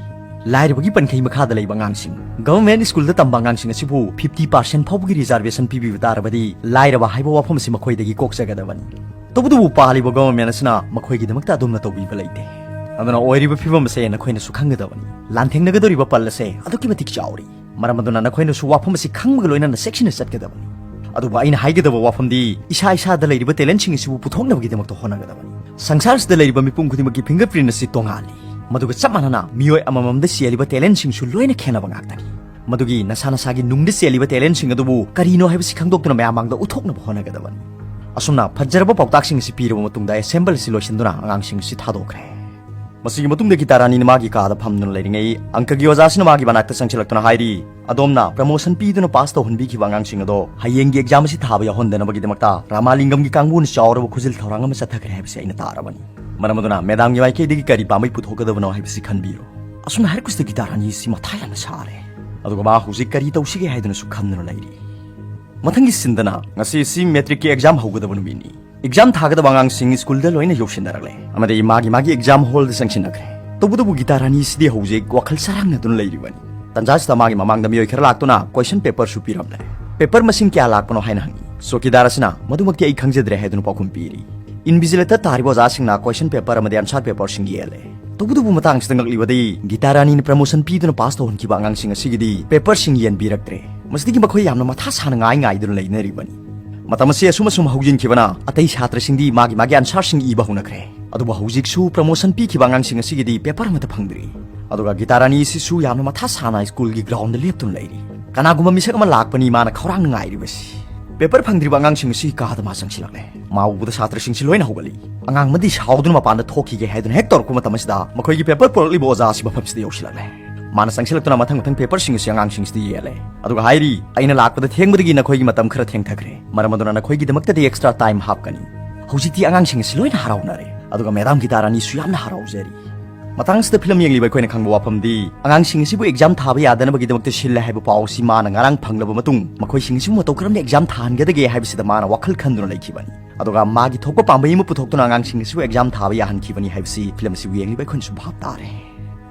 ꯂꯥꯏꯔꯕꯒꯤ ꯄꯟꯈꯩ ꯃꯈꯥꯗ ꯂꯩꯕ ꯑꯉꯥꯡꯁꯤꯡ, government ꯁ꯭ꯀꯨꯜꯗ ꯇꯝꯕ ꯑꯉꯥꯡꯁꯤꯡ ꯑꯁꯤꯕꯨ fifty percent ꯐꯥꯎꯕꯒꯤ reservation ꯄꯤꯕꯤꯕ ꯇꯥꯔꯕꯗꯤ ꯂꯥꯏꯔꯕ ꯍꯥꯏꯕ ꯋꯥꯐꯝ ꯑꯁꯤ ꯃꯈꯣꯏꯗꯒꯤ ꯀꯣꯛꯆꯒꯗꯕꯅꯤ꯫ ꯇꯧꯕꯇꯕꯨ ꯄꯥꯜꯂꯤꯕ government ꯑꯁꯤꯅ ꯃꯈꯣꯏꯒꯤꯗꯃꯛꯇ ꯑꯗꯨꯝꯅ ꯇꯧꯕꯤꯕ ꯂꯩꯇꯦ꯫ ꯑꯗꯨꯅ ꯑꯣꯏꯔꯤꯕ ꯐꯤꯕꯝ ꯑꯁꯦ ꯅꯈꯣꯏꯅꯁꯨ ꯈꯪꯒꯗꯕꯅꯤ꯫ ꯂꯥꯟꯊꯦꯡꯅꯒꯗꯧꯔꯤꯕ ꯄꯜ ꯑꯁꯦ ꯑꯗꯨꯛꯀꯤ ꯃꯇꯤꯛ ꯆꯥꯎꯔꯤ꯫ ꯃꯔꯝ ꯑꯗꯨꯅ ꯅꯈꯣꯏꯅꯁꯨ ꯋꯥꯐꯝ ꯑꯁꯤ ꯈꯪꯕꯒ ꯂꯣꯏꯅꯅ ꯆꯦꯛꯁꯤꯟꯅ ꯆꯠꯀꯗꯕꯅꯤ꯫ ꯑꯗꯨꯕꯨ ꯑꯩꯅ ꯍꯥꯏꯒꯗꯕ ꯋꯥꯐꯝꯗꯤ ꯏꯁꯥ ꯏꯁꯥꯗ ꯂꯩꯔꯤꯕ talentꯁꯤꯡ ꯑꯁꯤꯕꯨ ꯄꯨꯊꯣꯛꯅꯕꯒꯤꯗꯃꯛꯇ ꯍꯣꯠꯅꯒꯗꯕꯅꯤ꯫ ꯁꯪꯁꯥꯔꯁꯤꯗ ꯂꯩꯔꯤꯕ ꯃꯤꯄꯨꯝ ꯈꯨꯗꯤꯡꯃꯛꯀꯤ fingerprint ꯑꯁꯤ ꯇꯣꯉꯥꯜꯂꯤ꯫ ꯃꯗꯨꯒ ꯆꯞ ꯃꯥꯟꯅꯅ ꯃꯤꯑꯣꯏ ꯑꯃꯃꯝꯗ ꯆꯦꯜꯂꯤꯕ talentꯁꯤꯡꯁꯨ ꯂꯣꯏꯅ ꯈꯦꯠꯅꯕ ꯉꯥꯛꯇꯅꯤ꯫ ꯃꯗꯨꯒꯤ ꯅꯁꯥ ꯅꯁꯥꯒꯤ ꯅꯨꯡꯗ ꯆꯦꯜꯂꯤꯕ talentꯁꯤꯡ ꯑꯗꯨꯕꯨ ꯀꯔꯤꯅꯣ ꯍꯥꯏꯕꯁꯤ ꯈꯪꯗꯣꯛꯇꯨꯅ ꯃꯌꯥꯝ ꯃꯥꯡꯗ ꯎꯠꯊꯣꯛꯅꯕ ꯍꯣꯠꯅꯒꯗꯕꯅꯤ꯫ ꯑꯁꯨꯝꯅ ꯐꯖꯔꯕ ꯄꯥꯎꯇꯥꯛꯁꯤꯡ ꯑꯁꯤ ꯄꯤꯔꯕ ꯃꯇꯨꯡꯗ assembly ꯑꯁꯤ ꯂꯣꯏꯁꯤꯟꯗꯨꯅ ꯑꯉꯥꯡꯁꯤꯡ ꯑꯁꯤ ꯊꯥꯗꯣꯛꯈ꯭ꯔꯦ꯫ ꯃꯁꯤꯒꯤ ꯃꯇꯨꯡꯗ ꯒꯤꯇꯥ ꯔꯥꯅꯤꯅ ꯃꯥꯒꯤ ꯀꯥꯗ ꯐꯝꯗꯨꯅ ꯂꯩꯔꯤꯉꯩ ꯑꯪꯀꯒꯤ ꯑꯣꯖꯥꯁꯤꯅ ꯃꯥꯒꯤ ꯃꯅꯥꯛꯇ ꯆꯪꯁꯤꯜꯂꯛꯇꯨꯅ ꯍꯥꯏꯔꯤ, "ꯑꯗꯣꯝꯅ promotion ꯄꯤꯗꯨꯅ pass ꯇꯧꯍꯟꯕꯤꯈꯤꯕ ꯑꯉꯥꯡꯁꯤꯡ ꯑꯗꯣ ꯍꯌꯦꯡꯒꯤ exam ꯑꯁꯤ ꯊꯥꯕ ꯌꯥꯎꯍꯟꯗꯅꯕꯒꯤꯗꯃꯛꯇ ꯔꯥꯃꯥꯂꯤꯡꯒꯝꯒꯤ ꯀꯥꯡꯕꯨꯅ ꯆꯥꯎꯔꯕ ꯈꯨꯖꯤꯜ ꯊꯧꯔꯥꯡ ꯑꯃ ꯆꯠꯊꯈ꯭ꯔꯦ ꯍꯥꯏꯕꯁꯤ ꯑꯩꯅ ꯇꯥꯔꯕꯅꯤ꯫ ꯃꯔꯝ ꯑꯗꯨꯅ madamꯒꯤ ꯃꯥꯏꯀꯩꯗꯒꯤ ꯀꯔꯤ ꯄꯥꯝꯕꯩ ꯄꯨꯊꯣꯛꯀꯗꯕꯅꯣ ꯍꯥꯏꯕꯁꯤ ꯈꯟꯕꯤꯔꯣ꯫" ꯑꯁꯨꯝꯅ ꯍꯥꯏꯔꯛꯄꯁꯤꯗ ꯒꯤꯇꯥ ꯔꯥꯅꯤ ꯑꯁꯤ ꯃꯊꯥ ꯌꯥꯝꯅ ꯁꯥꯔꯦ꯫ ꯑꯗꯨꯒ ꯃꯥ ꯍꯧꯖꯤꯛ ꯀꯔꯤ ꯇꯧꯁꯤꯒꯦ ꯍꯥꯏꯗꯨꯅꯁꯨ ꯈꯟꯗꯨꯅ ꯂꯩꯔꯤ꯫ ꯃꯊꯪꯒꯤ sceneꯗꯅ ꯉꯁꯤ ꯑꯁꯤ matricꯀꯤ exam ꯍꯧꯒꯗꯕ ꯅꯨꯃꯤꯠꯅꯤ꯫ Exam ꯊꯥꯒꯗꯕ ꯑꯉꯥꯡꯁꯤꯡ ꯁ꯭ꯀꯨꯜꯗ ꯂꯣꯏꯅ ꯌꯧꯁꯤꯟꯅꯔꯛꯂꯦ ꯑꯃꯗꯤ ꯃꯥꯒꯤ ꯃꯥꯒꯤ exam hallꯗ ꯆꯪꯁꯤꯟꯅꯈ꯭ꯔꯦ꯫ ꯇꯧꯕꯇꯕꯨ ꯒꯤꯇꯥ ꯔꯥꯅꯤ ꯑꯁꯤꯗꯤ ꯍꯧꯖꯤꯛ ꯋꯥꯈꯜ ꯆꯔꯥꯡꯅꯗꯨꯅ ꯂꯩꯔꯤꯕꯅꯤ꯫ ꯇꯟꯖꯥꯁꯤꯗ ꯃꯥꯒꯤ ꯃꯃꯥꯡꯗ ꯃꯤꯑꯣꯏ ꯈꯔ ꯂꯥꯛꯇꯨꯅ question paperꯁꯨ ꯄꯤꯔꯝꯂꯦ꯫ Paper ꯃꯁꯤꯡ ꯀꯌꯥ ꯂꯥꯛꯄꯅꯣ ꯍꯥꯏꯅ ꯍꯪꯉꯤ꯫ ꯆꯧꯀꯤꯗꯥꯔ ꯑꯁꯤꯅ ꯃꯗꯨꯃꯛꯇꯤ ꯑꯩ ꯈꯪꯖꯗ꯭ꯔꯦ ꯍꯥꯏꯗꯨꯅ ꯄꯥꯎꯈꯨꯝ ꯄꯤꯔꯤ꯫ Invigilator ꯇꯥꯔꯤꯕ ꯑꯣꯖꯥꯁꯤꯡꯅ question paper ꯑꯃꯗꯤ answer paperꯁꯤꯡ ꯌꯦꯜꯂꯦ꯫ ꯇꯧꯕꯇꯕꯨ ꯃꯇꯥꯡꯁꯤꯗ ꯉꯛꯂꯤꯕꯗꯤ ꯒꯤꯇꯥ ꯔꯥꯅꯤꯅ promotion ꯄꯤꯗꯨꯅ pass ꯇꯧꯍꯟꯈꯤꯕ ꯑꯉꯥꯡꯁꯤꯡ ꯑꯁꯤꯒꯤꯗꯤ paperꯁꯤꯡ ꯌꯦꯟꯕꯤꯔꯛꯇ꯭ꯔꯦ꯫ ꯃꯁꯤꯗꯒꯤ ꯃꯈꯣꯏ ꯌꯥꯝꯅ ꯃꯊꯥ ꯁꯥꯅ ꯉꯥꯏ ꯉꯥꯏꯗꯨꯅ ꯂꯩꯅꯔꯤꯕꯅꯤ꯫ ꯃꯇꯝ ꯑꯁꯤ ꯑꯁꯨꯝ ꯑꯁꯨꯝ ꯍꯧꯖꯤꯟꯈꯤꯕꯅ ꯑꯇꯩ ꯁꯥꯇ꯭ꯔꯁꯤꯡꯗꯤ ꯃꯥꯒꯤ ꯃꯥꯒꯤ answerꯁꯤꯡ ꯏꯕ ꯍꯧꯅꯈ꯭ꯔꯦ꯫ ꯑꯗꯨꯕꯨ ꯍꯧꯖꯤꯛꯁꯨ promotion ꯄꯤꯈꯤꯕ ꯑꯉꯥꯡꯁꯤꯡ ꯑꯁꯤꯒꯤꯗꯤ paper ꯑꯃꯠꯇ ꯐꯪꯗ꯭ꯔꯤ꯫ ꯑꯗꯨꯒ ꯒꯤꯇꯥ ꯔꯥꯅꯤ ꯑꯁꯤꯁꯨ ꯌꯥꯝꯅ ꯃꯊꯥ ꯁꯥꯅ ꯁ꯭ꯀꯨꯜꯒꯤ groundꯗ ꯂꯦꯞꯇꯨꯅ ꯂꯩꯔꯤ꯫ ꯀꯅꯥꯒꯨꯝꯕ ꯃꯤꯁꯛ ꯑꯃ ꯂꯥꯛꯄꯅꯤ ꯃꯥꯅ ꯈꯧꯔꯥꯡꯅ ꯉꯥꯏꯔꯤꯕꯁꯤ꯫ Paper ꯐꯪꯗ꯭ꯔꯤꯕ ꯑꯉꯥꯡꯁꯤꯡ ꯑꯁꯤꯒꯤ ꯀꯥꯗ ꯃꯥ ꯆꯪꯁꯤꯜꯂꯛꯂꯦ꯫ ꯃꯥ ꯎꯕꯗ ꯁꯥꯇ꯭ꯔꯁꯤꯡꯁꯤ ꯂꯣꯏꯅ ꯍꯧꯒꯠꯂꯤ꯫ ꯑꯉꯥꯡ ꯑꯃꯗꯤ ꯁꯥꯎꯗꯨꯅ ꯃꯄꯥꯟꯗ ꯊꯣꯛꯈꯤꯒꯦ ꯍꯥꯏꯗꯨꯅ ꯍꯦꯛ ꯇꯧꯔꯛꯄ ꯃꯇꯝ ꯑꯁꯤꯗ ꯃꯈꯣꯏꯒꯤ paper ꯄꯨꯔꯛꯂꯤꯕ ꯑꯣꯖꯥ ꯑꯁꯤ ꯃꯐꯝꯁꯤꯗ ꯌꯧꯁꯤꯜꯂꯛꯂꯦ꯫ ꯃꯥꯅ ꯆꯪꯁꯤꯜꯂꯛꯇꯨꯅ ꯃꯊꯪ ꯃꯊꯪ paperꯁꯤꯡ ꯑꯁꯤ ꯑꯉꯥꯡꯁꯤꯡꯁꯤꯗ ꯌꯦꯜꯂꯦ꯫ ꯑꯗꯨꯒ ꯍꯥꯏꯔꯤ, "ꯑꯩꯅ ꯂꯥꯛꯄꯗ ꯊꯦꯡꯕꯗꯒꯤ ꯅꯈꯣꯏꯒꯤ ꯃꯇꯝ ꯈꯔ ꯊꯦꯡꯊꯈ꯭ꯔꯦ꯫ ꯃꯔꯝ ꯑꯗꯨꯅ ꯅꯈꯣꯏꯒꯤꯗꯃꯛꯇꯗꯤ extra time ꯍꯥꯞꯀꯅꯤ꯫" ꯍꯧꯖꯤꯛꯇꯤ ꯑꯉꯥꯡꯁꯤꯡ ꯑꯁꯤ ꯂꯣꯏꯅ ꯍꯔꯥꯎꯅꯔꯦ꯫ ꯑꯗꯨꯒ madam ꯒꯤꯇꯥ ꯔꯥꯅꯤꯁꯨ ꯌꯥꯝꯅ ꯍꯔꯥꯎꯖꯔꯤ꯫ ꯃꯇꯥꯡꯁꯤꯗ film ꯌꯦꯡꯂꯤꯕ ꯑꯩꯈꯣꯏꯅ ꯈꯪꯕ ꯋꯥꯐꯝꯗꯤ, ꯑꯉꯥꯡꯁꯤꯡ ꯑꯁꯤꯕꯨ exam ꯊꯥꯕ ꯌꯥꯗꯅꯕꯒꯤꯗꯃꯛꯇ ꯁꯤꯜꯂꯦ ꯍꯥꯏꯕ ꯄꯥꯎ ꯑꯁꯤ ꯃꯥꯅ ꯉꯔꯥꯡ ꯐꯪꯂꯕ ꯃꯇꯨꯡ, ꯃꯈꯣꯏꯁꯤꯡ ꯑꯁꯤꯕꯨ ꯃꯇꯧ ꯀꯔꯝꯅ exam ꯊꯥꯍꯟꯒꯗꯒꯦ ꯍꯥꯏꯕꯁꯤꯗ ꯃꯥꯅ ꯋꯥꯈꯜ ꯈꯟꯗꯨꯅ ꯂꯩꯈꯤꯕꯅꯤ꯫ ꯑꯗꯨꯒ ꯃꯥꯒꯤ ꯊꯣꯛꯄ ꯄꯥꯝꯕꯩ ꯑꯃ ꯄꯨꯊꯣꯛꯇꯨꯅ ꯑꯉꯥꯡꯁꯤꯡ ꯑꯁꯤꯕꯨ exam ꯊꯥꯕ ꯌꯥꯍꯟꯈꯤꯕꯅꯤ ꯍꯥꯏꯕꯁꯤ film ꯑꯁꯤꯕꯨ ꯌꯦꯡꯂꯤꯕ ꯑꯩꯈꯣꯏꯅꯁꯨ ꯚꯥꯞ ꯇꯥꯔꯦ꯫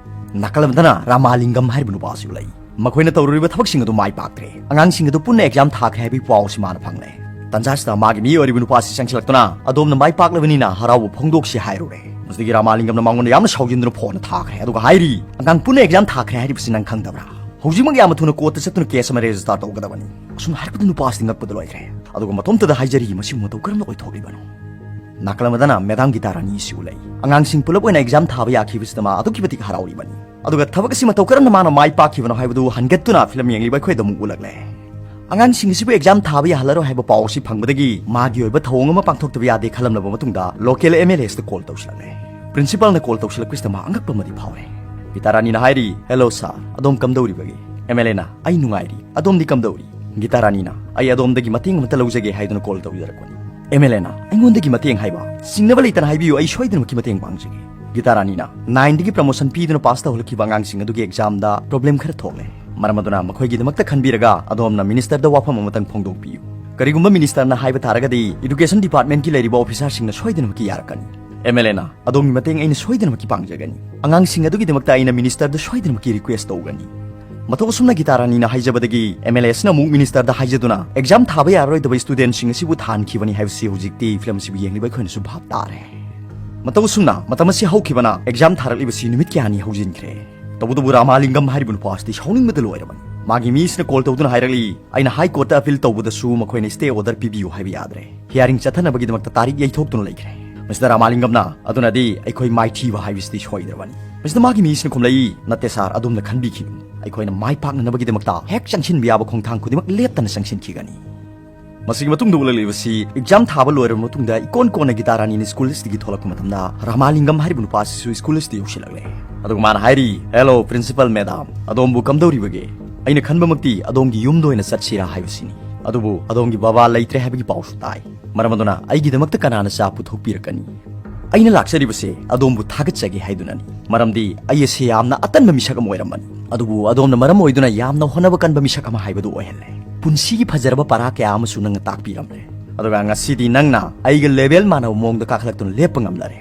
ꯅꯥꯀꯜ ꯑꯃꯗꯅ ꯔꯥꯃꯥꯂꯤꯡꯒꯝ ꯍꯥꯏꯔꯤꯕ ꯅꯨꯄꯥ ꯑꯁꯤꯕꯨ ꯂꯩ꯫ ꯃꯈꯣꯏꯅ ꯇꯧꯔꯨꯔꯤꯕ ꯊꯕꯛꯁꯤꯡ ꯑꯗꯨ ꯃꯥꯏ ꯄꯥꯛꯇ꯭ꯔꯦ꯫ ꯑꯉꯥꯡꯁꯤꯡ ꯑꯗꯨ ꯄꯨꯟꯅ exam ꯊꯥꯈ꯭ꯔꯦ ꯍꯥꯏꯕꯒꯤ ꯄꯥꯎ ꯑꯁꯤ ꯃꯥꯅ ꯐꯪꯂꯦ꯫ ꯇꯥꯟꯖꯥꯁꯤꯗ ꯃꯥꯒꯤ ꯃꯤ ꯑꯣꯏꯔꯤꯕ ꯅꯨꯄꯥꯁꯤ ꯆꯪꯁꯤꯜꯂꯛꯇꯨꯅ, "ꯑꯗꯣꯝꯅ ꯃꯥꯏ ꯄꯥꯛꯂꯕꯅꯤꯅ ꯍꯔꯥꯎꯕ ꯐꯣꯡꯗꯣꯛꯁꯤ" ꯍꯥꯏꯔꯨꯔꯦ꯫ ꯃꯁꯤꯗꯒꯤ ꯔꯥꯃꯥꯂꯤꯡꯒꯝꯅ ꯃꯉꯣꯟꯗ ꯌꯥꯝꯅ ꯁꯥꯎꯖꯤꯟꯗꯨꯅ ꯐꯣꯟ ꯊꯥꯈ꯭ꯔꯦ, ꯑꯗꯨꯒ ꯍꯥꯏꯔꯤ, "ꯑꯉꯥꯡ ꯄꯨꯟꯅ ꯑꯦꯛꯖꯥꯝ ꯊꯥꯈ꯭ꯔꯦ ꯍꯥꯏꯔꯤꯕꯁꯤ ꯅꯪ ꯈꯪꯗꯕ꯭ꯔꯥ? ꯍꯧꯖꯤꯛꯃꯛ ꯌꯥꯝꯅ ꯊꯨꯅ ꯀꯣꯔꯠꯇ ꯆꯠꯇꯨꯅ ꯀꯦꯁ ꯑꯃ ꯔꯦꯖꯤꯁꯇꯥꯔ ꯇꯧꯒꯗꯕꯅꯤ"꯫ ꯑꯁꯨꯝꯅ ꯍꯥꯏꯔꯛꯄꯗ ꯅꯨꯄꯥꯁꯤꯗꯤ ꯉꯛꯄꯗ ꯂꯣꯏꯈ꯭ꯔꯦ꯫ ꯑꯗꯨꯒ ꯃꯇꯣꯝꯇꯗ ꯍꯥꯏꯖꯔꯤ, "ꯃꯁꯤꯕꯨ ꯃꯇꯧ ꯀꯔꯝꯅ ꯑꯣꯏꯊꯣꯛꯂꯤꯕꯅꯣ?" ꯅꯥꯀꯜ ꯑꯃꯗꯅ ꯃꯦꯗꯥꯝ ꯒꯤꯇꯥ ꯔꯥꯅꯤ ꯏꯁꯨ ꯂꯩ꯫ ꯑꯉꯥꯡꯁꯤꯡ ꯄꯨꯂꯞ ꯑꯣꯏꯅ ꯑꯦꯛꯖꯥꯝ ꯊꯥꯕ ꯌꯥꯈꯤꯕꯁꯤꯗ ꯃꯥ ꯑꯗꯨꯛꯀꯤ ꯃꯇꯤꯛ ꯍꯔꯥꯎꯔꯤꯕꯅꯤ꯫ ꯑꯗꯨꯒ ꯊꯕꯛ ꯑꯁꯤ ꯃꯇꯧ ꯀꯔꯝꯅ ꯃꯥꯅ ꯃꯥꯏ ꯄꯥꯛꯈꯤꯕꯅꯣ ꯍꯥꯏꯕꯗꯨ ꯍꯟꯒꯠꯇꯨꯅ ꯐꯤꯂꯝ ꯌꯦꯡꯂꯤꯕ ꯑꯩꯈꯣꯏꯗ ꯑꯃꯨꯛ ꯎꯠꯂꯛꯂꯦ꯫ ꯑꯉꯥꯡꯁꯤꯡ ꯑꯁꯤꯕꯨ ꯑꯦꯛꯖꯥꯝ ꯊꯥꯕ ꯌꯥꯍꯜꯂꯔꯣꯏ ꯍꯥꯏꯕ ꯄꯥꯎ ꯑꯁꯤ ꯐꯪꯕꯗꯒꯤ ꯃꯥꯒꯤ ꯑꯣꯏꯕ ꯊꯧꯑꯣꯡ ꯑꯃ ꯄꯥꯡꯊꯣꯛꯇꯕ ꯌꯥꯗꯦ ꯈꯜꯂꯝꯂꯕ ꯃꯇꯨꯡꯗ ꯂꯣꯀꯦꯜ ꯑꯦꯝ ꯑꯦꯜ ꯑꯦꯁꯇ ꯀꯣꯜ ꯇꯧꯁꯤꯜꯂꯛꯂꯦ꯫ ꯄ꯭ꯔꯤꯟꯁꯤꯄꯥꯜꯅ ꯀꯣꯜ ꯇꯧꯁꯤꯜꯂꯛꯄꯁꯤꯗ ꯃꯥ ꯑꯉꯛꯄ ꯑꯃꯗꯤ ꯐꯥꯎꯔꯦ꯫ ꯒꯤꯇꯥ ꯔꯥꯅꯤꯅ ꯍꯥꯏꯔꯤ, "ꯍꯦꯂꯣ ꯁꯥꯔ, ꯑꯗꯣꯝ ꯀꯝꯗꯧꯔꯤꯕꯒꯦ?" ꯑꯦꯝ ꯑꯦꯜ ꯑꯦꯅ, "ꯑꯩ ꯅꯨꯡꯉꯥꯏꯔꯤ, ꯑꯗꯣꯝꯗꯤ ꯀꯝꯗꯧꯔꯤ?" ꯒꯤꯇꯥ ꯔꯥꯅꯤꯅ, "ꯑꯩ ꯑꯗꯣꯝꯗꯒꯤ ꯃꯇꯦꯡ ꯑꯃꯇ ꯂꯧꯖꯒꯦ ꯍꯥꯏꯗꯨꯅ ꯀꯣꯜ ꯇꯧꯖꯔꯛꯄꯅꯤ"꯫ ꯑꯦꯝ ꯑꯦꯜ ꯑꯦꯅ, "ꯑꯩꯉꯣꯟꯗꯒꯤ ꯃꯇꯦꯡ ꯍꯥꯏꯕ? ꯆꯤꯡꯅꯕ ꯂꯩꯇꯅ ꯍꯥꯏꯕꯤꯌꯨ, ꯑꯩ ꯁꯣꯏꯗꯅꯃꯛꯀꯤ ꯃꯇꯦꯡ ꯄꯥꯡꯖꯒꯦ"꯫ ꯒꯤꯇꯥ ꯔꯥꯅꯤꯅ, "ꯅꯥꯏꯟꯗꯒꯤ ꯄ꯭ꯔꯃꯣꯁꯟ ꯄꯤꯗꯨꯅ ꯄꯥꯁ ꯇꯧꯍꯜꯂꯛꯈꯤꯕ ꯑꯉꯥꯡꯁꯤꯡ ꯑꯗꯨꯒꯤ ꯑꯦꯛꯖꯥꯝꯗ ꯄ꯭ꯔꯣꯕ꯭ꯂꯦꯝ ꯈꯔ ꯊꯣꯛꯂꯦ꯫ ꯃꯔꯝ ꯑꯗꯨꯅ ꯃꯈꯣꯏꯒꯤꯗꯃꯛꯇ ꯈꯟꯕꯤꯔꯒ ꯑꯗꯣꯝꯅ ꯃꯤꯅꯤꯁꯇꯔꯗ ꯋꯥꯐꯝ ꯑꯃꯇꯪ ꯐꯣꯡꯗꯣꯛꯄꯤꯌꯨ꯫ ꯀꯔꯤꯒꯨꯝꯕ ꯃꯤꯅꯤꯁꯇꯔꯅ ꯍꯥꯏꯕ ꯇꯥꯔꯒꯗꯤ ꯏꯗꯨꯀꯦꯁꯟ ꯗꯤꯄꯥꯔꯠꯃꯦꯟꯠꯀꯤ ꯂꯩꯔꯤꯕ ꯑꯣꯐꯤꯁꯥꯔꯁꯤꯡꯅ ꯁꯣꯏꯗꯅꯃꯛꯀꯤ ꯌꯥꯔꯛꯀꯅꯤ"꯫ ꯑꯦꯝ ꯑꯦꯜ ꯑꯦꯅ, "ꯑꯗꯣꯝꯒꯤ ꯃꯇꯦꯡ ꯑꯩꯅ ꯁꯣꯏꯗꯅꯃꯛꯀꯤ ꯄꯥꯡꯖꯒꯅꯤ꯫ ꯑꯉꯥꯡꯁꯤꯡ ꯑꯗꯨꯒꯤꯗꯃꯛꯇ ꯑꯩꯅ ꯃꯤꯅꯤꯁꯇꯔꯗ ꯁꯣꯏꯗꯅꯃꯛꯀꯤ ꯔꯤꯀ꯭ꯋꯦꯁ ꯇꯧꯒꯅꯤ"꯫ ꯃꯇꯧ ꯑꯁꯨꯝꯅ ꯒꯤꯇꯥ ꯔꯥꯅꯤꯅ ꯍꯥꯏꯖꯕꯗꯒꯤ ꯑꯦꯝ ꯑꯦꯜ ꯑꯦꯁꯤꯅ ꯑꯃꯨꯛ ꯃꯤꯅꯤꯁꯇꯔꯗ ꯍꯥꯏꯖꯗꯨꯅ ꯑꯦꯛꯖꯥꯝ ꯊꯥꯕ ꯌꯥꯔꯔꯣꯏꯗꯕ ꯁ꯭ꯇꯨꯗꯦꯟꯠꯁꯤꯡ ꯑꯁꯤꯕꯨ ꯊꯥꯍꯟꯈꯤꯕꯅꯤ ꯍꯥꯏꯕꯁꯤ ꯍꯧꯖꯤꯛꯇꯤ ꯐꯤꯂꯝ ꯑꯁꯤꯕꯨ ꯌꯦꯡꯂꯤꯕ ꯑꯩꯈꯣꯏꯅꯁꯨ ꯚꯥꯞ ꯇꯥꯔꯦ꯫ ꯃꯇꯧ ꯑꯁꯨꯝꯅ ꯃꯇꯝ ꯑꯁꯤ ꯍꯧꯈꯤꯕꯅ ꯑꯦꯛꯖꯥꯝ ꯊꯥꯔꯛꯂꯤꯕꯁꯤ ꯅꯨꯃꯤꯠ ꯀꯌꯥꯅꯤ ꯍꯧꯖꯤꯟꯈ꯭ꯔꯦ꯫ ꯇꯧꯕꯇꯕꯨ ꯔꯥꯃꯥꯂꯤꯡꯒꯝ ꯍꯥꯏꯔꯤꯕ ꯅꯨꯄꯥ ꯑꯁꯤꯗꯤ ꯁꯥꯎꯅꯤꯡꯕꯗ ꯂꯣꯏꯔꯕꯅꯤ꯫ ꯃꯥꯒꯤ ꯃꯤꯁꯤꯅ ꯀꯣꯜ ꯇꯧꯗꯨꯅ ꯍꯥꯏꯔꯛꯂꯤ, "ꯑꯩꯅ ꯍꯥꯏ ꯀꯣꯔꯠꯇ ꯑꯄꯤꯜ ꯇꯧꯕꯗꯁꯨ ꯃꯈꯣꯏꯅ ꯁ꯭ꯇꯦ ꯑꯣꯔꯗꯔ ꯄꯤꯕꯤꯌꯨ ꯍꯥꯏꯕ ꯌꯥꯗ꯭ꯔꯦ꯫ ꯍꯤꯌꯥꯔꯤꯡ ꯆꯠꯊꯅꯕꯒꯤꯗꯃꯛꯇ ꯇꯥꯔꯤꯛ ꯌꯩꯊꯣꯛꯇꯨꯅ ꯂꯩꯈ꯭ꯔꯦ"꯫ ꯃꯁꯤꯗ ꯔꯥꯃꯥꯂꯤꯡꯒꯝꯅ, "ꯑꯗꯨꯅꯗꯤ ꯑꯩꯈꯣꯏ ꯃꯥꯏꯊꯤꯕ ꯍꯥꯏꯕꯁꯤꯗꯤ ꯁꯣꯏꯗ꯭ꯔꯕꯅꯤ"꯫ ꯃꯁꯤꯗ ꯃꯥꯒꯤ ꯃꯤꯁꯤꯅ ꯈꯨꯝꯂꯛꯏ, "ꯅꯠꯇꯦ ꯁꯥꯔ, ꯑꯗꯣꯝꯅ ꯈꯟꯕꯤꯈꯤꯅꯨ꯫ ꯑꯩꯈꯣꯏꯅ ꯃꯥꯏ ꯄꯥꯛꯅꯅꯕꯒꯤꯗꯃꯛꯇ ꯍꯦꯛ ꯆꯪꯁꯤꯟꯕ ꯌꯥꯕ ꯈꯣꯡꯊꯥꯡ ꯈꯨꯗꯤꯡꯃꯛ ꯂꯦꯞꯇꯅ ꯆꯪꯁꯤꯟꯈꯤꯒꯅꯤ"꯫ ꯃꯁꯤꯒꯤ ꯃꯇꯨꯡꯗ ꯎꯠꯂꯛꯂꯤꯕꯁꯤ, ꯑꯦꯛꯖꯥꯝ ꯊꯥꯕ ꯂꯣꯏꯔꯕ ꯃꯇꯨꯡꯗ ꯏꯀꯣꯟ ꯀꯣꯟꯅ ꯒꯤꯇꯥ ꯔꯥꯅꯤꯅ ꯁ꯭ꯀꯨꯜ ꯑꯁꯤꯗꯒꯤ ꯊꯣꯛꯂꯛꯄ ꯃꯇꯝꯗ ꯔꯥꯃꯥꯂꯤꯡꯒꯝ ꯍꯥꯏꯔꯤꯕ ꯅꯨꯄꯥ ꯑꯁꯤꯁꯨ ꯁ꯭ꯀꯨꯜ ꯑꯁꯤꯗ ꯌꯧꯁꯤꯜꯂꯛꯂꯦ꯫ ꯑꯗꯨꯒ ꯃꯥꯅ ꯍꯥꯏꯔꯤ, "ꯍꯦꯂꯣ ꯄ꯭ꯔꯤꯟꯁꯤꯄꯜ ꯃꯦꯗꯥꯝ, ꯑꯗꯣꯝꯕꯨ ꯀꯝꯗꯧꯔꯤꯕꯒꯦ? ꯑꯩꯅ ꯈꯟꯕꯃꯛꯇꯤ ꯑꯗꯣꯝꯒꯤ ꯌꯨꯝꯗ ꯑꯣꯏꯅ ꯆꯠꯁꯤꯔꯥ ꯍꯥꯏꯕꯁꯤꯅꯤ꯫ ꯑꯗꯨꯕꯨ ꯑꯗꯣꯝꯒꯤ ꯕꯕꯥ ꯂꯩꯇ꯭ꯔꯦ ꯍꯥꯏꯕꯒꯤ ꯄꯥꯎꯁꯨ ꯇꯥꯏ꯫ ꯃꯔꯝ ꯑꯗꯨꯅ ꯑꯩꯒꯤꯗꯃꯛꯇ ꯀꯅꯥꯅ ꯆꯥ ꯄꯨꯊꯣꯛꯄꯤꯔꯛꯀꯅꯤ? ꯑꯩꯅ ꯂꯥꯛꯆꯔꯤꯕꯁꯦ ꯑꯗꯣꯝꯕꯨ ꯊꯥꯒꯠꯆꯒꯦ ꯍꯥꯏꯗꯨꯅꯅꯤ꯫ ꯃꯔꯝꯗꯤ ꯑꯩ ꯑꯁꯦ ꯌꯥꯝꯅ ꯑꯇꯟꯕ ꯃꯤꯁꯛ ꯑꯃ ꯑꯣꯏꯔꯝꯕꯅꯤ꯫ ꯑꯗꯨꯕꯨ ꯑꯗꯣꯝꯅ ꯃꯔꯝ ꯑꯣꯏꯗꯨꯅ ꯌꯥꯝꯅ ꯍꯣꯠꯅꯕ ꯀꯟꯕ ꯃꯤꯁꯛ ꯑꯃ ꯍꯥꯏꯕꯗꯨ ꯑꯣꯏꯍꯜꯂꯦ꯫ ꯄꯨꯟꯁꯤꯒꯤ ꯐꯖꯔꯕ ꯄꯔꯥ ꯀꯌꯥ ꯑꯃꯁꯨ ꯅꯪꯅ ꯇꯥꯛꯄꯤꯔꯝꯂꯦ꯫ ꯑꯗꯨꯒ ꯉꯁꯤꯗꯤ ꯅꯪꯅ ꯑꯩꯒ ꯂꯦꯚꯦꯜ ꯃꯥꯟꯅꯕ ꯃꯑꯣꯡꯗ ꯀꯥꯈꯠꯂꯛꯇꯨꯅ ꯂꯦꯞꯄ ꯉꯝꯂꯔꯦ꯫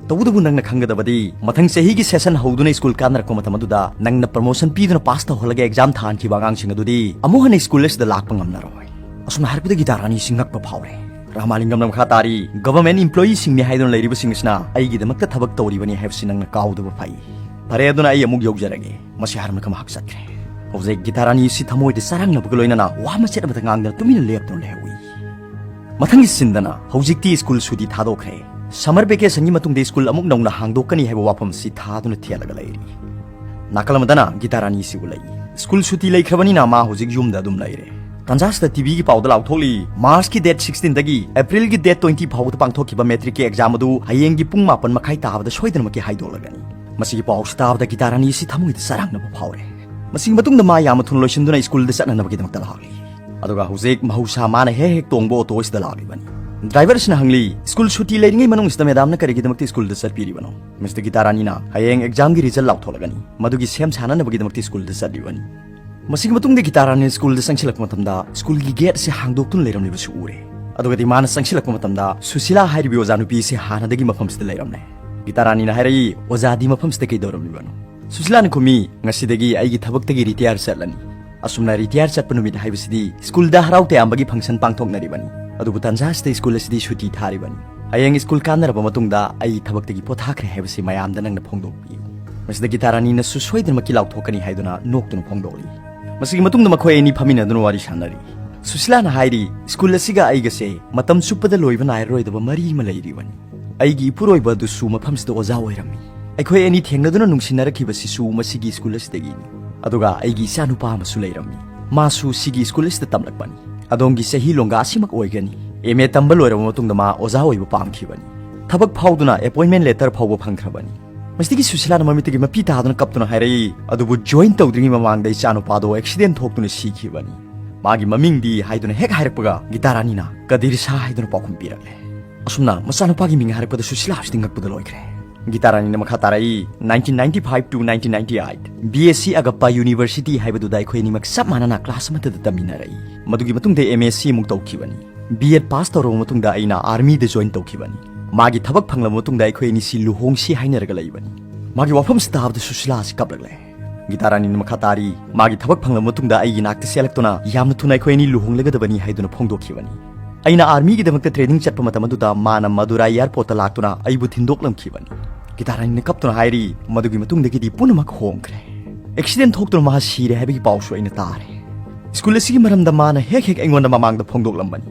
ꯇꯧꯕꯇꯕꯨ ꯅꯪꯅ ꯈꯪꯒꯗꯕꯗꯤ, ꯃꯊꯪ ꯆꯍꯤꯒꯤ ꯁꯦꯁꯟ ꯍꯧꯗꯨꯅ ꯁ꯭ꯀꯨꯜ ꯀꯥꯟꯅꯔꯛꯄ ꯃꯇꯝ ꯑꯗꯨꯗ ꯅꯪꯅ ꯄ꯭ꯔꯃꯣꯁꯟ ꯄꯤꯗꯨꯅ ꯄꯥꯁ ꯇꯧꯍꯜꯂꯒ ꯑꯦꯛꯖꯥꯝ ꯊꯥꯍꯟꯈꯤꯕ ꯑꯉꯥꯡꯁꯤꯡ ꯑꯗꯨꯗꯤ ꯑꯃꯨꯛ ꯍꯟꯅ ꯁ꯭ꯀꯨꯜ ꯑꯁꯤꯗ ꯂꯥꯛꯄ ꯉꯝꯂꯔꯣꯏ"꯫ ꯑꯁꯨꯝꯅ ꯍꯥꯏꯔꯛꯄꯗ ꯒꯤꯇꯥ ꯔꯥꯅꯤꯁꯤ ꯉꯛꯄ ꯐꯥꯎꯔꯦ꯫ ꯔꯥꯃꯥꯂꯤꯡꯒꯝꯅ ꯃꯈꯥ ꯇꯥꯔꯤ, "ꯒꯚꯔꯟꯃꯦꯟꯠ ꯏꯝꯄ꯭ꯂꯣꯌꯤꯁꯤꯡꯅꯤ ꯍꯥꯏꯗꯨꯅ ꯂꯩꯔꯤꯕꯁꯤꯡ ꯑꯁꯤꯅ ꯑꯩꯒꯤꯗꯃꯛꯇ ꯊꯕꯛ ꯇꯧꯔꯤꯕꯅꯤ ꯍꯥꯏꯕꯁꯤ ꯅꯪꯅ ꯀꯥꯎꯗꯕ ꯐꯩ꯫ ꯐꯔꯦ, ꯑꯗꯨꯅ ꯑꯩ ꯑꯃꯨꯛ ꯌꯧꯖꯔꯒꯦ꯫" ꯃꯁꯤ ꯍꯥꯏꯔꯝꯂꯒ ꯃꯍꯥꯛ ꯆꯠꯈ꯭ꯔꯦ꯫ ꯍꯧꯖꯤꯛ ꯒꯤꯇꯥ ꯔꯥꯅꯤ ꯑꯁꯤ ꯊꯃꯣꯏꯗ ꯆꯔꯥꯡꯅꯕꯒ ꯂꯣꯏꯅꯅ ꯋꯥ ꯃꯆꯦꯠ ꯑꯃꯇ ꯉꯥꯡꯗꯅ ꯇꯨꯃꯤꯟꯅ ꯂꯦꯞꯇꯨꯅ ꯂꯩꯍꯧꯏ꯫ ꯃꯊꯪꯒꯤ ꯁꯤꯟꯗꯅ ꯍꯧꯖꯤꯛꯇꯤ ꯁ꯭ꯀꯨꯜ ꯁꯨꯇꯤ ꯊꯥꯗꯣꯛꯈ꯭ꯔꯦ꯫ ꯁꯝꯃꯔ ꯚꯦꯀꯦꯁꯟꯒꯤ ꯃꯇꯨꯡꯗ ꯁ꯭ꯀꯨꯜ ꯑꯃꯨꯛ ꯅꯧꯅ ꯍꯥꯡꯗꯣꯛꯀꯅꯤ ꯍꯥꯏꯕ ꯋꯥꯐꯝ ꯑꯁꯤ ꯊꯥꯗꯨꯅ ꯊꯦꯠꯂꯒ ꯂꯩꯔꯤ꯫ ꯅꯥꯀꯜ ꯑꯃꯗꯅ ꯒꯤꯇꯥ ꯔꯥꯅꯤ ꯑꯁꯤ ꯎꯠꯂꯛꯏ꯫ ꯁ꯭ꯀꯨꯜ ꯁꯨꯇꯤ ꯂꯩꯈ꯭ꯔꯕꯅꯤꯅ ꯃꯥ ꯍꯧꯖꯤꯛ ꯌꯨꯝꯗ ꯑꯗꯨꯝ ꯂꯩꯔꯦ꯫ ꯇꯥꯟꯖꯥꯁꯤꯗ ꯇꯤꯚꯤꯒꯤ ꯄꯥꯎꯗ ꯂꯥꯎꯊꯣꯛꯂꯤ, "ꯃꯥꯔꯆꯀꯤ ꯗꯦꯠ ꯁꯤꯛꯁꯇꯤꯟꯗꯒꯤ ꯑꯦꯄ꯭ꯔꯤꯜꯒꯤ ꯗꯦꯠ ꯇ꯭ꯋꯦꯟꯇꯤ ꯐꯥꯎꯕꯗ ꯄꯥꯡꯊꯣꯛꯈꯤꯕ ꯃꯦꯇ꯭ꯔꯤꯛꯀꯤ ꯑꯦꯛꯖꯥꯝ ꯑꯗꯨ ꯍꯌꯦꯡꯒꯤ ꯄꯨꯡ ꯃꯥꯄꯟ ꯃꯈꯥꯏ ꯇꯥꯕꯗ ꯁꯣꯏꯗꯅꯃꯛꯀꯤ ꯍꯥꯏꯗꯣꯛꯂꯒꯅꯤ꯫" ꯃꯁꯤꯒꯤ ꯄꯥꯎꯁꯤ ꯇꯥꯕꯗ ꯒꯤꯇꯥ ꯔꯥꯅꯤ ꯑꯁꯤ ꯊꯃꯣꯏꯗ ꯆꯔꯥꯡꯅꯕ ꯐꯥꯎꯔꯦ꯫ ꯃꯁꯤꯒꯤ ꯃꯇꯨꯡꯗ ꯃꯥ ꯌꯥꯝꯅ ꯊꯨꯅ ꯂꯣꯏꯁꯤꯟꯗꯨꯅ ꯁ꯭ꯀꯨꯜꯗ ꯆꯠꯅꯅꯕꯒꯤꯗꯃꯛꯇ ꯂꯥꯛꯂꯤ꯫ ꯑꯗꯨꯒ ꯍꯧꯖꯤꯛ ꯃꯍꯧꯁꯥ ꯃꯥꯅ ꯍꯦꯛ ꯍꯦꯛ ꯇꯣꯡꯕ ꯑꯣꯇꯣ ꯑꯁꯤꯗ ꯂꯥꯛꯂꯤꯕꯅꯤ꯫ ꯗ꯭ꯔꯥꯏꯚꯔ ꯑꯁꯤꯅ ꯍꯪꯂꯤ, "ꯁ꯭ꯀꯨꯜ ꯁꯨꯇꯤ ꯂꯩꯔꯤꯉꯩ ꯃꯅꯨꯡꯁꯤꯗ ꯃꯦꯗꯥꯝꯅ ꯀꯔꯤꯒꯤꯗꯃꯛꯇ ꯁ꯭ꯀꯨꯜꯗ ꯆꯠꯄꯤꯔꯤꯕꯅꯣ?" ꯃꯤꯁꯇꯔ ꯒꯤꯇꯥ ꯔꯥꯅꯤꯅ, "ꯍꯌꯦꯡ ꯑꯦꯛꯖꯥꯝꯒꯤ ꯔꯤꯖꯜ ꯂꯥꯎꯊꯣꯛꯂꯒꯅꯤ, ꯃꯗꯨꯒꯤ ꯁꯦꯝ ꯁꯥꯅꯅꯕꯒꯤꯗꯃꯛꯇ ꯁ꯭ꯀꯨꯜꯗ ꯆꯠꯂꯤꯕꯅꯤ꯫" ꯃꯁꯤꯒꯤ ꯃꯇꯨꯡꯗ ꯒꯤꯇꯥ ꯔꯥꯅꯤ ꯁ꯭ꯀꯨꯜꯗ ꯆꯪꯁꯤꯜꯂꯛꯄ ꯃꯇꯝꯗ ꯁ꯭ꯀꯨꯜꯒꯤ ꯒꯦꯠ ꯑꯁꯤ ꯍꯥꯡꯗꯣꯛꯇꯨꯅ ꯂꯩꯔꯝꯂꯤꯕꯁꯨ ꯎꯔꯦ꯫ ꯑꯗꯨꯒꯗꯤ ꯃꯥꯅ ꯆꯪꯁꯤꯜꯂꯛꯄ ꯃꯇꯝꯗ ꯁꯨꯁꯤꯂꯥ ꯍꯥꯏꯔꯤꯕ ꯑꯣꯖꯥ ꯅꯨꯄꯤ ꯑꯁꯤ ꯍꯥꯟꯅꯗꯒꯤ ꯃꯐꯝꯁꯤꯗ ꯂꯩꯔꯝꯂꯦ꯫ ꯒꯤꯇꯥ ꯔꯥꯅꯤꯅ ꯍꯥꯏꯔꯛꯏ, "ꯑꯣꯖꯥꯗꯤ ꯃꯐꯝꯁꯤꯗ ꯀꯩꯗꯧꯔꯝꯂꯤꯕꯅꯣ?" ꯁꯨꯁꯤꯂꯥꯅ ꯈꯨꯝꯃꯤ, "ꯉꯁꯤꯗꯒꯤ ꯑꯩꯒꯤ ꯊꯕꯛꯇꯒꯤ ꯔꯤꯇꯥꯌꯔ ꯆꯠꯂꯅꯤ꯫" ꯑꯁꯨꯝꯅ ꯔꯤꯇꯥꯌꯔ ꯆꯠꯄ ꯅꯨꯃꯤꯠ ꯍꯥꯏꯕꯁꯤꯗꯤ ꯁ꯭ꯀꯨꯜꯗ ꯍꯔꯥꯎ ꯇꯌꯥꯝꯕꯒꯤ ꯐꯪꯁꯟ ꯄꯥꯡꯊꯣꯛꯅꯔꯤꯕꯅꯤ꯫ ꯑꯗꯨꯕꯨ ꯇꯥꯟꯖꯥ ꯑꯁꯤꯗ ꯁ꯭ꯀꯨꯜ ꯑꯁꯤꯗꯤ ꯁꯨꯇꯤ ꯊꯥꯔꯤꯕꯅꯤ꯫ ꯍꯌꯦꯡ ꯁ꯭ꯀꯨꯜ ꯀꯥꯟꯅꯔꯕ ꯃꯇꯨꯡꯗ ꯑꯩ ꯊꯕꯛꯇꯒꯤ ꯄꯣꯊꯥꯈ꯭ꯔꯦ ꯍꯥꯏꯕꯁꯤ ꯃꯌꯥꯝꯗ ꯅꯪꯅ ꯐꯣꯡꯗꯣꯛꯄꯤꯌꯨ꯫ ꯃꯁꯤꯗ ꯒꯤꯇꯥ ꯔꯥꯅꯤꯅꯁꯨ ꯁꯣꯏꯗꯅꯃꯛꯀꯤ ꯂꯥꯎꯊꯣꯛꯀꯅꯤ ꯍꯥꯏꯗꯨꯅ ꯅꯣꯛꯇꯨꯅ ꯐꯣꯡꯗꯣꯛꯂꯤ꯫ ꯃꯁꯤꯒꯤ ꯃꯇꯨꯡꯗ ꯃꯈꯣꯏ ꯑꯅꯤ ꯐꯝꯃꯤꯟꯅꯗꯨꯅ ꯋꯥꯔꯤ ꯁꯥꯟꯅꯔꯤ꯫ ꯁꯨꯁꯤꯂꯥꯅ ꯍꯥꯏꯔꯤ, "ꯁ꯭ꯀꯨꯜ ꯑꯁꯤꯒ ꯑꯩꯒꯁꯦ ꯃꯇꯝ ꯆꯨꯞꯄꯗ ꯂꯣꯏꯕ ꯅꯥꯏꯔꯔꯣꯏꯗꯕ ꯃꯔꯤ ꯑꯃ ꯂꯩꯔꯤꯕꯅꯤ꯫ ꯑꯩꯒꯤ ꯏꯄꯨꯔꯣꯏꯕ ꯑꯗꯨꯁꯨ ꯃꯐꯝꯁꯤꯗ ꯑꯣꯖꯥ ꯑꯣꯏꯔꯝꯃꯤ꯫ ꯑꯩꯈꯣꯏ ꯑꯅꯤ ꯊꯦꯡꯅꯗꯨꯅ ꯅꯨꯡꯁꯤꯅꯔꯛꯈꯤꯕꯁꯤꯁꯨ ꯃꯁꯤꯒꯤ ꯁ꯭ꯀꯨꯜ ꯑꯁꯤꯗꯒꯤꯅꯤ꯫ ꯑꯗꯨꯒ ꯑꯩꯒꯤ ꯏꯆꯥꯅꯨꯄꯥ ꯑꯃꯁꯨ ꯂꯩꯔꯝꯃꯤ꯫ ꯃꯥꯁꯨ ꯁꯤꯒꯤ ꯁ꯭ꯀꯨꯜ ꯑꯁꯤꯗ ꯇꯝꯂꯛꯄꯅꯤ꯫ ꯑꯗꯣꯝꯒꯤ ꯆꯍꯤ ꯂꯣꯡꯒꯥ ꯑꯁꯤꯃꯛ ꯑꯣꯏꯒꯅꯤ꯫ ꯑꯦꯝ ꯑꯦ ꯇꯝꯕ ꯂꯣꯏꯔꯕ ꯃꯇꯨꯡꯗ ꯃꯥ ꯑꯣꯖꯥ ꯑꯣꯏꯕ ꯄꯥꯝꯈꯤꯕꯅꯤ꯫ ꯊꯕꯛ ꯐꯥꯎꯗꯨꯅ ꯑꯦꯄꯣꯏꯟꯃꯦꯟ ꯂꯦꯇꯔ ꯐꯥꯎꯕ ꯐꯪꯈ꯭ꯔꯕꯅꯤ꯫" ꯃꯁꯤꯗꯒꯤ ꯁꯨꯁꯤꯂꯥꯅ ꯃꯃꯤꯠꯇꯒꯤ ꯃꯄꯤ ꯇꯥꯗꯨꯅ ꯀꯞꯇꯨꯅ ꯍꯥꯏꯔꯛꯏ, "ꯑꯗꯨꯕꯨ ꯖꯣꯏꯟ ꯇꯧꯗ꯭ꯔꯤꯉꯩ ꯃꯃꯥꯡꯗ ꯏꯆꯥꯅꯨꯄꯥꯗꯣ ꯑꯦꯛꯁꯤꯗꯦꯟ ꯊꯣꯛꯇꯨꯅ ꯁꯤꯈꯤꯕꯅꯤ꯫ ꯃꯥꯒꯤ ꯃꯃꯤꯡꯗꯤ" ꯍꯥꯏꯗꯨꯅ ꯍꯦꯛ ꯍꯥꯏꯔꯛꯄꯒ ꯒꯤꯇꯥ ꯔꯥꯅꯤꯅ "ꯀꯗꯤꯔ ꯁꯥ" ꯍꯥꯏꯗꯨꯅ ꯄꯥꯎꯈꯨꯝ ꯄꯤꯔꯛꯂꯦ꯫ ꯑꯁꯨꯝꯅ ꯃꯆꯥꯅꯨꯄꯥꯒꯤ ꯃꯤꯡ ꯍꯥꯏꯔꯛꯄꯗ ꯁꯨꯁꯤꯂꯥ ꯍꯧꯖꯤꯛꯇꯤ ꯉꯛꯄꯗ ꯂꯣꯏꯈ꯭ꯔꯦ꯫ ꯒꯤꯇꯥ ꯔꯥꯅꯤꯅ ꯃꯈꯥ ꯇꯥꯔꯛꯏ, "nineteen ninety five to nineteen ninety eight B S C ꯑꯒꯞꯄꯥ ꯌꯨꯅꯤꯚꯔꯁꯤꯇꯤ ꯍꯥꯏꯕꯗꯨꯗ ꯑꯩꯈꯣꯏ ꯑꯅꯤꯃꯛ ꯆꯞ ꯃꯥꯟꯅꯅ ꯀ꯭ꯂꯥꯁ ꯑꯃꯠꯇꯗ ꯇꯝꯃꯤꯟꯅꯔꯛꯏ꯫ ꯃꯗꯨꯒꯤ ꯃꯇꯨꯡꯗ ꯑꯦꯝ ꯑꯦꯁ ꯁꯤ ꯑꯃꯨꯛ ꯇꯧꯈꯤꯕꯅꯤ꯫ ꯕꯤ ꯑꯦꯗ ꯄꯥꯁ ꯇꯧꯔꯕ ꯃꯇꯨꯡꯗ ꯑꯩꯅ ꯑꯥꯔꯃꯤꯗ ꯖꯣꯏꯟ ꯇꯧꯈꯤꯕꯅꯤ꯫ ꯃꯥꯒꯤ ꯊꯕꯛ ꯐꯪꯂꯕ ꯃꯇꯨꯡꯗ ꯑꯩꯈꯣꯏ ꯑꯅꯤꯁꯤ ꯂꯨꯍꯣꯡꯁꯤ ꯍꯥꯏꯅꯔꯒ ꯂꯩꯕꯅꯤ꯫" ꯃꯥꯒꯤ ꯋꯥꯐꯝꯁꯤ ꯇꯥꯕꯗ ꯁꯨꯁꯤꯂꯥ ꯑꯁꯤ ꯀꯞꯂꯛꯂꯦ꯫ ꯒꯤꯇꯥ ꯔꯥꯅꯤꯅ ꯃꯈꯥ ꯇꯥꯔꯤ, ꯃꯥꯒꯤ ꯊꯕꯛ ꯐꯪꯂꯕ ꯃꯇꯨꯡꯗ ꯑꯩꯒꯤ ꯅꯥꯛꯇ ꯆꯦꯜꯂꯛꯇꯨꯅ ꯌꯥꯝꯅ ꯊꯨꯅ ꯑꯩꯈꯣꯏ ꯑꯅꯤ ꯂꯨꯍꯣꯡꯂꯒꯗꯕꯅꯤ ꯍꯥꯏꯗꯨꯅ ꯐꯣꯡꯗꯣꯛꯈꯤꯕꯅꯤ꯫ ꯑꯩꯅ ꯑꯥꯔꯃꯤꯒꯤꯗꯃꯛꯇ ꯇ꯭ꯔꯦꯅꯤꯡ ꯆꯠꯄ ꯃꯇꯝ ꯑꯗꯨꯗ ꯃꯥꯅ ꯃꯗꯨꯔꯥꯏ ꯑꯦꯌꯔꯄꯣꯔꯠꯇ ꯂꯥꯛꯇꯨꯅ ꯑꯩꯕꯨ ꯊꯤꯟꯗꯣꯛꯂꯝꯈꯤꯕꯅꯤ꯫ ꯒꯤꯇꯥ ꯔꯥꯅꯤꯅ ꯀꯞꯇꯨꯅ ꯍꯥꯏꯔꯤ, ꯃꯗꯨꯒꯤ ꯃꯇꯨꯡꯗꯒꯤꯗꯤ ꯄꯨꯝꯅꯃꯛ ꯍꯣꯡꯈ꯭ꯔꯦ꯫ ꯑꯦꯛꯁꯤꯗꯦꯟ ꯊꯣꯛꯇꯨꯅ ꯃꯍꯥꯛ ꯁꯤꯔꯦ ꯍꯥꯏꯕꯒꯤ ꯄꯥꯎꯁꯨ ꯑꯩꯅ ꯇꯥꯔꯦ꯫ ꯁ꯭ꯀꯨꯜ ꯑꯁꯤꯒꯤ ꯃꯔꯝꯗ ꯃꯥꯅ ꯍꯦꯛ ꯍꯦꯛ ꯑꯩꯉꯣꯟꯗ ꯃꯃꯥꯡꯗ ꯐꯣꯡꯗꯣꯛꯂꯝꯕꯅꯤ꯫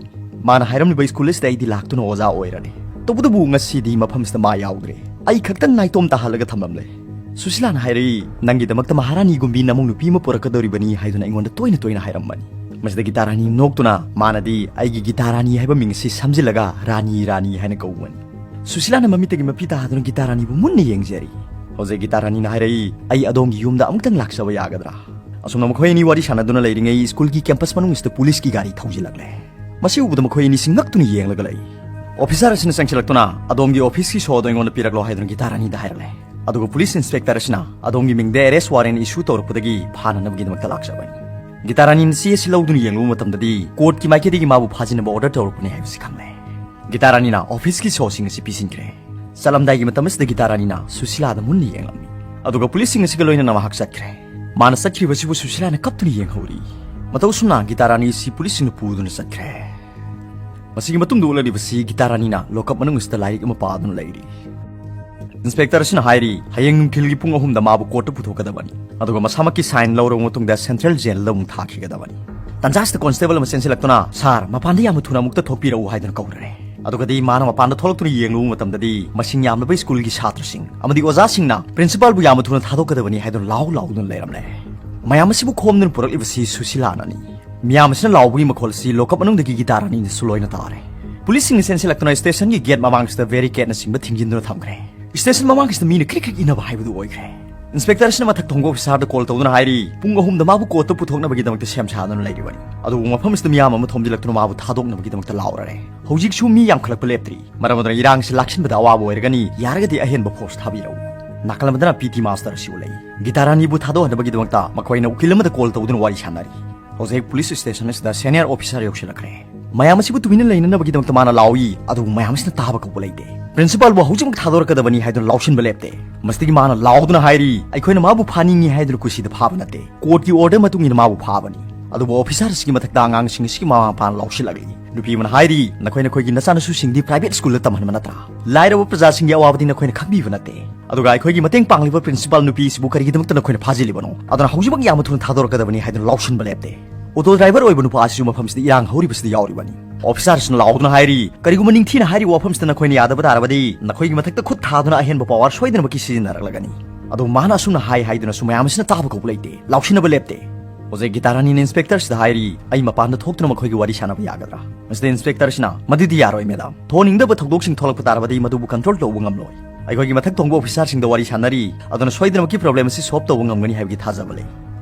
ꯃꯥꯅ ꯍꯥꯏꯔꯝꯂꯤꯕ ꯁ꯭ꯀꯨꯜ ꯑꯁꯤꯗ ꯑꯩꯗꯤ ꯂꯥꯛꯇꯨꯅ ꯑꯣꯖꯥ ꯑꯣꯏꯔꯅꯤ꯫ ꯇꯧꯕꯇꯕꯨ ꯉꯁꯤꯗꯤ ꯃꯐꯝꯁꯤꯗ ꯃꯥ ꯌꯥꯎꯗ꯭ꯔꯦ꯫ ꯑꯩ ꯈꯛꯇꯪ ꯅꯥꯏꯇꯣꯝ ꯇꯥꯍꯜꯂꯒ ꯊꯝꯂꯝꯂꯦ꯫ ꯁꯨꯁꯤꯂꯥꯅ ꯍꯥꯏꯔꯛꯏ, "ꯅꯪꯒꯤꯗꯃꯛꯇ ꯃꯍꯥꯔꯥꯅꯤꯒꯨꯝꯕꯤ ꯅꯃꯧ ꯅꯨꯄꯤ ꯑꯃ ꯄꯨꯔꯛꯀꯗꯧꯔꯤꯕꯅꯤ" ꯍꯥꯏꯗꯨꯅ ꯑꯩꯉꯣꯟꯗ ꯇꯣꯏꯅ ꯇꯣꯏꯅ ꯍꯥꯏꯔꯝꯕꯅꯤ꯫ ꯃꯁꯤꯗ ꯒꯤꯇꯥ ꯔꯥꯅꯤ ꯅꯣꯛꯇꯨꯅ, ꯃꯥꯅꯗꯤ ꯑꯩꯒꯤ ꯒꯤꯇꯥ ꯔꯥꯅꯤ ꯍꯥꯏꯕ ꯃꯤꯡ ꯑꯁꯤ ꯁꯝꯖꯤꯜꯂꯒ ꯔꯥꯅꯤ ꯔꯥꯅꯤ ꯍꯥꯏꯅ ꯀꯧꯕꯅꯤ꯫ ꯁꯨꯁꯤꯂꯥꯅ ꯃꯃꯤꯠꯇꯒꯤ ꯃꯄꯤ ꯇꯥꯗꯨꯅ ꯒꯤꯇꯥ ꯔꯥꯅꯤꯕꯨ ꯃꯨꯟꯅ ꯌꯦꯡꯖꯔꯤ꯫ ꯍꯧꯖꯤꯛ ꯒꯤꯇꯥ ꯔꯥꯅꯤꯅ ꯍꯥꯏꯔꯛꯏ, "ꯑꯩ ꯑꯗꯣꯝꯒꯤ ꯌꯨꯝꯗ ꯑꯃꯨꯛꯇꯪ ꯂꯥꯛꯆꯕ ꯌꯥꯒꯗ꯭ꯔꯥ?" ꯑꯁꯨꯝꯅ ꯃꯈꯣꯏ ꯑꯅꯤ ꯋꯥꯔꯤ ꯁꯥꯟꯅꯗꯨꯅ ꯂꯩꯔꯤꯉꯩ ꯁ꯭ꯀꯨꯜꯒꯤ ꯀꯦꯝꯄꯁ ꯃꯅꯨꯡꯁꯤꯗ ꯄꯨꯂꯤꯁꯀꯤ ꯒꯥꯔꯤ ꯊꯧꯖꯤꯜꯂꯛꯂꯦ꯫ ꯃꯁꯤ ꯎꯕꯗ ꯃꯈꯣꯏ ꯑꯅꯤꯁꯤ ꯉꯛꯇꯨꯅ ꯌꯦꯡꯂꯒ ꯂꯩ꯫ ꯑꯣꯐꯤꯁꯥꯔ ꯑꯁꯤꯅ ꯆꯪꯁꯤꯜꯂꯛꯇꯨꯅ, "ꯑꯗꯣꯝꯒꯤ ꯑꯣꯐꯤꯁꯀꯤ ꯁꯣ ꯑꯗꯨ ꯑꯩꯉꯣꯟꯗ ꯄꯤꯔꯛꯂꯣ" ꯍꯥꯏꯗꯨꯅ ꯒꯤꯇꯥ ꯔꯥꯅꯤꯗ ꯍꯥꯏꯔꯛꯂꯦ꯫ ꯑꯗꯨꯒ ꯄꯨꯂꯤꯁ ꯏꯟꯁꯄꯦꯛꯇꯔ ꯑꯁꯤꯅ ꯑꯗꯣꯝꯒꯤ ꯃꯤꯡꯗ ꯑꯦꯔꯦꯁ ꯋꯥꯔꯦꯟ ꯏꯁꯨ ꯇꯧꯔꯛꯄꯗꯒꯤ ꯐꯥꯅꯅꯕꯒꯤꯗꯃꯛꯇ ꯂꯥꯛꯆꯕꯅꯤ꯫ ꯒꯤꯇꯥ ꯔꯥꯅꯤꯅ ꯆꯦ ꯑꯁꯤ ꯂꯧꯗꯨꯅ ꯌꯦꯡꯂꯨꯕ ꯃꯇꯝꯗꯗꯤ ꯀꯣꯔꯠꯀꯤ ꯃꯥꯏꯀꯩꯗꯒꯤ ꯃꯥꯕꯨ ꯐꯥꯖꯤꯟꯅꯕ ꯑꯣꯔꯗꯔ ꯇꯧꯔꯛꯄꯅꯤ ꯍꯥꯏꯕꯁꯤ ꯈꯪꯂꯦ꯫ ꯒꯤꯇꯥ ꯔꯥꯅꯤꯅ ꯑꯣꯐꯤꯁꯀꯤ ꯁꯣꯁꯤꯡ ꯑꯁꯤ ꯄꯤꯁꯤꯟꯈ꯭ꯔꯦ꯫ ꯆꯠꯂꯝꯗꯥꯏꯒꯤ ꯃꯇꯝ ꯑꯁꯤꯗ ꯒꯤꯇꯥ ꯔꯥꯅꯤꯅ ꯁꯨꯁꯤꯂꯥꯗ ꯃꯨꯟꯅ ꯌꯦꯡꯂꯝꯃꯤ꯫ ꯑꯗꯨꯒ ꯄꯨꯂꯤꯁꯁꯤꯡ ꯑꯁꯤꯒ ꯂꯣꯏꯅꯅ ꯃꯍꯥꯛ ꯆꯠꯈ꯭ꯔꯦ꯫ ꯃꯥꯅ ꯆꯠꯈ꯭ꯔꯤꯕꯁꯤꯕꯨ ꯁꯨꯁꯤꯂꯥꯅ ꯀꯞꯇꯨꯅ ꯌꯦꯡꯍꯧꯔꯤ꯫ ꯃꯇꯧ ꯑꯁꯨꯝꯅ ꯒꯤꯇꯥ ꯔꯥꯅꯤ ꯑꯁꯤ ꯄꯨꯂꯤꯁꯁꯤꯡꯅ ꯄꯨꯗꯨꯅ ꯆꯠꯈ꯭ꯔꯦ꯫ ꯃꯁꯤꯒꯤ ꯃꯇꯨꯡꯗ ꯎꯠꯂꯛꯂꯤꯕꯁꯤ ꯒꯤꯇꯥ ꯔꯥꯅꯤꯅ ꯂꯣꯀꯞ ꯃꯅꯨꯡ ꯑꯁꯤꯗ ꯂꯥꯏꯔꯤꯛ ꯑꯃ ꯄꯥꯗꯨꯅ ꯂꯩꯔꯤ꯫ ꯏꯟꯁꯄꯦꯛꯇꯔ ꯑꯁꯤꯅ ꯍꯥꯏꯔꯤ, ꯍꯌꯦꯡ ꯅꯨꯡꯊꯤꯜꯒꯤ ꯄꯨꯡ ꯑꯍꯨꯝꯗ ꯃꯥꯕꯨ ꯀꯣꯔꯠꯇ ꯄꯨꯊꯣꯛꯀꯗꯕꯅꯤ꯫ ꯑꯗꯨꯒ ꯃꯁꯥꯃꯛꯀꯤ ꯁꯥꯏꯟ ꯂꯧꯔꯕ ꯃꯇꯨꯡꯗ ꯁꯦꯟꯇ꯭ꯔꯦꯜ ꯖꯦꯜꯗ ꯑꯃꯨꯛ ꯊꯥꯈꯤꯒꯗꯕꯅꯤ꯫ ꯇꯟꯖꯥꯁꯤꯗ ꯀꯣꯟꯁꯇꯦꯕꯜ ꯑꯃ ꯆꯦꯟꯁꯤꯜꯂꯛꯇꯨꯅ, "ꯁꯥꯔ, ꯃꯄꯥꯟꯗ ꯌꯥꯝꯅ ꯊꯨꯅ ꯑꯃꯨꯛꯇ ꯊꯣꯛꯄꯤꯔꯛꯎ" ꯍꯥꯏꯗꯨꯅ ꯀꯧꯔꯦ꯫ ꯑꯗꯨꯒꯗꯤ ꯃꯥꯅ ꯃꯄꯥꯟꯗ ꯊꯣꯛꯂꯛꯇꯨꯅ ꯌꯦꯡꯂꯨꯕ ꯃꯇꯝꯗꯗꯤ ꯃꯁꯤꯡ ꯌꯥꯝꯂꯕ ꯁ꯭ꯀꯨꯜꯒꯤ ꯁꯥꯇ꯭ꯔꯁꯤꯡ ꯑꯃꯗꯤ ꯑꯣꯖꯥꯁꯤꯡꯅ ꯄ꯭ꯔꯤꯟꯁꯤꯄꯥꯜꯕꯨ ꯌꯥꯝꯅ ꯊꯨꯅ ꯊꯥꯗꯣꯛꯀꯗꯕꯅꯤ ꯍꯥꯏꯗꯨꯅ ꯂꯥꯎ ꯂꯥꯎꯗꯨꯅ ꯂꯩꯔꯝꯂꯦ꯫ ꯃꯌꯥꯝ ꯑꯁꯤꯕꯨ ꯈꯣꯝꯗꯨꯅ ꯄꯨꯔꯛꯂꯤꯕꯁꯤ ꯁꯨꯁꯤꯂꯥꯅꯅꯤ꯫ ꯃꯤꯌꯥꯝ ꯑꯁꯤꯅ ꯂꯥꯎꯕꯒꯤ ꯃꯈꯣꯜ ꯑꯁꯤ ꯂꯣꯀꯞ ꯃꯅꯨꯡꯗꯒꯤ ꯒꯤꯇꯥ ꯔꯥꯅꯤꯅꯁꯨ ꯂꯣꯏꯅ ꯇꯥꯔꯦ꯫ ꯄꯨꯂꯤꯁꯁꯤꯡꯅ ꯆꯦꯟꯁꯤꯜꯂꯛꯇꯨꯅ ꯁ꯭ꯇꯦꯁꯟꯒꯤ ꯒꯦꯠ ꯃꯃꯥꯡꯁꯤꯗ ꯕꯦꯔꯤꯀꯦꯗꯅꯆꯤꯡꯕ ꯊꯤꯡꯖꯤꯟꯗꯨꯅ ꯊꯝꯈ꯭ꯔꯦ꯫ ꯁ꯭ꯇꯦꯁꯟ ꯃꯃꯥꯡꯁꯤꯗ ꯃꯤꯅ ꯀ꯭ꯔꯤꯛ ꯀ꯭ꯔꯤꯛ ꯏꯟꯅꯕ ꯍꯥꯏꯕꯗꯨ ꯑꯣꯏꯈ꯭ꯔꯦ꯫ ꯏꯟꯁꯄꯦꯛꯇꯔ ꯑꯁꯤꯅ ꯃꯊꯛ ꯊꯣꯡꯕ ꯑꯣꯐꯤꯁꯥꯔꯗ ꯀꯣꯜ ꯇꯧꯗꯨꯅ ꯍꯥꯏꯔꯤ, ꯄꯨꯡ ꯑꯍꯨꯝꯗ ꯃꯥꯕꯨ ꯀꯣꯔꯠꯇ ꯄꯨꯊꯣꯛꯅꯕꯒꯤꯗꯃꯛꯇ ꯁꯦꯝ ꯁꯥꯗꯨꯅ ꯂꯩꯔꯤꯕꯅꯤ꯫ ꯑꯗꯨꯕꯨ ꯃꯐꯝ ꯑꯁꯤꯗ ꯃꯤꯌꯥꯝ ꯑꯃ ꯊꯣꯝꯖꯤꯜꯂꯛꯇꯨꯅ ꯃꯥꯕꯨ ꯊꯥꯗꯣꯛꯅꯕꯒꯤꯗꯃꯛꯇ ꯂꯥꯎꯔꯔꯦ꯫ ꯍꯧꯖꯤꯛꯁꯨ ꯃꯤ ꯌꯥꯝꯈꯠꯂꯛꯄ ꯂꯦꯞꯇ꯭ꯔꯤ꯫ ꯃꯔꯝ ꯑꯗꯨꯅ ꯏꯔꯥꯡꯁꯤ ꯂꯥꯛꯁꯤꯟꯕꯗ ꯑꯋꯥꯕ ꯑꯣꯏꯔꯒꯅꯤ, ꯌꯥꯔꯒꯗꯤ ꯑꯍꯦꯟꯕ ꯐꯣꯔꯁ ꯊꯥꯕꯤꯔꯛꯎ꯫ ꯅꯥꯀꯜ ꯑꯃꯗꯅ ꯄꯤ ꯇꯤ ꯃꯥꯁꯇꯔ ꯑꯁꯤꯕꯨ ꯂꯩ꯫ ꯒꯤꯇꯥ ꯔꯥꯅꯤꯕꯨ ꯊꯥꯗꯣꯛꯍꯟꯅꯕꯒꯤꯗꯃꯛꯇ ꯃꯈꯣꯏꯅ ꯎꯀꯤꯜ ꯑꯃꯗ ꯀꯣꯜ ꯇꯧꯗꯨꯅ ꯋꯥꯔꯤ ꯁꯥꯟꯅꯔꯤ꯫ ꯍꯧꯖꯤꯛ ꯄꯨꯂꯤꯁ ꯁ꯭ꯇꯦꯁꯟ ꯑꯁꯤꯗ ꯁꯦꯅꯤꯌꯔ ꯑꯣꯐꯤꯁꯥꯔ ꯌꯧꯁꯤꯜꯂꯛꯈ꯭ꯔꯦ꯫ ꯃꯌꯥꯝ ꯑꯁꯤꯕꯨ ꯇꯨꯃꯤꯟꯅ ꯂꯩꯅꯅꯕꯒꯤꯗꯃꯛꯇ ꯃꯥꯅ ꯂꯥꯎꯏ, ꯑꯗꯨꯕꯨ ꯃꯌꯥꯝ ꯑꯁꯤꯅ ꯇꯥꯕ ꯀꯧꯕ ꯂꯩꯇꯦ꯫ ꯄ꯭ꯔꯤꯟꯁꯤꯄꯥꯜꯕꯨ ꯍꯧꯖꯤꯛꯃꯛ ꯊꯥꯗꯣꯔꯛꯀꯗꯕꯅꯤ ꯍꯥꯏꯗꯨꯅ ꯂꯥꯎꯁꯤꯟꯕ ꯂꯦꯞꯇꯦ꯫ ꯃꯁꯤꯗꯒꯤ ꯃꯥꯅ ꯂꯥꯎꯗꯨꯅ ꯍꯥꯏꯔꯤ, "ꯑꯩꯈꯣꯏꯅ ꯃꯥꯕꯨ ꯐꯥꯅꯤꯡꯉꯤ ꯍꯥꯏꯗꯨꯅ ꯀꯨꯁꯤꯗ ꯐꯥꯕ ꯅꯠꯇꯦ, ꯀꯣꯔꯠꯀꯤ ꯑꯣꯔꯗꯔ ꯃꯇꯨꯡ ꯏꯟꯅ ꯃꯥꯕꯨ ꯐꯥꯕꯅꯤ꯫ ꯑꯗꯨꯕꯨ ꯑꯣꯐꯤꯁꯥꯔ ꯑꯁꯤꯒꯤ ꯃꯊꯛꯇ ꯑꯉꯥꯡꯁꯤꯡ ꯑꯁꯤꯒꯤ ꯃꯃꯥ ꯃꯄꯥꯅ ꯂꯥꯎꯁꯤꯜꯂꯛꯂꯤ꯫" ꯅꯨꯄꯤ ꯑꯃꯅ ꯍꯥꯏꯔꯤ, "ꯅꯈꯣꯏ ꯅꯈꯣꯏꯒꯤ ꯅꯆꯥꯅꯁꯨꯁꯤꯡꯗꯤ ꯄ꯭ꯔꯥꯏꯚꯦꯠ ꯁ꯭ꯀꯨꯜꯗ ꯇꯝꯍꯟꯕ ꯅꯠꯇ꯭ꯔꯥ? ꯂꯥꯏꯔꯕ ꯄ꯭ꯔꯖꯥꯁꯤꯡꯒꯤ ꯑꯋꯥꯕꯗꯤ ꯅꯈꯣꯏꯅ ꯈꯪꯕꯤꯕ ꯅꯠꯇꯦ꯫ ꯑꯗꯨꯒ ꯑꯩꯈꯣꯏꯒꯤ ꯃꯇꯦꯡ ꯄꯥꯡꯂꯤꯕ ꯄ꯭ꯔꯤꯟꯁꯤꯄꯥꯜ ꯅꯨꯄꯤ ꯑꯁꯤꯕꯨ ꯀꯔꯤꯒꯤꯗꯃꯛꯇ ꯅꯈꯣꯏꯅ ꯐꯥꯖꯤꯜꯂꯤꯕꯅꯣ? ꯑꯗꯨꯅ ꯍꯧꯖꯤꯛꯃꯛ ꯌꯥꯝꯅ ꯊꯨꯅ ꯊꯥꯗꯣꯔꯛꯀꯗꯕꯅꯤ" ꯍꯥꯏꯗꯨꯅ ꯂꯥꯎꯁꯤꯟꯕ ꯂꯦꯞꯇꯦ꯫ ꯑꯣꯇꯣ ꯗ꯭ꯔꯥꯏꯚꯔ ꯑꯣꯏꯕ ꯅꯨꯄꯥ ꯑꯁꯤꯁꯨ ꯃꯐꯝꯁꯤꯗ ꯏꯔꯥꯡ ꯍꯧꯔꯤꯕꯁꯤꯗ ꯌꯥꯎꯔꯤꯕꯅꯤ꯫ ꯑꯣꯐꯤꯁꯥꯔꯁꯤꯅ ꯂꯥꯎꯗꯨꯅ ꯍꯥꯏꯔꯤ, "ꯀꯔꯤꯒꯨꯝꯕ ꯅꯤꯡꯊꯤꯅ ꯍꯥꯏꯔꯤꯕ ꯋꯥꯐꯝꯁꯤꯗ ꯅꯈꯣꯏꯅ ꯌꯥꯗꯕ ꯇꯥꯔꯕꯗꯤ ꯅꯈꯣꯏꯒꯤ ꯃꯊꯛꯇ ꯈꯨꯠ ꯊꯥꯗꯨꯅ ꯑꯍꯦꯟꯕ ꯄꯋꯥꯔ ꯁꯣꯏꯗꯅꯃꯛꯀꯤ ꯁꯤꯖꯤꯟꯅꯔꯛꯂꯒꯅꯤ꯫" ꯑꯗꯨ ꯃꯥꯅ ꯑꯁꯨꯝꯅ ꯍꯥꯏ ꯍꯥꯏꯗꯨꯅꯁꯨ ꯃꯌꯥꯝ ꯑꯁꯤꯅ ꯇꯥꯕ ꯀꯧꯕ ꯂꯩꯇꯦ, ꯂꯥꯎꯁꯤꯟꯅꯕ ꯂꯦꯞꯇꯦ꯫ ꯍꯧꯖꯤꯛ ꯒꯤꯇꯥꯔꯥꯅꯤꯅ ꯏꯟꯁꯄꯦꯛꯇꯔꯁꯤꯗ ꯍꯥꯏꯔꯤ, "ꯑꯩ ꯃꯄꯥꯟꯗ ꯊꯣꯛꯇꯨꯅ ꯃꯈꯣꯏꯒꯤ ꯋꯥꯔꯤ ꯁꯥꯟꯅꯕ ꯌꯥꯒꯗ꯭ꯔꯥ?" ꯃꯁꯤꯗ ꯏꯟꯁꯄꯦꯛꯇꯔꯁꯤꯅ, "ꯃꯗꯨꯗꯤ ꯌꯥꯔꯣꯏ ꯃꯦꯗꯥꯝ, ꯊꯣꯛꯍꯟꯅꯤꯡꯗꯕ ꯊꯧꯗꯣꯛꯁꯤꯡ ꯊꯣꯛꯂꯛꯄ ꯇꯥꯔꯕꯗꯤ ꯃꯗꯨꯕꯨ ꯀꯟꯇ꯭ꯔꯣꯜ ꯇꯧꯕ ꯉꯝꯂꯣꯏ꯫ ꯑꯩꯈꯣꯏꯒꯤ ꯃꯊꯛ ꯊꯣꯡꯕ ꯑꯣꯐꯤꯁꯥꯔꯁꯤꯡꯗ ꯋꯥꯔꯤ ꯁꯥꯟꯅꯔꯤ, ꯑꯗꯨꯅ ꯁꯣꯏꯗꯅꯃꯛꯀꯤ ꯄ꯭ꯔꯣꯕ꯭ꯂꯦꯝ ꯑꯁꯤ ꯁꯣꯜꯕ ꯇꯧꯕ ꯉꯝꯒꯅꯤ ꯍꯥꯏꯕꯒꯤ ꯊꯥꯖꯕ ꯂꯩ꯫"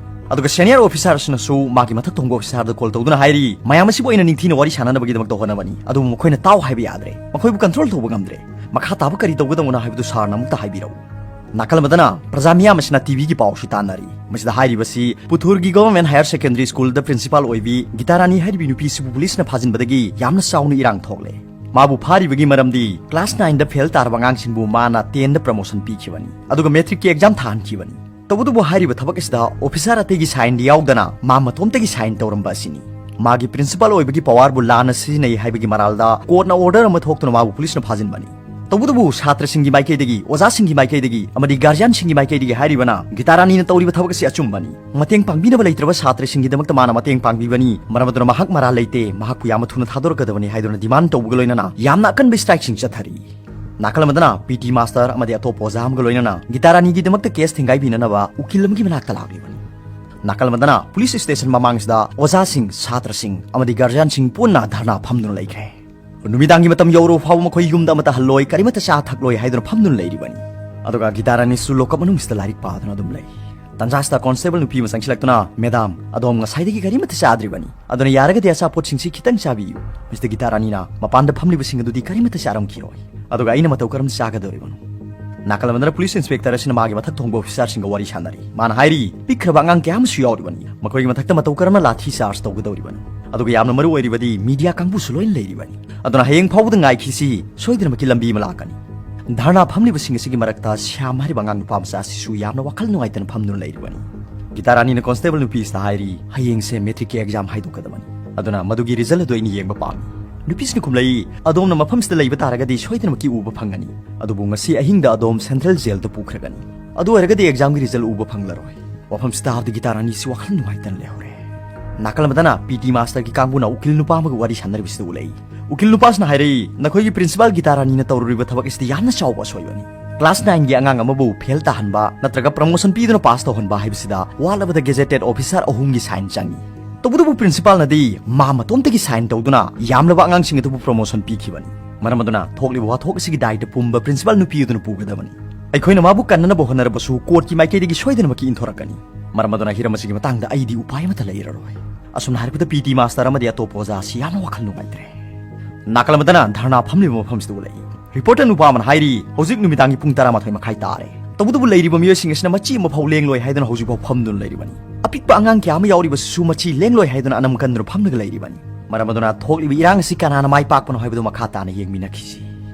ꯑꯗꯨꯒ ꯁꯦꯅꯤꯌꯔ ꯑꯣꯐꯤꯁꯥꯔꯁꯤꯅꯁꯨ ꯃꯥꯒꯤ ꯃꯊꯛ ꯊꯣꯡꯕ ꯑꯣꯐꯤꯁꯥꯔꯗ ꯀꯣꯜ ꯇꯧꯗꯨꯅ ꯍꯥꯏꯔꯤ, "ꯃꯌꯥꯝ ꯑꯁꯤꯕꯨ ꯑꯩꯅ ꯅꯤꯡꯊꯤꯅ ꯋꯥꯔꯤ ꯁꯥꯟꯅꯅꯕꯒꯤꯗꯃꯛꯇ ꯍꯣꯠꯅꯕꯅꯤ, ꯑꯗꯨꯕꯨ ꯃꯈꯣꯏꯅ ꯇꯥꯎ ꯍꯥꯏꯕ ꯌꯥꯗ꯭ꯔꯦ, ꯃꯈꯣꯏꯕꯨ ꯀꯟꯇ꯭ꯔꯣꯜ ꯇꯧꯕ ꯉꯝꯗ꯭ꯔꯦ꯫ ꯃꯈꯥ ꯇꯥꯕ ꯀꯔꯤ ꯇꯧꯒꯗꯕꯅꯣ ꯍꯥꯏꯕꯗꯨ ꯁꯥꯔꯅ ꯑꯃꯨꯛꯇ ꯍꯥꯏꯕꯤꯔꯛꯎ꯫" ꯅꯥꯀꯜ ꯑꯃꯗꯅ ꯄ꯭ꯔꯖꯥ ꯃꯤꯌꯥꯝ ꯑꯁꯤꯅ ꯇꯤꯚꯤꯒꯤ ꯄꯥꯎ ꯑꯁꯤ ꯇꯥꯟꯅꯔꯤ꯫ ꯃꯁꯤꯗ ꯍꯥꯏꯔꯤꯕꯁꯤ ꯄꯨꯊꯨꯔꯒꯤ ꯒꯚꯔꯟꯃꯦꯟꯠ ꯍꯥꯌꯔ ꯁꯦꯀꯦꯟꯗꯔꯤ ꯁ꯭ꯀꯨꯜꯗ ꯄ꯭ꯔꯤꯟꯁꯤꯄꯥꯜ ꯑꯣꯏꯕꯤ ꯒꯤꯇꯥꯔꯥꯅꯤ ꯍꯥꯏꯔꯤꯕꯤ ꯅꯨꯄꯤꯁꯤꯕꯨ ꯄꯨꯂꯤꯁꯅ ꯐꯥꯖꯤꯟꯕꯗꯒꯤ ꯌꯥꯝꯅ ꯆꯥꯎꯅ ꯏꯔꯥꯡ ꯊꯣꯛꯂꯦ꯫ ꯃꯥꯕꯨ ꯐꯥꯔꯤꯕꯒꯤ ꯃꯔꯝꯗꯤ ꯀ꯭ꯂꯥꯁ ꯅꯥꯏꯟꯗ ꯐꯦꯜ ꯇꯥꯔꯕ ꯑꯉꯥꯡꯁꯤꯡꯕꯨ ꯃꯥꯅ ꯇꯦꯟꯗ ꯄ꯭ꯔꯃꯣꯁꯟ ꯄꯤꯈꯤꯕꯅꯤ, ꯑꯗꯨꯒ ꯃꯦꯇ꯭ꯔꯤꯛꯀꯤ ꯑꯦꯛꯖꯥꯝ ꯊꯥꯍꯟꯈꯤꯕꯅꯤ꯫ ꯇꯧꯕꯇꯕꯨ ꯍꯥꯏꯔꯤꯕ ꯊꯕꯛ ꯑꯁꯤꯗ ꯑꯣꯐꯤꯁꯥꯔ ꯑꯇꯩꯒꯤ ꯁꯥꯏꯟꯗꯤ ꯌꯥꯎꯗꯅ ꯃꯥ ꯃꯇꯣꯝꯇꯒꯤ ꯁꯥꯏꯟ ꯇꯧꯔꯝꯕ ꯑꯁꯤꯅꯤ꯫ ꯃꯥꯒꯤ ꯄ꯭ꯔꯤꯟꯁꯤꯄꯥꯜ ꯑꯣꯏꯕꯒꯤ ꯄꯋꯥꯔꯕꯨ ꯂꯥꯟꯅ ꯁꯤꯖꯤꯟꯅꯩ ꯍꯥꯏꯕꯒꯤ ꯃꯔꯥꯜꯗ ꯀꯣꯔꯠꯅ ꯑꯣꯔꯗꯔ ꯑꯃ ꯊꯣꯛꯇꯨꯅ ꯃꯥꯕꯨ ꯄꯨꯂꯤꯁꯅ ꯐꯥꯖꯤꯟꯕꯅꯤ꯫ ꯇꯧꯕꯇꯕꯨ ꯁꯥꯇ꯭ꯔꯁꯤꯡꯒꯤ ꯃꯥꯏꯀꯩꯗꯒꯤ, ꯑꯣꯖꯥꯁꯤꯡꯒꯤ ꯃꯥꯏꯀꯩꯗꯒꯤ ꯑꯃꯗꯤ ꯒꯥꯔꯖꯤꯌꯥꯟꯁꯤꯡꯒꯤ ꯃꯥꯏꯀꯩꯗꯒꯤ ꯍꯥꯏꯔꯤꯕꯅ ꯒꯤꯇꯥꯔꯥꯅꯤꯅ ꯇꯧꯔꯤꯕ ꯊꯕꯛ ꯑꯁꯤ ꯑꯆꯨꯝꯕꯅꯤ꯫ ꯃꯇꯦꯡ ꯄꯥꯡꯕꯤꯅꯕ ꯂꯩꯇ꯭ꯔꯕ ꯁꯥꯇ꯭ꯔꯁꯤꯡꯒꯤꯗꯃꯛꯇ ꯃꯥꯅ ꯃꯇꯦꯡ ꯄꯥꯡꯕꯤꯕꯅꯤ, ꯃꯔꯝ ꯑꯗꯨꯅ ꯃꯍꯥꯛ ꯃꯔꯥꯜ ꯂꯩꯇꯦ, ꯃꯍꯥꯛꯄꯨ ꯌꯥꯝꯅ ꯊꯨꯅ ꯊꯥꯗꯣꯔꯛꯀꯗꯕꯅꯤ ꯍꯥꯏꯗꯨꯅ ꯗꯤꯃꯥꯟ ꯇꯧꯕꯒ ꯂꯣꯏꯅꯅ ꯌꯥꯝꯅ ꯑꯀꯟꯕ ꯁ꯭ꯇ꯭ꯔꯥꯏꯛꯁꯤꯡ ꯆꯠꯊꯔꯤ꯫ ꯅꯥꯀꯜ ꯑꯃꯗꯅ ꯄꯤ ꯇꯤ ꯃꯥꯁꯇꯔ ꯑꯃꯗꯤ ꯑꯇꯣꯞꯄ ꯑꯣꯖꯥ ꯑꯃꯒ ꯂꯣꯏꯅꯅ ꯒꯤꯇꯥꯔꯥꯅꯤꯒꯤꯗꯃꯛꯇ ꯀꯦꯁ ꯊꯤꯡꯒꯥꯏꯕꯤꯅꯅꯕ ꯎꯀꯤꯜ ꯑꯃꯒꯤ ꯃꯅꯥꯛꯇ ꯂꯥꯛꯂꯤꯕꯅꯤ꯫ ꯅꯥꯀꯜ ꯑꯃꯗꯅ ꯄꯨꯂꯤꯁ ꯁ꯭ꯇꯦꯁꯟ ꯃꯃꯥꯡꯁꯤꯗ ꯑꯣꯖꯥꯁꯤꯡ, ꯁꯥꯇ꯭ꯔꯁꯤꯡ ꯑꯃꯗꯤ ꯒꯥꯔꯖꯤꯌꯥꯟꯁꯤꯡ ꯄꯨꯟꯅ ꯙꯔꯅꯥ ꯐꯝꯗꯨꯅ ꯂꯩꯈ꯭ꯔꯦ꯫ ꯅꯨꯃꯤꯗꯥꯡꯒꯤ ꯃꯇꯝ ꯌꯧꯔꯕ ꯐꯥꯎꯕ ꯃꯈꯣꯏ ꯌꯨꯝꯗ ꯑꯃꯠꯇ ꯍꯜꯂꯣꯏ, ꯀꯔꯤꯃꯠꯇ ꯆꯥ ꯊꯛꯂꯣꯏ ꯍꯥꯏꯗꯨꯅ ꯐꯝꯗꯨꯅ ꯂꯩꯔꯤꯕꯅꯤ꯫ ꯑꯗꯨꯒ ꯒꯤꯇꯥꯔꯥꯅꯤꯁꯨ ꯂꯣꯀꯞ ꯃꯅꯨꯡꯁꯤꯗ ꯂꯥꯏꯔꯤꯛ ꯄꯥꯗꯨꯅ ꯑꯗꯨꯝ ꯂꯩ꯫ ꯇꯟꯖꯥꯁꯤꯗ ꯀꯣꯟꯁꯇꯦꯕꯜ ꯅꯨꯄꯤ ꯑꯃ ꯆꯪꯁꯤꯜꯂꯛꯇꯨꯅ, "ꯃꯦꯗꯥꯝ, ꯑꯗꯣꯝ ꯉꯁꯥꯏꯗꯒꯤ ꯀꯔꯤꯃꯠꯇ ꯆꯥꯗ꯭ꯔꯤꯕꯅꯤ, ꯑꯗꯨꯅ ꯌꯥꯔꯒꯗꯤ ꯑꯆꯥꯄꯣꯠꯁꯤꯡꯁꯤ ꯈꯤꯇꯪ ꯆꯥꯕꯤꯌꯨ꯫" ꯃꯤꯁꯇꯔ ꯒꯤꯇꯥꯔꯥꯅꯤꯅ ꯃꯄꯥꯟꯗ ꯐꯝꯂꯤꯕꯁꯤꯡ ꯑꯗꯨꯗꯤ ꯀꯔꯤꯃꯠꯇ ꯆꯥꯔꯝꯈꯤꯔꯣꯏ꯫ ꯑꯗꯨꯒ ꯑꯩꯅ ꯃꯇꯧ ꯀꯔꯝꯅ ꯆꯥꯒꯗꯧꯔꯤꯕꯅꯣ? ꯅꯥꯀꯜ ꯑꯃꯗꯅ ꯄꯨꯂꯤꯁ ꯏꯟꯁꯄꯦꯛꯇꯔ ꯑꯁꯤꯅ ꯃꯥꯒꯤ ꯃꯊꯛ ꯊꯣꯡꯕ ꯑꯣꯐꯤꯁꯥꯔꯁꯤꯡꯒ ꯋꯥꯔꯤ ꯁꯥꯟꯅꯔꯤ꯫ ꯃꯥꯅ ꯍꯥꯏꯔꯤ, ꯄꯤꯛꯈ꯭ꯔꯕ ꯑꯉꯥꯡ ꯀꯌꯥ ꯑꯃꯁꯨ ꯌꯥꯎꯔꯤꯕꯅꯤ꯫ ꯃꯈꯣꯏꯒꯤ ꯃꯊꯛꯇ ꯃꯇꯧ ꯀꯔꯝꯅ ꯂꯥꯊꯤ ꯆꯥꯔꯖ ꯇꯧꯒꯗꯧꯔꯤꯕꯅꯣ? ꯑꯗꯨꯒ ꯌꯥꯝꯅ ꯃꯔꯨ ꯑꯣꯏꯔꯤꯕꯗꯤ ꯃꯤꯗꯤꯌꯥ ꯀꯥꯡꯕꯨꯁꯨ ꯂꯣꯏꯅ ꯂꯩꯔꯤꯕꯅꯤ꯫ ꯑꯗꯨꯅ ꯍꯌꯦꯡ ꯐꯥꯎꯕꯗ ꯉꯥꯏꯈꯤꯁꯤ, ꯁꯣꯏꯗꯅꯃꯛꯀꯤ ꯂꯝꯕꯤ ꯑꯃ ꯂꯥꯛꯀꯅꯤ꯫ ꯙꯔꯅꯥ ꯐꯝꯂꯤꯕꯁꯤꯡ ꯑꯁꯤꯒꯤ ꯃꯔꯛꯇ ꯁ꯭ꯌꯥꯝ ꯍꯥꯏꯔꯤꯕ ꯑꯉꯥꯡ ꯅꯨꯄꯥ ꯃꯆꯥ ꯑꯁꯤꯁꯨ ꯌꯥꯝꯅ ꯋꯥꯈꯜ ꯅꯨꯡꯉꯥꯏꯇꯅ ꯐꯝꯗꯨꯅ ꯂꯩꯔꯤꯕꯅꯤ꯫ ꯒꯤꯇꯥ ꯔꯥꯅꯤꯅ ꯀꯣꯟꯁꯇꯦꯕꯜ ꯅꯨꯄꯤꯁꯤꯗ ꯍꯥꯏꯔꯤ, "ꯍꯌꯦꯡꯁꯦ ꯃꯦꯇ꯭ꯔꯤꯛꯀꯤ ꯑꯦꯛꯖꯥꯝ ꯍꯥꯏꯗꯣꯛꯀꯗꯕꯅꯤ꯫ ꯑꯗꯨꯅ ꯃꯗꯨꯒꯤ ꯔꯤꯖꯜ ꯑꯗꯨ ꯑꯩꯅ ꯌꯦꯡꯕ ꯄꯥꯝꯃꯤ꯫" ꯅꯨꯄꯤꯁꯤꯅ ꯈꯨꯝꯂꯛꯏ, "ꯑꯗꯣꯝꯅ ꯃꯐꯝꯁꯤꯗ ꯂꯩꯕ ꯇꯥꯔꯒꯗꯤ ꯁꯣꯏꯗꯅꯃꯛꯀꯤ ꯎꯕ ꯐꯪꯒꯅꯤ꯫ ꯑꯗꯨꯕꯨ ꯉꯁꯤ ꯑꯍꯤꯡꯗ ꯑꯗꯣꯝ ꯁꯦꯟꯇ꯭ꯔꯦꯜ ꯖꯦꯜꯗ ꯄꯨꯈ꯭ꯔꯒꯅꯤ꯫ ꯑꯗꯨ ꯑꯣꯏꯔꯒꯗꯤ ꯑꯦꯛꯖꯥꯝꯒꯤ ꯔꯤꯖꯜ ꯎꯕ ꯐꯪꯂꯔꯣꯏ꯫" ꯋꯥꯐꯝꯁꯤꯗ ꯍꯥꯏꯕꯗ ꯒꯤꯇꯥ ꯔꯥꯅꯤꯁꯤ ꯋꯥꯈꯜ ꯅꯨꯡꯉꯥꯏꯇꯅ ꯂꯩꯍꯧꯔꯦ꯫ ꯅꯥꯀꯜ ꯑꯃꯗꯅ ꯄꯤ ꯇꯤ ꯃꯥꯁꯇꯔꯒꯤ ꯀꯥꯡꯕꯨꯅ ꯎꯀꯤꯜ ꯅꯨꯄꯥ ꯑꯃꯒ ꯋꯥꯔꯤ ꯁꯥꯟꯅꯔꯤꯕꯁꯤꯗ ꯎꯠꯂꯛꯏ꯫ ꯎꯀꯤꯜ ꯅꯨꯄꯥꯁꯤꯅ ꯍꯥꯏꯔꯛꯏ, "ꯅꯈꯣꯏꯒꯤ ꯄ꯭ꯔꯤꯟꯁꯤꯄꯥꯜ ꯒꯤꯇꯥ ꯔꯥꯅꯤꯅ ꯇꯧꯔꯨꯔꯤꯕ ꯊꯕꯛ ꯑꯁꯤꯗꯤ ꯌꯥꯝꯅ ꯆꯥꯎꯕ ꯑꯁꯣꯏꯕꯅꯤ꯫ ꯀ꯭ꯂꯥꯁ ꯅꯥꯏꯟꯒꯤ ꯑꯉꯥꯡ ꯑꯃꯕꯨ ꯐꯦꯜ ꯇꯥꯍꯟꯕ ꯅꯠꯇ꯭ꯔꯒ ꯄ꯭ꯔꯃꯣꯁꯟ ꯄꯤꯗꯨꯅ ꯄꯥꯁ ꯇꯧꯍꯟꯕ ꯍꯥꯏꯕꯁꯤꯗ ꯋꯥꯠꯂꯕꯗ ꯒꯦꯖꯦꯇꯦꯠ ꯑꯣꯐꯤꯁꯥꯔ ꯑꯍꯨꯝꯒꯤ ꯁꯥꯏꯟ ꯆꯪꯏ꯫ ꯇꯧꯕꯇꯕꯨ ꯄ꯭ꯔꯤꯟꯁꯤꯄꯥꯜꯅꯗꯤ ꯃꯥ ꯃꯇꯣꯝꯇꯒꯤ ꯁꯥꯏꯟ ꯇꯧꯗꯨꯅ ꯌꯥꯝꯂꯕ ꯑꯉꯥꯡꯁꯤꯡ ꯑꯗꯨꯕꯨ ꯄ꯭ꯔꯃꯣꯁꯟ ꯄꯤꯈꯤꯕꯅꯤ꯫ ꯃꯔꯝ ꯑꯗꯨꯅ ꯊꯣꯛꯂꯤꯕ ꯋꯥꯊꯣꯛ ꯑꯁꯤꯒꯤ ꯗꯥꯏꯇ ꯄꯨꯝꯕ ꯄ꯭ꯔꯤꯟꯁꯤꯄꯥꯜ ꯅꯨꯄꯤ ꯑꯗꯨꯅ ꯄꯨꯒꯗꯕꯅꯤ꯫ ꯑꯩꯈꯣꯏꯅ ꯃꯥꯕꯨ ꯀꯟꯅꯅꯕ ꯍꯣꯠꯅꯔꯕꯁꯨ ꯀꯣꯔꯠꯀꯤ ꯃꯥꯏꯀꯩꯗꯒꯤ ꯁꯣꯏꯗꯅꯃꯛꯀꯤ ꯏꯟꯊꯣꯔꯛꯀꯅꯤ꯫ ꯃꯔꯝ ꯑꯗꯨꯅ ꯍꯤꯔꯝ ꯑꯁꯤꯒꯤ ꯃꯇꯥꯡꯗ ꯑꯩꯗꯤ ꯎꯄꯥꯏ ꯑꯃꯠꯇ ꯂꯩꯔꯔꯣꯏ꯫" ꯑꯁꯨꯝꯅ ꯍꯥꯏꯔꯛꯄꯗ ꯄꯤ ꯇꯤ ꯃꯥꯁꯇꯔ ꯑꯃꯗꯤ ꯑꯇꯣꯞꯄ ꯑꯣꯖꯥ ꯑꯁꯤ ꯌꯥꯝꯅ ꯋꯥꯈꯜ ꯅꯨꯡꯉꯥꯏꯇ꯭ꯔꯦ꯫ ꯅꯥꯀꯜ ꯑꯃꯗꯅ ꯙꯔꯅꯥ ꯐꯝꯂꯤꯕ ꯃꯐꯝꯁꯤꯗ ꯎꯠꯂꯛꯏ꯫ ꯔꯤꯄꯣꯔꯇꯔ ꯅꯨꯄꯥ ꯑꯃꯅ ꯍꯥꯏꯔꯤ, "ꯍꯧꯖꯤꯛ ꯅꯨꯃꯤꯗꯥꯡꯒꯤ ꯄꯨꯡ ꯇꯔꯥꯃꯥꯊꯣꯏ ꯃꯈꯥꯏ ꯇꯥꯔꯦ꯫ ꯇꯧꯕꯇꯕꯨ ꯂꯩꯔꯤꯕ ꯃꯤꯑꯣꯏꯁꯤꯡ ꯑꯁꯤꯅ ꯃꯆꯤ ꯑꯃꯐꯥꯎ ꯂꯦꯡꯂꯣꯏ ꯍꯥꯏꯗꯨꯅ ꯍꯧꯖꯤꯛꯐꯥꯎ ꯐꯝꯗꯨꯅ ꯂꯩꯔꯤꯕꯅꯤ꯫ ꯑꯄꯤꯛꯄ ꯑꯉꯥꯡ ꯀꯌꯥ ꯑꯃ ꯌꯥꯎꯔꯤꯕꯁꯤꯁꯨ ꯃꯆꯤ ꯂꯦꯡꯂꯣꯏ ꯍꯥꯏꯗꯨꯅ ꯑꯅꯝ ꯀꯟꯗꯨꯅ ꯐꯝꯂꯒ ꯂꯩꯔꯤꯕꯅꯤ꯫ ꯃꯔꯝ ꯑꯗꯨꯅ ꯊꯣꯛꯂꯤꯕ ꯏꯔꯥꯡ ꯑꯁꯤ ꯀꯅꯥꯅ ꯃꯥꯏ ꯄꯥꯛꯄꯅꯣ ꯍꯥꯏꯕꯗꯨ ꯃꯈꯥ ꯇꯥꯅ ꯌꯦꯡꯃꯤꯟꯅꯈꯤꯁꯤ꯫"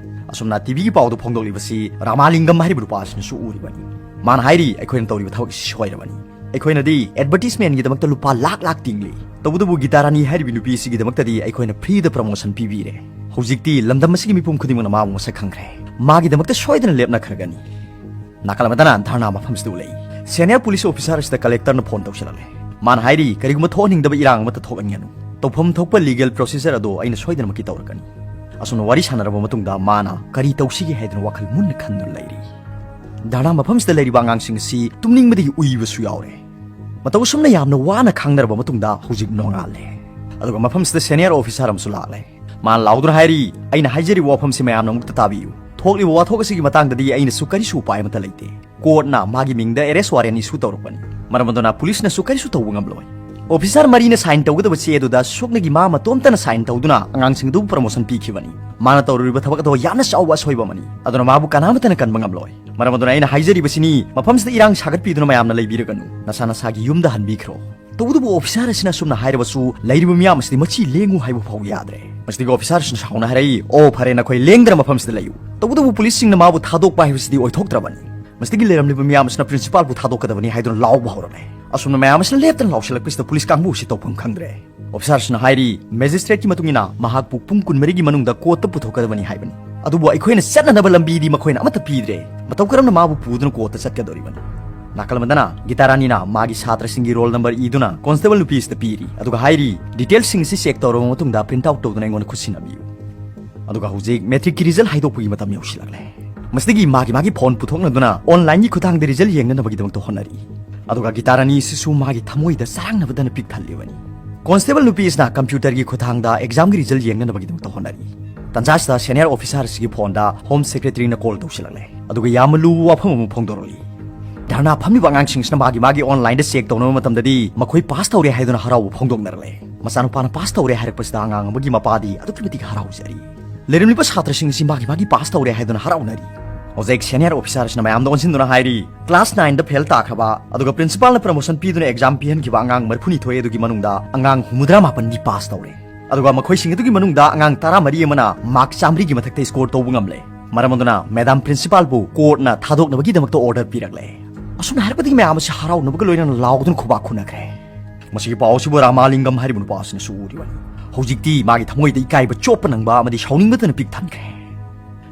ꯑꯁꯨꯝꯅ ꯇꯤ ꯚꯤꯒꯤ ꯄꯥꯎꯗ ꯐꯣꯡꯗꯣꯛꯂꯤꯕꯁꯤ ꯔꯥꯃꯥꯂꯤꯡꯒꯝ ꯍꯥꯏꯔꯤꯕ ꯅꯨꯄꯥ ꯑꯁꯤꯅꯁꯨ ꯎꯔꯤꯕꯅꯤ꯫ ꯃꯥꯅ ꯍꯥꯏꯔꯤ, "ꯑꯩꯈꯣꯏꯅ ꯇꯧꯔꯤꯕ ꯊꯕꯛ ꯑꯁꯤ ꯁꯣꯏꯔꯕꯅꯤ꯫ ꯑꯩꯈꯣꯏꯅꯗꯤ ꯑꯦꯗꯚꯔꯇꯤꯁꯃꯦꯟꯒꯤꯗꯃꯛꯇ ꯂꯨꯄꯥ ꯂꯥꯛ ꯂꯥꯛ ꯇꯤꯡꯂꯤ꯫ ꯇꯧꯕꯇꯕꯨ ꯒꯤꯇꯥ ꯔꯥꯅꯤ ꯍꯥꯏꯔꯤꯕꯤ ꯅꯨꯄꯤ ꯑꯁꯤꯒꯤꯗꯃꯛꯇꯗꯤ ꯑꯩꯈꯣꯏꯅ ꯐ꯭ꯔꯤꯗ ꯄ꯭ꯔꯃꯣꯁꯟ ꯄꯤꯕꯤꯔꯦ꯫ ꯍꯧꯖꯤꯛꯇꯤ ꯂꯝꯗꯝ ꯑꯁꯤꯒꯤ ꯃꯤꯄꯨꯝ ꯈꯨꯗꯤꯡꯃꯛꯅ ꯃꯥꯕꯨ ꯃꯁꯛ ꯈꯪꯈ꯭ꯔꯦ꯫ ꯃꯥꯒꯤꯗꯃꯛꯇ ꯁꯣꯏꯗꯅ ꯂꯦꯞꯅꯈ꯭ꯔꯒꯅꯤ꯫" ꯅꯥꯀꯜ ꯑꯃꯗꯅ ꯙꯔꯅꯥ ꯃꯐꯝꯁꯤꯗ ꯎꯠꯂꯛꯏ꯫ ꯁꯦꯅꯤꯌꯔ ꯄꯨꯂꯤꯁ ꯑꯣꯐꯤꯁꯥꯔ ꯑꯁꯤꯗ ꯀꯂꯦꯛꯇꯔꯅ ꯐꯣꯟ ꯇꯧꯁꯤꯜꯂꯛꯂꯦ꯫ ꯃꯥꯅ ꯍꯥꯏꯔꯤ, "ꯀꯔꯤꯒꯨꯝꯕ ꯊꯣꯛꯍꯟꯅꯤꯡꯗꯕ ꯏꯔꯥꯡ ꯑꯃꯠꯇ ꯊꯣꯛꯍꯟꯒꯅꯨ꯫ ꯇꯧꯐꯝ ꯊꯣꯛꯄ ꯂꯤꯒꯦꯜ ꯄ꯭ꯔꯣꯁꯤꯖꯔ ꯑꯗꯨ ꯑꯩꯅ ꯁꯣꯏꯗꯅꯃꯛꯀꯤ ꯇꯧꯔꯛꯀꯅꯤ꯫" ꯑꯁꯨꯝꯅ ꯋꯥꯔꯤ ꯁꯥꯟꯅꯔꯕ ꯃꯇꯨꯡꯗ ꯃꯥꯅ ꯀꯔꯤ ꯇꯧꯁꯤꯒꯦ ꯍꯥꯏꯗꯨꯅ ꯋꯥꯈꯜ ꯃꯨꯟꯅ ꯈꯟꯗꯨꯅ ꯂꯩꯔꯤ꯫ ꯙꯔꯅꯥ ꯃꯐꯝꯁꯤꯗ ꯂꯩꯔꯤꯕ ꯑꯉꯥꯡꯁꯤꯡ ꯑꯁꯤ ꯇꯨꯝꯅꯤꯡꯕꯗꯒꯤ ꯎꯏꯕꯁꯨ ꯌꯥꯎꯔꯦ꯫ ꯃꯇꯧ ꯑꯁꯨꯝꯅ ꯌꯥꯝꯅ ꯋꯥꯅ ꯈꯥꯡꯅꯔꯕ ꯃꯇꯨꯡꯗ ꯍꯧꯖꯤꯛ ꯅꯣꯡꯉꯥꯜꯂꯦ꯫ ꯑꯗꯨꯒ ꯃꯐꯝꯁꯤꯗ ꯁꯦꯅꯤꯌꯔ ꯑꯣꯐꯤꯁꯥꯔ ꯑꯃꯁꯨ ꯂꯥꯛꯂꯦ꯫ ꯃꯥꯅ ꯂꯥꯎꯗꯨꯅ ꯍꯥꯏꯔꯤ, "ꯑꯩꯅ ꯍꯥꯏꯖꯔꯤꯕ ꯋꯥꯐꯝꯁꯤ ꯃꯌꯥꯝꯅ ꯑꯃꯨꯛꯇ ꯇꯥꯕꯤꯌꯨ꯫ ꯊꯣꯛꯂꯤꯕ ꯋꯥꯊꯣꯛ ꯑꯁꯤꯒꯤ ꯃꯇꯥꯡꯗꯗꯤ ꯑꯩꯅꯁꯨ ꯀꯔꯤꯁꯨ ꯎꯄꯥꯏ ꯑꯃꯠꯇ ꯂꯩꯇꯦ꯫ ꯀꯣꯔꯠꯅ ꯃꯥꯒꯤ ꯃꯤꯡꯗ ꯑꯦꯔꯦꯁ ꯋꯥꯔꯦꯟ ꯏꯁꯨ ꯇꯧꯔꯛꯄꯅꯤ꯫ ꯃꯔꯝ ꯑꯗꯨꯅ ꯄꯨꯂꯤꯁꯅꯁꯨ ꯀꯔꯤꯁꯨ ꯇꯧꯕ ꯉꯝꯂꯣꯏ꯫ ꯑꯣꯐꯤꯁꯥꯔ ꯃꯔꯤꯅ ꯁꯥꯏꯟ ꯇꯧꯒꯗꯕ ꯆꯦ ꯑꯗꯨꯗ ꯁꯨꯞꯅꯒꯤ ꯃꯥ ꯃꯇꯣꯝꯇꯅ ꯁꯥꯏꯟ ꯇꯧꯗꯨꯅ ꯑꯉꯥꯡꯁꯤꯡ ꯑꯗꯨꯕꯨ ꯄ꯭ꯔꯃꯣꯁꯟ ꯄꯤꯈꯤꯕꯅꯤ꯫ ꯃꯥꯅ ꯇꯧꯔꯨꯔꯤꯕ ꯊꯕꯛ ꯑꯗꯣ ꯌꯥꯝꯅ ꯆꯥꯎꯕ ꯑꯁꯣꯏꯕ ꯑꯃꯅꯤ꯫ ꯑꯗꯨꯅ ꯃꯥꯕꯨ ꯀꯅꯥꯃꯠꯇꯅ ꯀꯟꯕ ꯉꯝꯂꯣꯏ꯫ ꯃꯔꯝ ꯑꯗꯨꯅ ꯑꯩꯅ ꯍꯥꯏꯖꯔꯤꯕꯁꯤꯅꯤ, ꯃꯐꯝꯁꯤꯗ ꯏꯔꯥꯡ ꯁꯥꯒꯠꯄꯤꯗꯨꯅ ꯃꯌꯥꯝꯅ ꯂꯩꯕꯤꯔꯒꯅꯨ꯫ ꯅꯁꯥ ꯅꯁꯥꯒꯤ ꯌꯨꯝꯗ ꯍꯟꯕꯤꯈ꯭ꯔꯣ꯫" ꯇꯧꯕꯇꯕꯨ ꯑꯣꯐꯤꯁꯥꯔ ꯑꯁꯤꯅ ꯑꯁꯨꯝꯅ ꯍꯥꯏꯔꯕꯁꯨ ꯂꯩꯔꯤꯕ ꯃꯤꯌꯥꯝ ꯑꯁꯤꯗꯤ ꯃꯆꯤ ꯂꯦꯡꯉꯨ ꯍꯥꯏꯕ ꯐꯥꯎ ꯌꯥꯗ꯭ꯔꯦ꯫ ꯃꯁꯤꯗꯒꯤ ꯑꯣꯐꯤꯁꯥꯔ ꯑꯁꯤꯅ ꯁꯥꯎꯅ ꯍꯥꯏꯔꯛꯏ, "ꯑꯣ, ꯐꯔꯦ, ꯅꯈꯣꯏ ꯂꯦꯡꯗꯅ ꯃꯐꯝꯁꯤꯗ ꯂꯩꯌꯨ"꯫ ꯇꯧꯕꯇꯕꯨ ꯄꯨꯂꯤꯁꯁꯤꯡꯅ ꯃꯥꯕꯨ ꯊꯥꯗꯣꯛꯄ ꯍꯥꯏꯕꯁꯤꯗꯤ ꯑꯣꯏꯊꯣꯛꯇ꯭ꯔꯕꯅꯤ꯫ ꯃꯁꯤꯗꯒꯤ ꯂꯩꯔꯝꯂꯤꯕ ꯃꯤꯌꯥꯝ ꯑꯁꯤꯅ ꯄ꯭ꯔꯤꯟꯁꯤꯄꯥꯜꯕꯨ ꯊꯥꯗꯣꯛꯀꯗꯕꯅꯤ ꯍꯥꯏꯗꯨꯅ ꯂꯥꯎꯕ ꯍꯧꯔꯝꯃꯦ꯫ ꯑꯁꯨꯝꯅ ꯃꯌꯥꯝ ꯑꯁꯤꯅ ꯂꯦꯞꯇꯅ ꯂꯥꯎꯁꯤꯜꯂꯛꯄꯁꯤꯗ ꯄꯨꯂꯤꯁ ꯀꯥꯡꯕꯨ ꯑꯁꯤ ꯇꯧꯐꯝ ꯈꯪꯗ꯭ꯔꯦ꯫ ꯑꯣꯐꯤꯁꯥꯔꯁꯤꯅ ꯍꯥꯏꯔꯤ, ꯃꯦꯖꯤꯁꯇ꯭ꯔꯦꯠꯀꯤ ꯃꯇꯨꯡ ꯏꯟꯅ ꯃꯍꯥꯛꯄꯨ ꯄꯨꯡ ꯀꯨꯟꯃꯔꯤꯒꯤ ꯃꯅꯨꯡꯗ ꯀꯣꯔꯠꯇ ꯄꯨꯊꯣꯛꯀꯗꯕꯅꯤ ꯍꯥꯏꯕꯅꯤ꯫ ꯑꯗꯨꯕꯨ ꯑꯩꯈꯣꯏꯅ ꯆꯠꯅꯅꯕ ꯂꯝꯕꯤꯗꯤ ꯃꯈꯣꯏꯅ ꯑꯃꯠꯇ ꯄꯤꯗ꯭ꯔꯦ꯫ ꯃꯇꯧ ꯀꯔꯝꯅ ꯃꯥꯕꯨ ꯄꯨꯗꯨꯅ ꯀꯣꯔꯠꯇ ꯆꯠꯀꯗꯧꯔꯤꯕꯅꯤ? ꯅꯥꯀꯜ ꯑꯃꯗꯅ ꯒꯤꯇꯥ ꯔꯥꯅꯤꯅ ꯃꯥꯒꯤ ꯁꯥꯇ꯭ꯔꯁꯤꯡꯒꯤ ꯔꯣꯜ ꯅꯝꯕꯔ ꯏꯗꯨꯅ ꯀꯣꯟꯁꯇꯦꯕꯜ ꯅꯨꯄꯤ ꯑꯁꯤꯗ ꯄꯤꯔꯤ, ꯑꯗꯨꯒ ꯍꯥꯏꯔꯤ, "ꯗꯤꯇꯦꯜꯁꯤꯡ ꯑꯁꯤ ꯆꯦꯛ ꯇꯧꯔꯕ ꯃꯇꯨꯡꯗ ꯄ꯭ꯔꯤꯟꯠ ꯑꯥꯎꯠ ꯇꯧꯗꯨꯅ ꯑꯩꯉꯣꯟꯗ ꯈꯨꯠꯁꯤꯟꯅꯕꯤꯌꯨ"꯫ ꯑꯗꯨꯒ ꯍꯧꯖꯤꯛ ꯃꯦꯇ꯭ꯔꯤꯛꯀꯤ ꯔꯤꯖꯜ ꯍꯥꯏꯗꯣꯛꯄꯒꯤ ꯃꯇꯝ ꯌꯧꯁꯤꯜꯂꯛꯂꯦ꯫ ꯃꯁꯤꯗꯒꯤ ꯃꯥꯒꯤ ꯃꯥꯒꯤ ꯐꯣꯟ ꯄꯨꯊꯣꯛꯅꯗꯨꯅ ꯑꯣꯟꯂꯥꯏꯟꯒꯤ ꯈꯨꯠꯊꯥꯡꯗ ꯔꯤꯖꯜ ꯌꯦꯡꯅꯅꯕꯒꯤꯗꯃꯛꯇ ꯍꯣꯠꯅꯔꯤ꯫ ꯑꯗꯨꯒ ꯒꯤꯇꯥ ꯔꯥꯅꯤ ꯑꯁꯤꯁꯨ ꯃꯥꯒꯤ ꯊꯃꯣꯏꯗ ꯆꯔꯥꯡꯅꯕꯗꯅ ꯄꯤꯛ ꯊꯜꯂꯤꯕꯅꯤ꯫ ꯀꯣꯟꯁꯇꯦꯕꯜ ꯅꯨꯄꯤ ꯑꯁꯤꯅ ꯀꯝꯄ꯭ꯌꯨꯇꯔꯒꯤ ꯈꯨꯠꯊꯥꯡꯗ ꯑꯦꯛꯖꯥꯝꯒꯤ ꯔꯤꯖꯜ ꯌꯦꯡꯅꯅꯕꯒꯤꯗꯃꯛꯇ ꯍꯣꯠꯅꯔꯤ꯫ ꯇꯟꯖꯥꯁꯤꯗ ꯁꯦꯅꯤꯌꯔ ꯑꯣꯐꯤꯁꯥꯔ ꯑꯁꯤꯒꯤ ꯐꯣꯟꯗ ꯍꯣꯝ ꯁꯦꯀ꯭ꯔꯦꯇꯔꯤꯅ ꯀꯣꯜ ꯇꯧꯁꯤꯜꯂꯛꯂꯦ꯫ ꯑꯗꯨꯒ ꯌꯥꯝꯅ ꯂꯨꯕ ꯋꯥꯐꯝ ꯑꯃ ꯐꯣꯡꯗꯣꯔꯛꯂꯤ꯫ ꯙꯔꯅꯥ ꯐꯝꯂꯤꯕ ꯑꯉꯥꯡꯁꯤꯡꯁꯤꯅ ꯃꯥꯒꯤ ꯃꯥꯒꯤ ꯑꯣꯟꯂꯥꯏꯟꯗ ꯆꯦꯛ ꯇꯧꯅꯕ ꯃꯇꯝꯗꯗꯤ ꯃꯈꯣꯏ ꯄꯥꯁ ꯇꯧꯔꯦ ꯍꯥꯏꯗꯨꯅ ꯍꯔꯥꯎꯕ ꯐꯣꯡꯗꯣꯛꯅꯔꯛꯂꯦ꯫ ꯃꯆꯥꯅꯨꯄꯥꯅ ꯄꯥꯁ ꯇꯧꯔꯦ ꯍꯥꯏꯔꯛꯄꯁꯤꯗ ꯑꯉꯥꯡ ꯑꯃꯒꯤ ꯃꯄꯥꯗꯤ ꯑꯗꯨꯛꯀꯤ ꯃꯇꯤꯛ ꯍꯔꯥꯎꯖꯔꯤ꯫ ꯂꯩꯔꯝꯂꯤꯕ ꯁꯥꯇ꯭ꯔꯁꯤꯡ ꯑꯁꯤ ꯃꯥꯒꯤ ꯃꯥꯒꯤ ꯄꯥꯁ ꯇꯧꯔꯦ ꯍꯥꯏꯗꯨꯅ ꯍꯔꯥꯎꯅꯔꯤ꯫ ꯍꯧꯖꯤꯛ ꯁꯦꯅꯤꯌꯔ ꯑꯣꯐꯤꯁꯥꯔ ꯑꯁꯤꯅ ꯃꯌꯥꯝꯗ ꯑꯣꯟꯁꯤꯟꯗꯨꯅ ꯍꯥꯏꯔꯤ, ꯀ꯭ꯂꯥꯁ ꯅꯥꯏꯟꯗ ꯐꯦꯜ ꯇꯥꯈ꯭ꯔꯕ ꯑꯗꯨꯒ ꯄ꯭ꯔꯤꯟꯁꯤꯄꯥꯜꯅ ꯄ꯭ꯔꯃꯣꯁꯟ ꯄꯤꯗꯨꯅ ꯑꯦꯛꯖꯥꯝ ꯄꯤꯍꯟꯈꯤꯕ ꯑꯉꯥꯡ ꯃꯔꯤꯐꯨꯅꯤꯊꯣꯏ ꯑꯗꯨꯒꯤ ꯃꯅꯨꯡꯗ ꯑꯉꯥꯡ ꯍꯨꯝꯐꯨꯇꯔꯥ ꯃꯥꯄꯟꯗꯤ ꯄꯥꯁ ꯇꯧꯔꯦ꯫ ꯑꯗꯨꯒ ꯃꯈꯣꯏꯁꯤꯡ ꯑꯗꯨꯒꯤ ꯃꯅꯨꯡꯗ ꯑꯉꯥꯡ ꯇꯔꯥꯃꯔꯤ ꯑꯃꯅ ꯃꯥꯔꯛ ꯆꯥꯃꯔꯤꯒꯤ ꯃꯊꯛꯇ ꯁ꯭ꯀꯣꯔ ꯇꯧꯕ ꯉꯝꯂꯦ꯫ ꯃꯔꯝ ꯑꯗꯨꯅ ꯃꯦꯗꯥꯝ ꯄ꯭ꯔꯤꯟꯁꯤꯄꯥꯜꯕꯨ ꯀꯣꯔꯠꯅ ꯊꯥꯗꯣꯛꯅꯕꯒꯤꯗꯃꯛꯇ ꯑꯣꯔꯗꯔ ꯄꯤꯔꯛꯂꯦ꯫ ꯑꯁꯨꯝꯅ ꯍꯥꯏꯔꯛꯄꯗꯒꯤ ꯃꯌꯥꯝ ꯑꯁꯤ ꯍꯔꯥꯎꯅꯕꯒ ꯂꯣꯏꯅꯅ ꯂꯥꯎꯗꯨꯅ ꯈꯨꯕꯥꯛ ꯈꯨꯅꯈ꯭ꯔꯦ꯫ ꯃꯁꯤꯒꯤ ꯄꯥꯎ ꯑꯁꯤꯕꯨ ꯔꯥꯃꯥꯂꯤꯡꯒꯝ ꯍꯥꯏꯔꯤꯕ ꯅꯨꯄꯥ ꯑꯁꯤꯅꯁꯨ ꯎꯔꯤꯕꯅꯤ꯫ ꯍꯧꯖꯤꯛꯇꯤ ꯃꯥꯒꯤ ꯊꯃꯣꯏꯗ ꯏꯀꯥꯏꯕ ꯆꯣꯞꯄ ꯅꯪꯕ ꯑꯃꯗꯤ ꯁꯥꯎꯅꯤꯡꯕꯇꯅ ꯄꯤꯛ ꯊꯟꯈ꯭ꯔꯦ꯫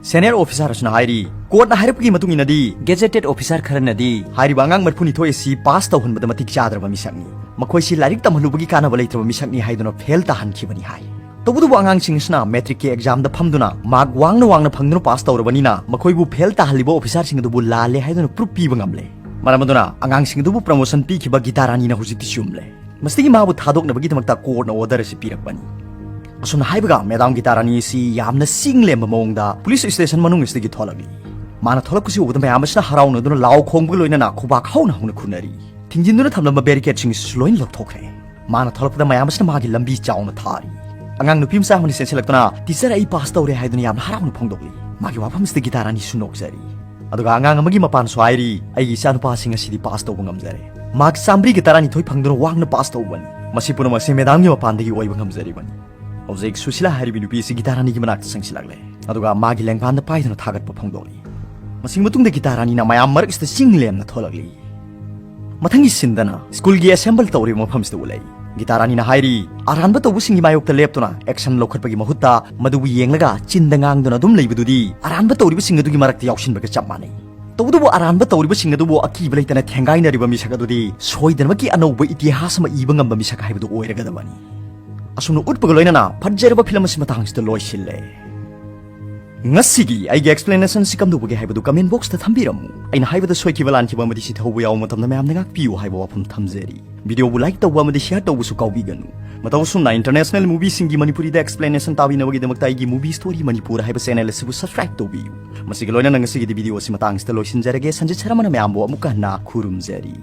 ꯁꯦꯅꯤꯌꯔ ꯑꯣꯐꯤꯁꯥꯔ ꯑꯁꯤꯅ ꯍꯥꯏꯔꯤ, ꯀꯣꯔꯠꯅ ꯍꯥꯏꯔꯛꯄꯒꯤ ꯃꯇꯨꯡ ꯏꯟꯅꯗꯤ ꯒꯦꯖꯦꯇꯦꯠ ꯑꯣꯐꯤꯁꯥꯔ ꯈꯔꯅꯗꯤ ꯍꯥꯏꯔꯤꯕ ꯑꯉꯥꯡ ꯃꯔꯤꯐꯨꯅꯤꯊꯣꯏ ꯑꯁꯤ ꯄꯥꯁ ꯇꯧꯍꯟꯕꯗ ꯃꯇꯤꯛ ꯆꯥꯗ꯭ꯔꯕ ꯃꯤꯁꯛꯅꯤ, ꯃꯈꯣꯏꯁꯤ ꯂꯥꯏꯔꯤꯛ ꯇꯝꯍꯜꯂꯨꯕꯒꯤ ꯀꯥꯟꯅꯕ ꯂꯩꯇ꯭ꯔꯕ ꯃꯤꯁꯛꯅꯤ ꯍꯥꯏꯗꯨꯅ ꯐꯦꯜ ꯇꯥꯍꯟꯈꯤꯕꯅꯤ ꯍꯥꯏ꯫ ꯇꯧꯕꯇꯕꯨ ꯑꯉꯥꯡꯁꯤꯡ ꯑꯁꯤꯅ ꯃꯦꯇ꯭ꯔꯤꯛꯀꯤ ꯑꯦꯛꯖꯥꯝꯗ ꯐꯝꯗꯨꯅ ꯃꯥꯔꯛ ꯋꯥꯡꯅ ꯋꯥꯡꯅ ꯐꯪꯗꯨꯅ ꯄꯥꯁ ꯇꯧꯔꯕꯅꯤꯅ ꯃꯈꯣꯏꯕꯨ ꯐꯦꯜ ꯇꯥꯍꯜꯂꯤꯕ ꯑꯣꯐꯤꯁꯥꯔꯁꯤꯡ ꯑꯗꯨꯕꯨ ꯂꯥꯜꯂꯦ ꯍꯥꯏꯗꯨꯅ ꯄ꯭ꯔꯨꯐ ꯄꯤꯕ ꯉꯝꯂꯦ꯫ ꯃꯔꯝ ꯑꯗꯨꯅ ꯑꯉꯥꯡꯁꯤꯡ ꯑꯗꯨꯕꯨ ꯄ꯭ꯔꯃꯣꯁꯟ ꯄꯤꯈꯤꯕ ꯒꯤꯇꯥ ꯔꯥꯅꯤꯅ ꯍꯧꯖꯤꯛꯇꯤ ꯆꯨꯝꯂꯦ꯫ ꯃꯁꯤꯗꯒꯤ ꯃꯥꯕꯨ ꯊꯥꯗꯣꯛꯅꯕꯒꯤꯗꯃꯛꯇ ꯀꯣꯔꯠꯅ ꯑꯣꯔꯗꯔ ꯑꯁꯤ ꯄꯤꯔꯛꯄꯅꯤ꯫ ꯑꯁꯨꯝꯅ ꯍꯥꯏꯕꯒ ꯃꯦꯗꯥꯝ ꯒꯤꯇꯥ ꯔꯥꯅꯤ ꯑꯁꯤ ꯌꯥꯝꯅ ꯆꯤꯡ ꯂꯦꯝꯕ ꯃꯑꯣꯡꯗ ꯄꯨꯂꯤꯁ ꯁ꯭ꯇꯦꯁꯟ ꯃꯅꯨꯡ ꯑꯁꯤꯗꯒꯤ ꯊꯣꯛꯂꯛꯂꯤ꯫ ꯃꯥꯅ ꯊꯣꯛꯂꯛꯄꯁꯤ ꯎꯕꯗ ꯃꯌꯥꯝ ꯑꯁꯤꯅ ꯍꯔꯥꯎꯅꯗꯨꯅ ꯂꯥꯎ ꯈꯣꯡꯕꯒ ꯂꯣꯏꯅꯅ ꯈꯨꯕꯥꯛ ꯍꯧꯅ ꯍꯧꯅ ꯈꯨꯅꯔꯤ꯫ ꯊꯤꯡꯖꯤꯟꯗꯨꯅ ꯊꯝꯂꯝꯕ ꯕꯦꯔꯤꯀꯦꯗꯁꯤꯡ ꯑꯁꯤꯁꯨ ꯂꯣꯏꯅ ꯂꯧꯊꯣꯛꯈ꯭ꯔꯦ꯫ ꯃꯥꯅ ꯊꯣꯛꯂꯛꯄꯗ ꯃꯌꯥꯝ ꯑꯁꯤꯅ ꯃꯥꯒꯤ ꯂꯝꯕꯤ ꯆꯥꯎꯅ ꯊꯥꯔꯤ꯫ ꯑꯉꯥꯡ ꯅꯨꯄꯤ ꯃꯆꯥ ꯑꯃꯅ ꯆꯦꯟꯁꯤꯜꯂꯛꯇꯨꯅ, "ꯇꯤꯆꯔ, ꯑꯩ ꯄꯥꯁ ꯇꯧꯔꯦ" ꯍꯥꯏꯗꯨꯅ ꯌꯥꯝꯅ ꯍꯔꯥꯎꯅ ꯐꯣꯡꯗꯣꯛꯂꯤ꯫ ꯃꯥꯒꯤ ꯋꯥꯐꯝꯁꯤꯗ ꯒꯤꯇꯥ ꯔꯥꯅꯤꯁꯨ ꯅꯣꯛꯆꯔꯤ꯫ ꯑꯗꯨꯒ ꯑꯉꯥꯡ ꯑꯃꯒꯤ ꯃꯄꯥꯅꯁꯨ ꯍꯥꯏꯔꯤ, "ꯑꯩꯒꯤ ꯏꯆꯥꯅꯨꯄꯥꯁꯤꯡ ꯑꯁꯤꯗꯤ ꯄꯥꯁ ꯇꯧꯕ ꯉꯝꯖꯔꯦ"꯫ ꯃꯥꯔꯛ ꯆꯥꯝꯃꯔꯤꯒ ꯇꯔꯥꯅꯤꯊꯣꯏ ꯐꯪꯗꯨꯅ ꯋꯥꯡꯅ ꯄꯥꯁ ꯇꯧꯕꯅꯤ꯫ ꯃꯁꯤ ꯄꯨꯝꯅꯃꯛꯁꯦ ꯃꯦꯗꯥꯝꯒꯤ ꯃꯄꯥꯟꯗꯒꯤ ꯑꯣꯏꯕ ꯉꯝꯖꯔꯤꯕꯅꯤ꯫ ꯍꯧꯖꯤꯛ ꯁꯨꯁꯤꯂꯥ ꯍꯥꯏꯔꯤꯕꯤ ꯅꯨꯄꯤ ꯑꯁꯤ ꯒꯤꯇꯥ ꯔꯥꯅꯤꯒꯤ ꯃꯅꯥꯛꯇ ꯆꯪꯁꯤꯜꯂꯛꯂꯦ, ꯑꯗꯨꯒ ꯃꯥꯒꯤ ꯂꯦꯡꯕꯥꯟꯗ ꯄꯥꯏꯗꯨꯅ ꯊꯥꯒꯠꯄ ꯐꯣꯡꯗꯣꯛꯂꯤ꯫ ꯃꯁꯤꯒꯤ ꯃꯇꯨꯡꯗ ꯒꯤꯇꯥ ꯔꯥꯅꯤꯅ ꯃꯌꯥꯝ ꯃꯔꯛꯁꯤꯗ ꯆꯤꯡ ꯂꯦꯝꯅ ꯊꯣꯛꯂꯛꯂꯤ꯫ ꯃꯊꯪꯒꯤ ꯁꯤꯟꯗꯅ ꯁ꯭ꯀꯨꯜꯒꯤ ꯑꯦꯁꯦꯝꯕꯜ ꯇꯧꯔꯤꯕ ꯃꯐꯝꯁꯤꯗ ꯎꯠꯂꯛꯏ꯫ ꯒꯤꯇꯥ ꯔꯥꯅꯤꯅ ꯍꯥꯏꯔꯤ, ꯑꯔꯥꯟꯕ ꯇꯧꯕꯁꯤꯡꯒꯤ ꯃꯥꯌꯣꯛꯇ ꯂꯦꯞꯇꯨꯅ ꯑꯦꯛꯁꯟ ꯂꯧꯈꯠꯄꯒꯤ ꯃꯍꯨꯠꯇ ꯃꯗꯨꯕꯨ ꯌꯦꯡꯂꯒ ꯆꯤꯟꯗ ꯉꯥꯡꯗꯨꯅ ꯑꯗꯨꯝ ꯂꯩꯕꯗꯨꯗꯤ ꯑꯔꯥꯟꯕ ꯇꯧꯔꯤꯕꯁꯤꯡ ꯑꯗꯨꯒꯤ ꯃꯔꯛꯇ ꯌꯥꯎꯁꯤꯟꯕꯒ ꯆꯞ ꯃꯥꯟꯅꯩ꯫ ꯇꯧꯕꯇꯕꯨ ꯑꯔꯥꯟꯕ ꯇꯧꯔꯤꯕꯁꯤꯡ ꯑꯗꯨꯕꯨ ꯑꯀꯤꯕ ꯂꯩꯇꯅ ꯊꯦꯡꯒꯥꯏꯅꯔꯤꯕ ꯃꯤꯁꯛ ꯑꯗꯨꯗꯤ ꯁꯣꯏꯗꯅꯃꯛꯀꯤ ꯑꯅꯧꯕ ꯏꯇꯤꯍꯥꯁ ꯑꯃ ꯏꯕ ꯉꯝꯕ ꯃꯤꯁꯛ ꯍꯥꯏꯕꯗꯨ ꯑꯣꯏꯔꯒꯗꯕꯅꯤ꯫ ꯑꯁꯨꯝꯅ ꯎꯠꯄꯒ ꯂꯣꯏꯅꯅ ꯐꯠꯖꯔꯕ ꯐꯤꯂꯝ ꯑꯁꯤ ꯃꯇꯥꯡꯁꯤꯗ ꯂꯣꯏꯁꯤꯜꯂꯦ꯫ ꯉꯁꯤꯒꯤ ꯑꯩꯒꯤ ꯑꯦꯛꯁꯄ꯭ꯂꯦꯅꯦꯁꯟꯁꯤ ꯀꯝꯗꯧꯕꯒꯦ ꯍꯥꯏꯕꯗꯨ ꯀꯃꯦꯟ ꯕꯣꯛꯁꯇ ꯊꯝꯕꯤꯔꯝꯃꯨ꯫ ꯑꯩꯅ ꯍꯥꯏꯕꯗ ꯁꯣꯏꯈꯤꯕ ꯂꯥꯟꯈꯤꯕ ꯑꯃꯗꯤ ꯁꯤꯊꯧꯕ ꯌꯥꯎꯕ ꯃꯇꯝꯗ ꯃꯌꯥꯝꯅ ꯉꯥꯛꯄꯤꯌꯨ ꯍꯥꯏꯕ ꯋꯥꯐꯝ ꯊꯝꯖꯔꯤ꯫ ꯚꯤꯗꯤꯑꯣꯕꯨ ꯂꯥꯏꯛ ꯇꯧꯕ ꯑꯃꯗꯤ ꯁꯤꯌꯥꯔ ꯇꯧꯕꯁꯨ ꯀꯥꯎꯕꯤꯒꯅꯨ꯫ ꯃꯇꯧ ꯑꯁꯨꯝꯅ ꯏꯟꯇꯔꯅꯦꯁꯅꯦꯜ ꯃꯨꯚꯤꯁꯤꯡꯒꯤ ꯃꯅꯤꯄꯨꯔꯤꯗ ꯑꯦꯛꯁꯄ꯭ꯂꯦꯅꯦꯁꯟ ꯇꯥꯕꯤꯅꯕꯒꯤꯗꯃꯛꯇ ꯑꯩꯒꯤ ꯃꯨꯚꯤ ꯁ꯭ꯇꯣꯔꯤ ꯃꯅꯤꯄꯨꯔ ꯍꯥꯏꯕ ꯆꯦꯅꯦꯜ ꯑꯁꯤꯕꯨ ꯁꯕꯁꯀ꯭ꯔꯥꯏꯕ ꯇꯧꯕꯤꯌꯨ꯫ ꯃꯁꯤꯒꯤ ꯂꯣꯏꯅꯅ ꯉꯁꯤꯒꯤꯗꯤ ꯚꯤꯗꯤꯑꯣ ꯑꯁꯤ ꯃꯇꯥꯡꯁꯤꯗ ꯂꯣꯏꯁꯤꯟꯖꯔꯒꯦ꯫ ꯁꯟꯖꯤꯠ ꯁꯔꯃꯅ ꯃꯌꯥꯝꯕꯨ ꯑꯃꯨꯛꯀ ꯍꯟꯅ ꯈꯨꯔꯨꯝꯖꯔꯤ꯫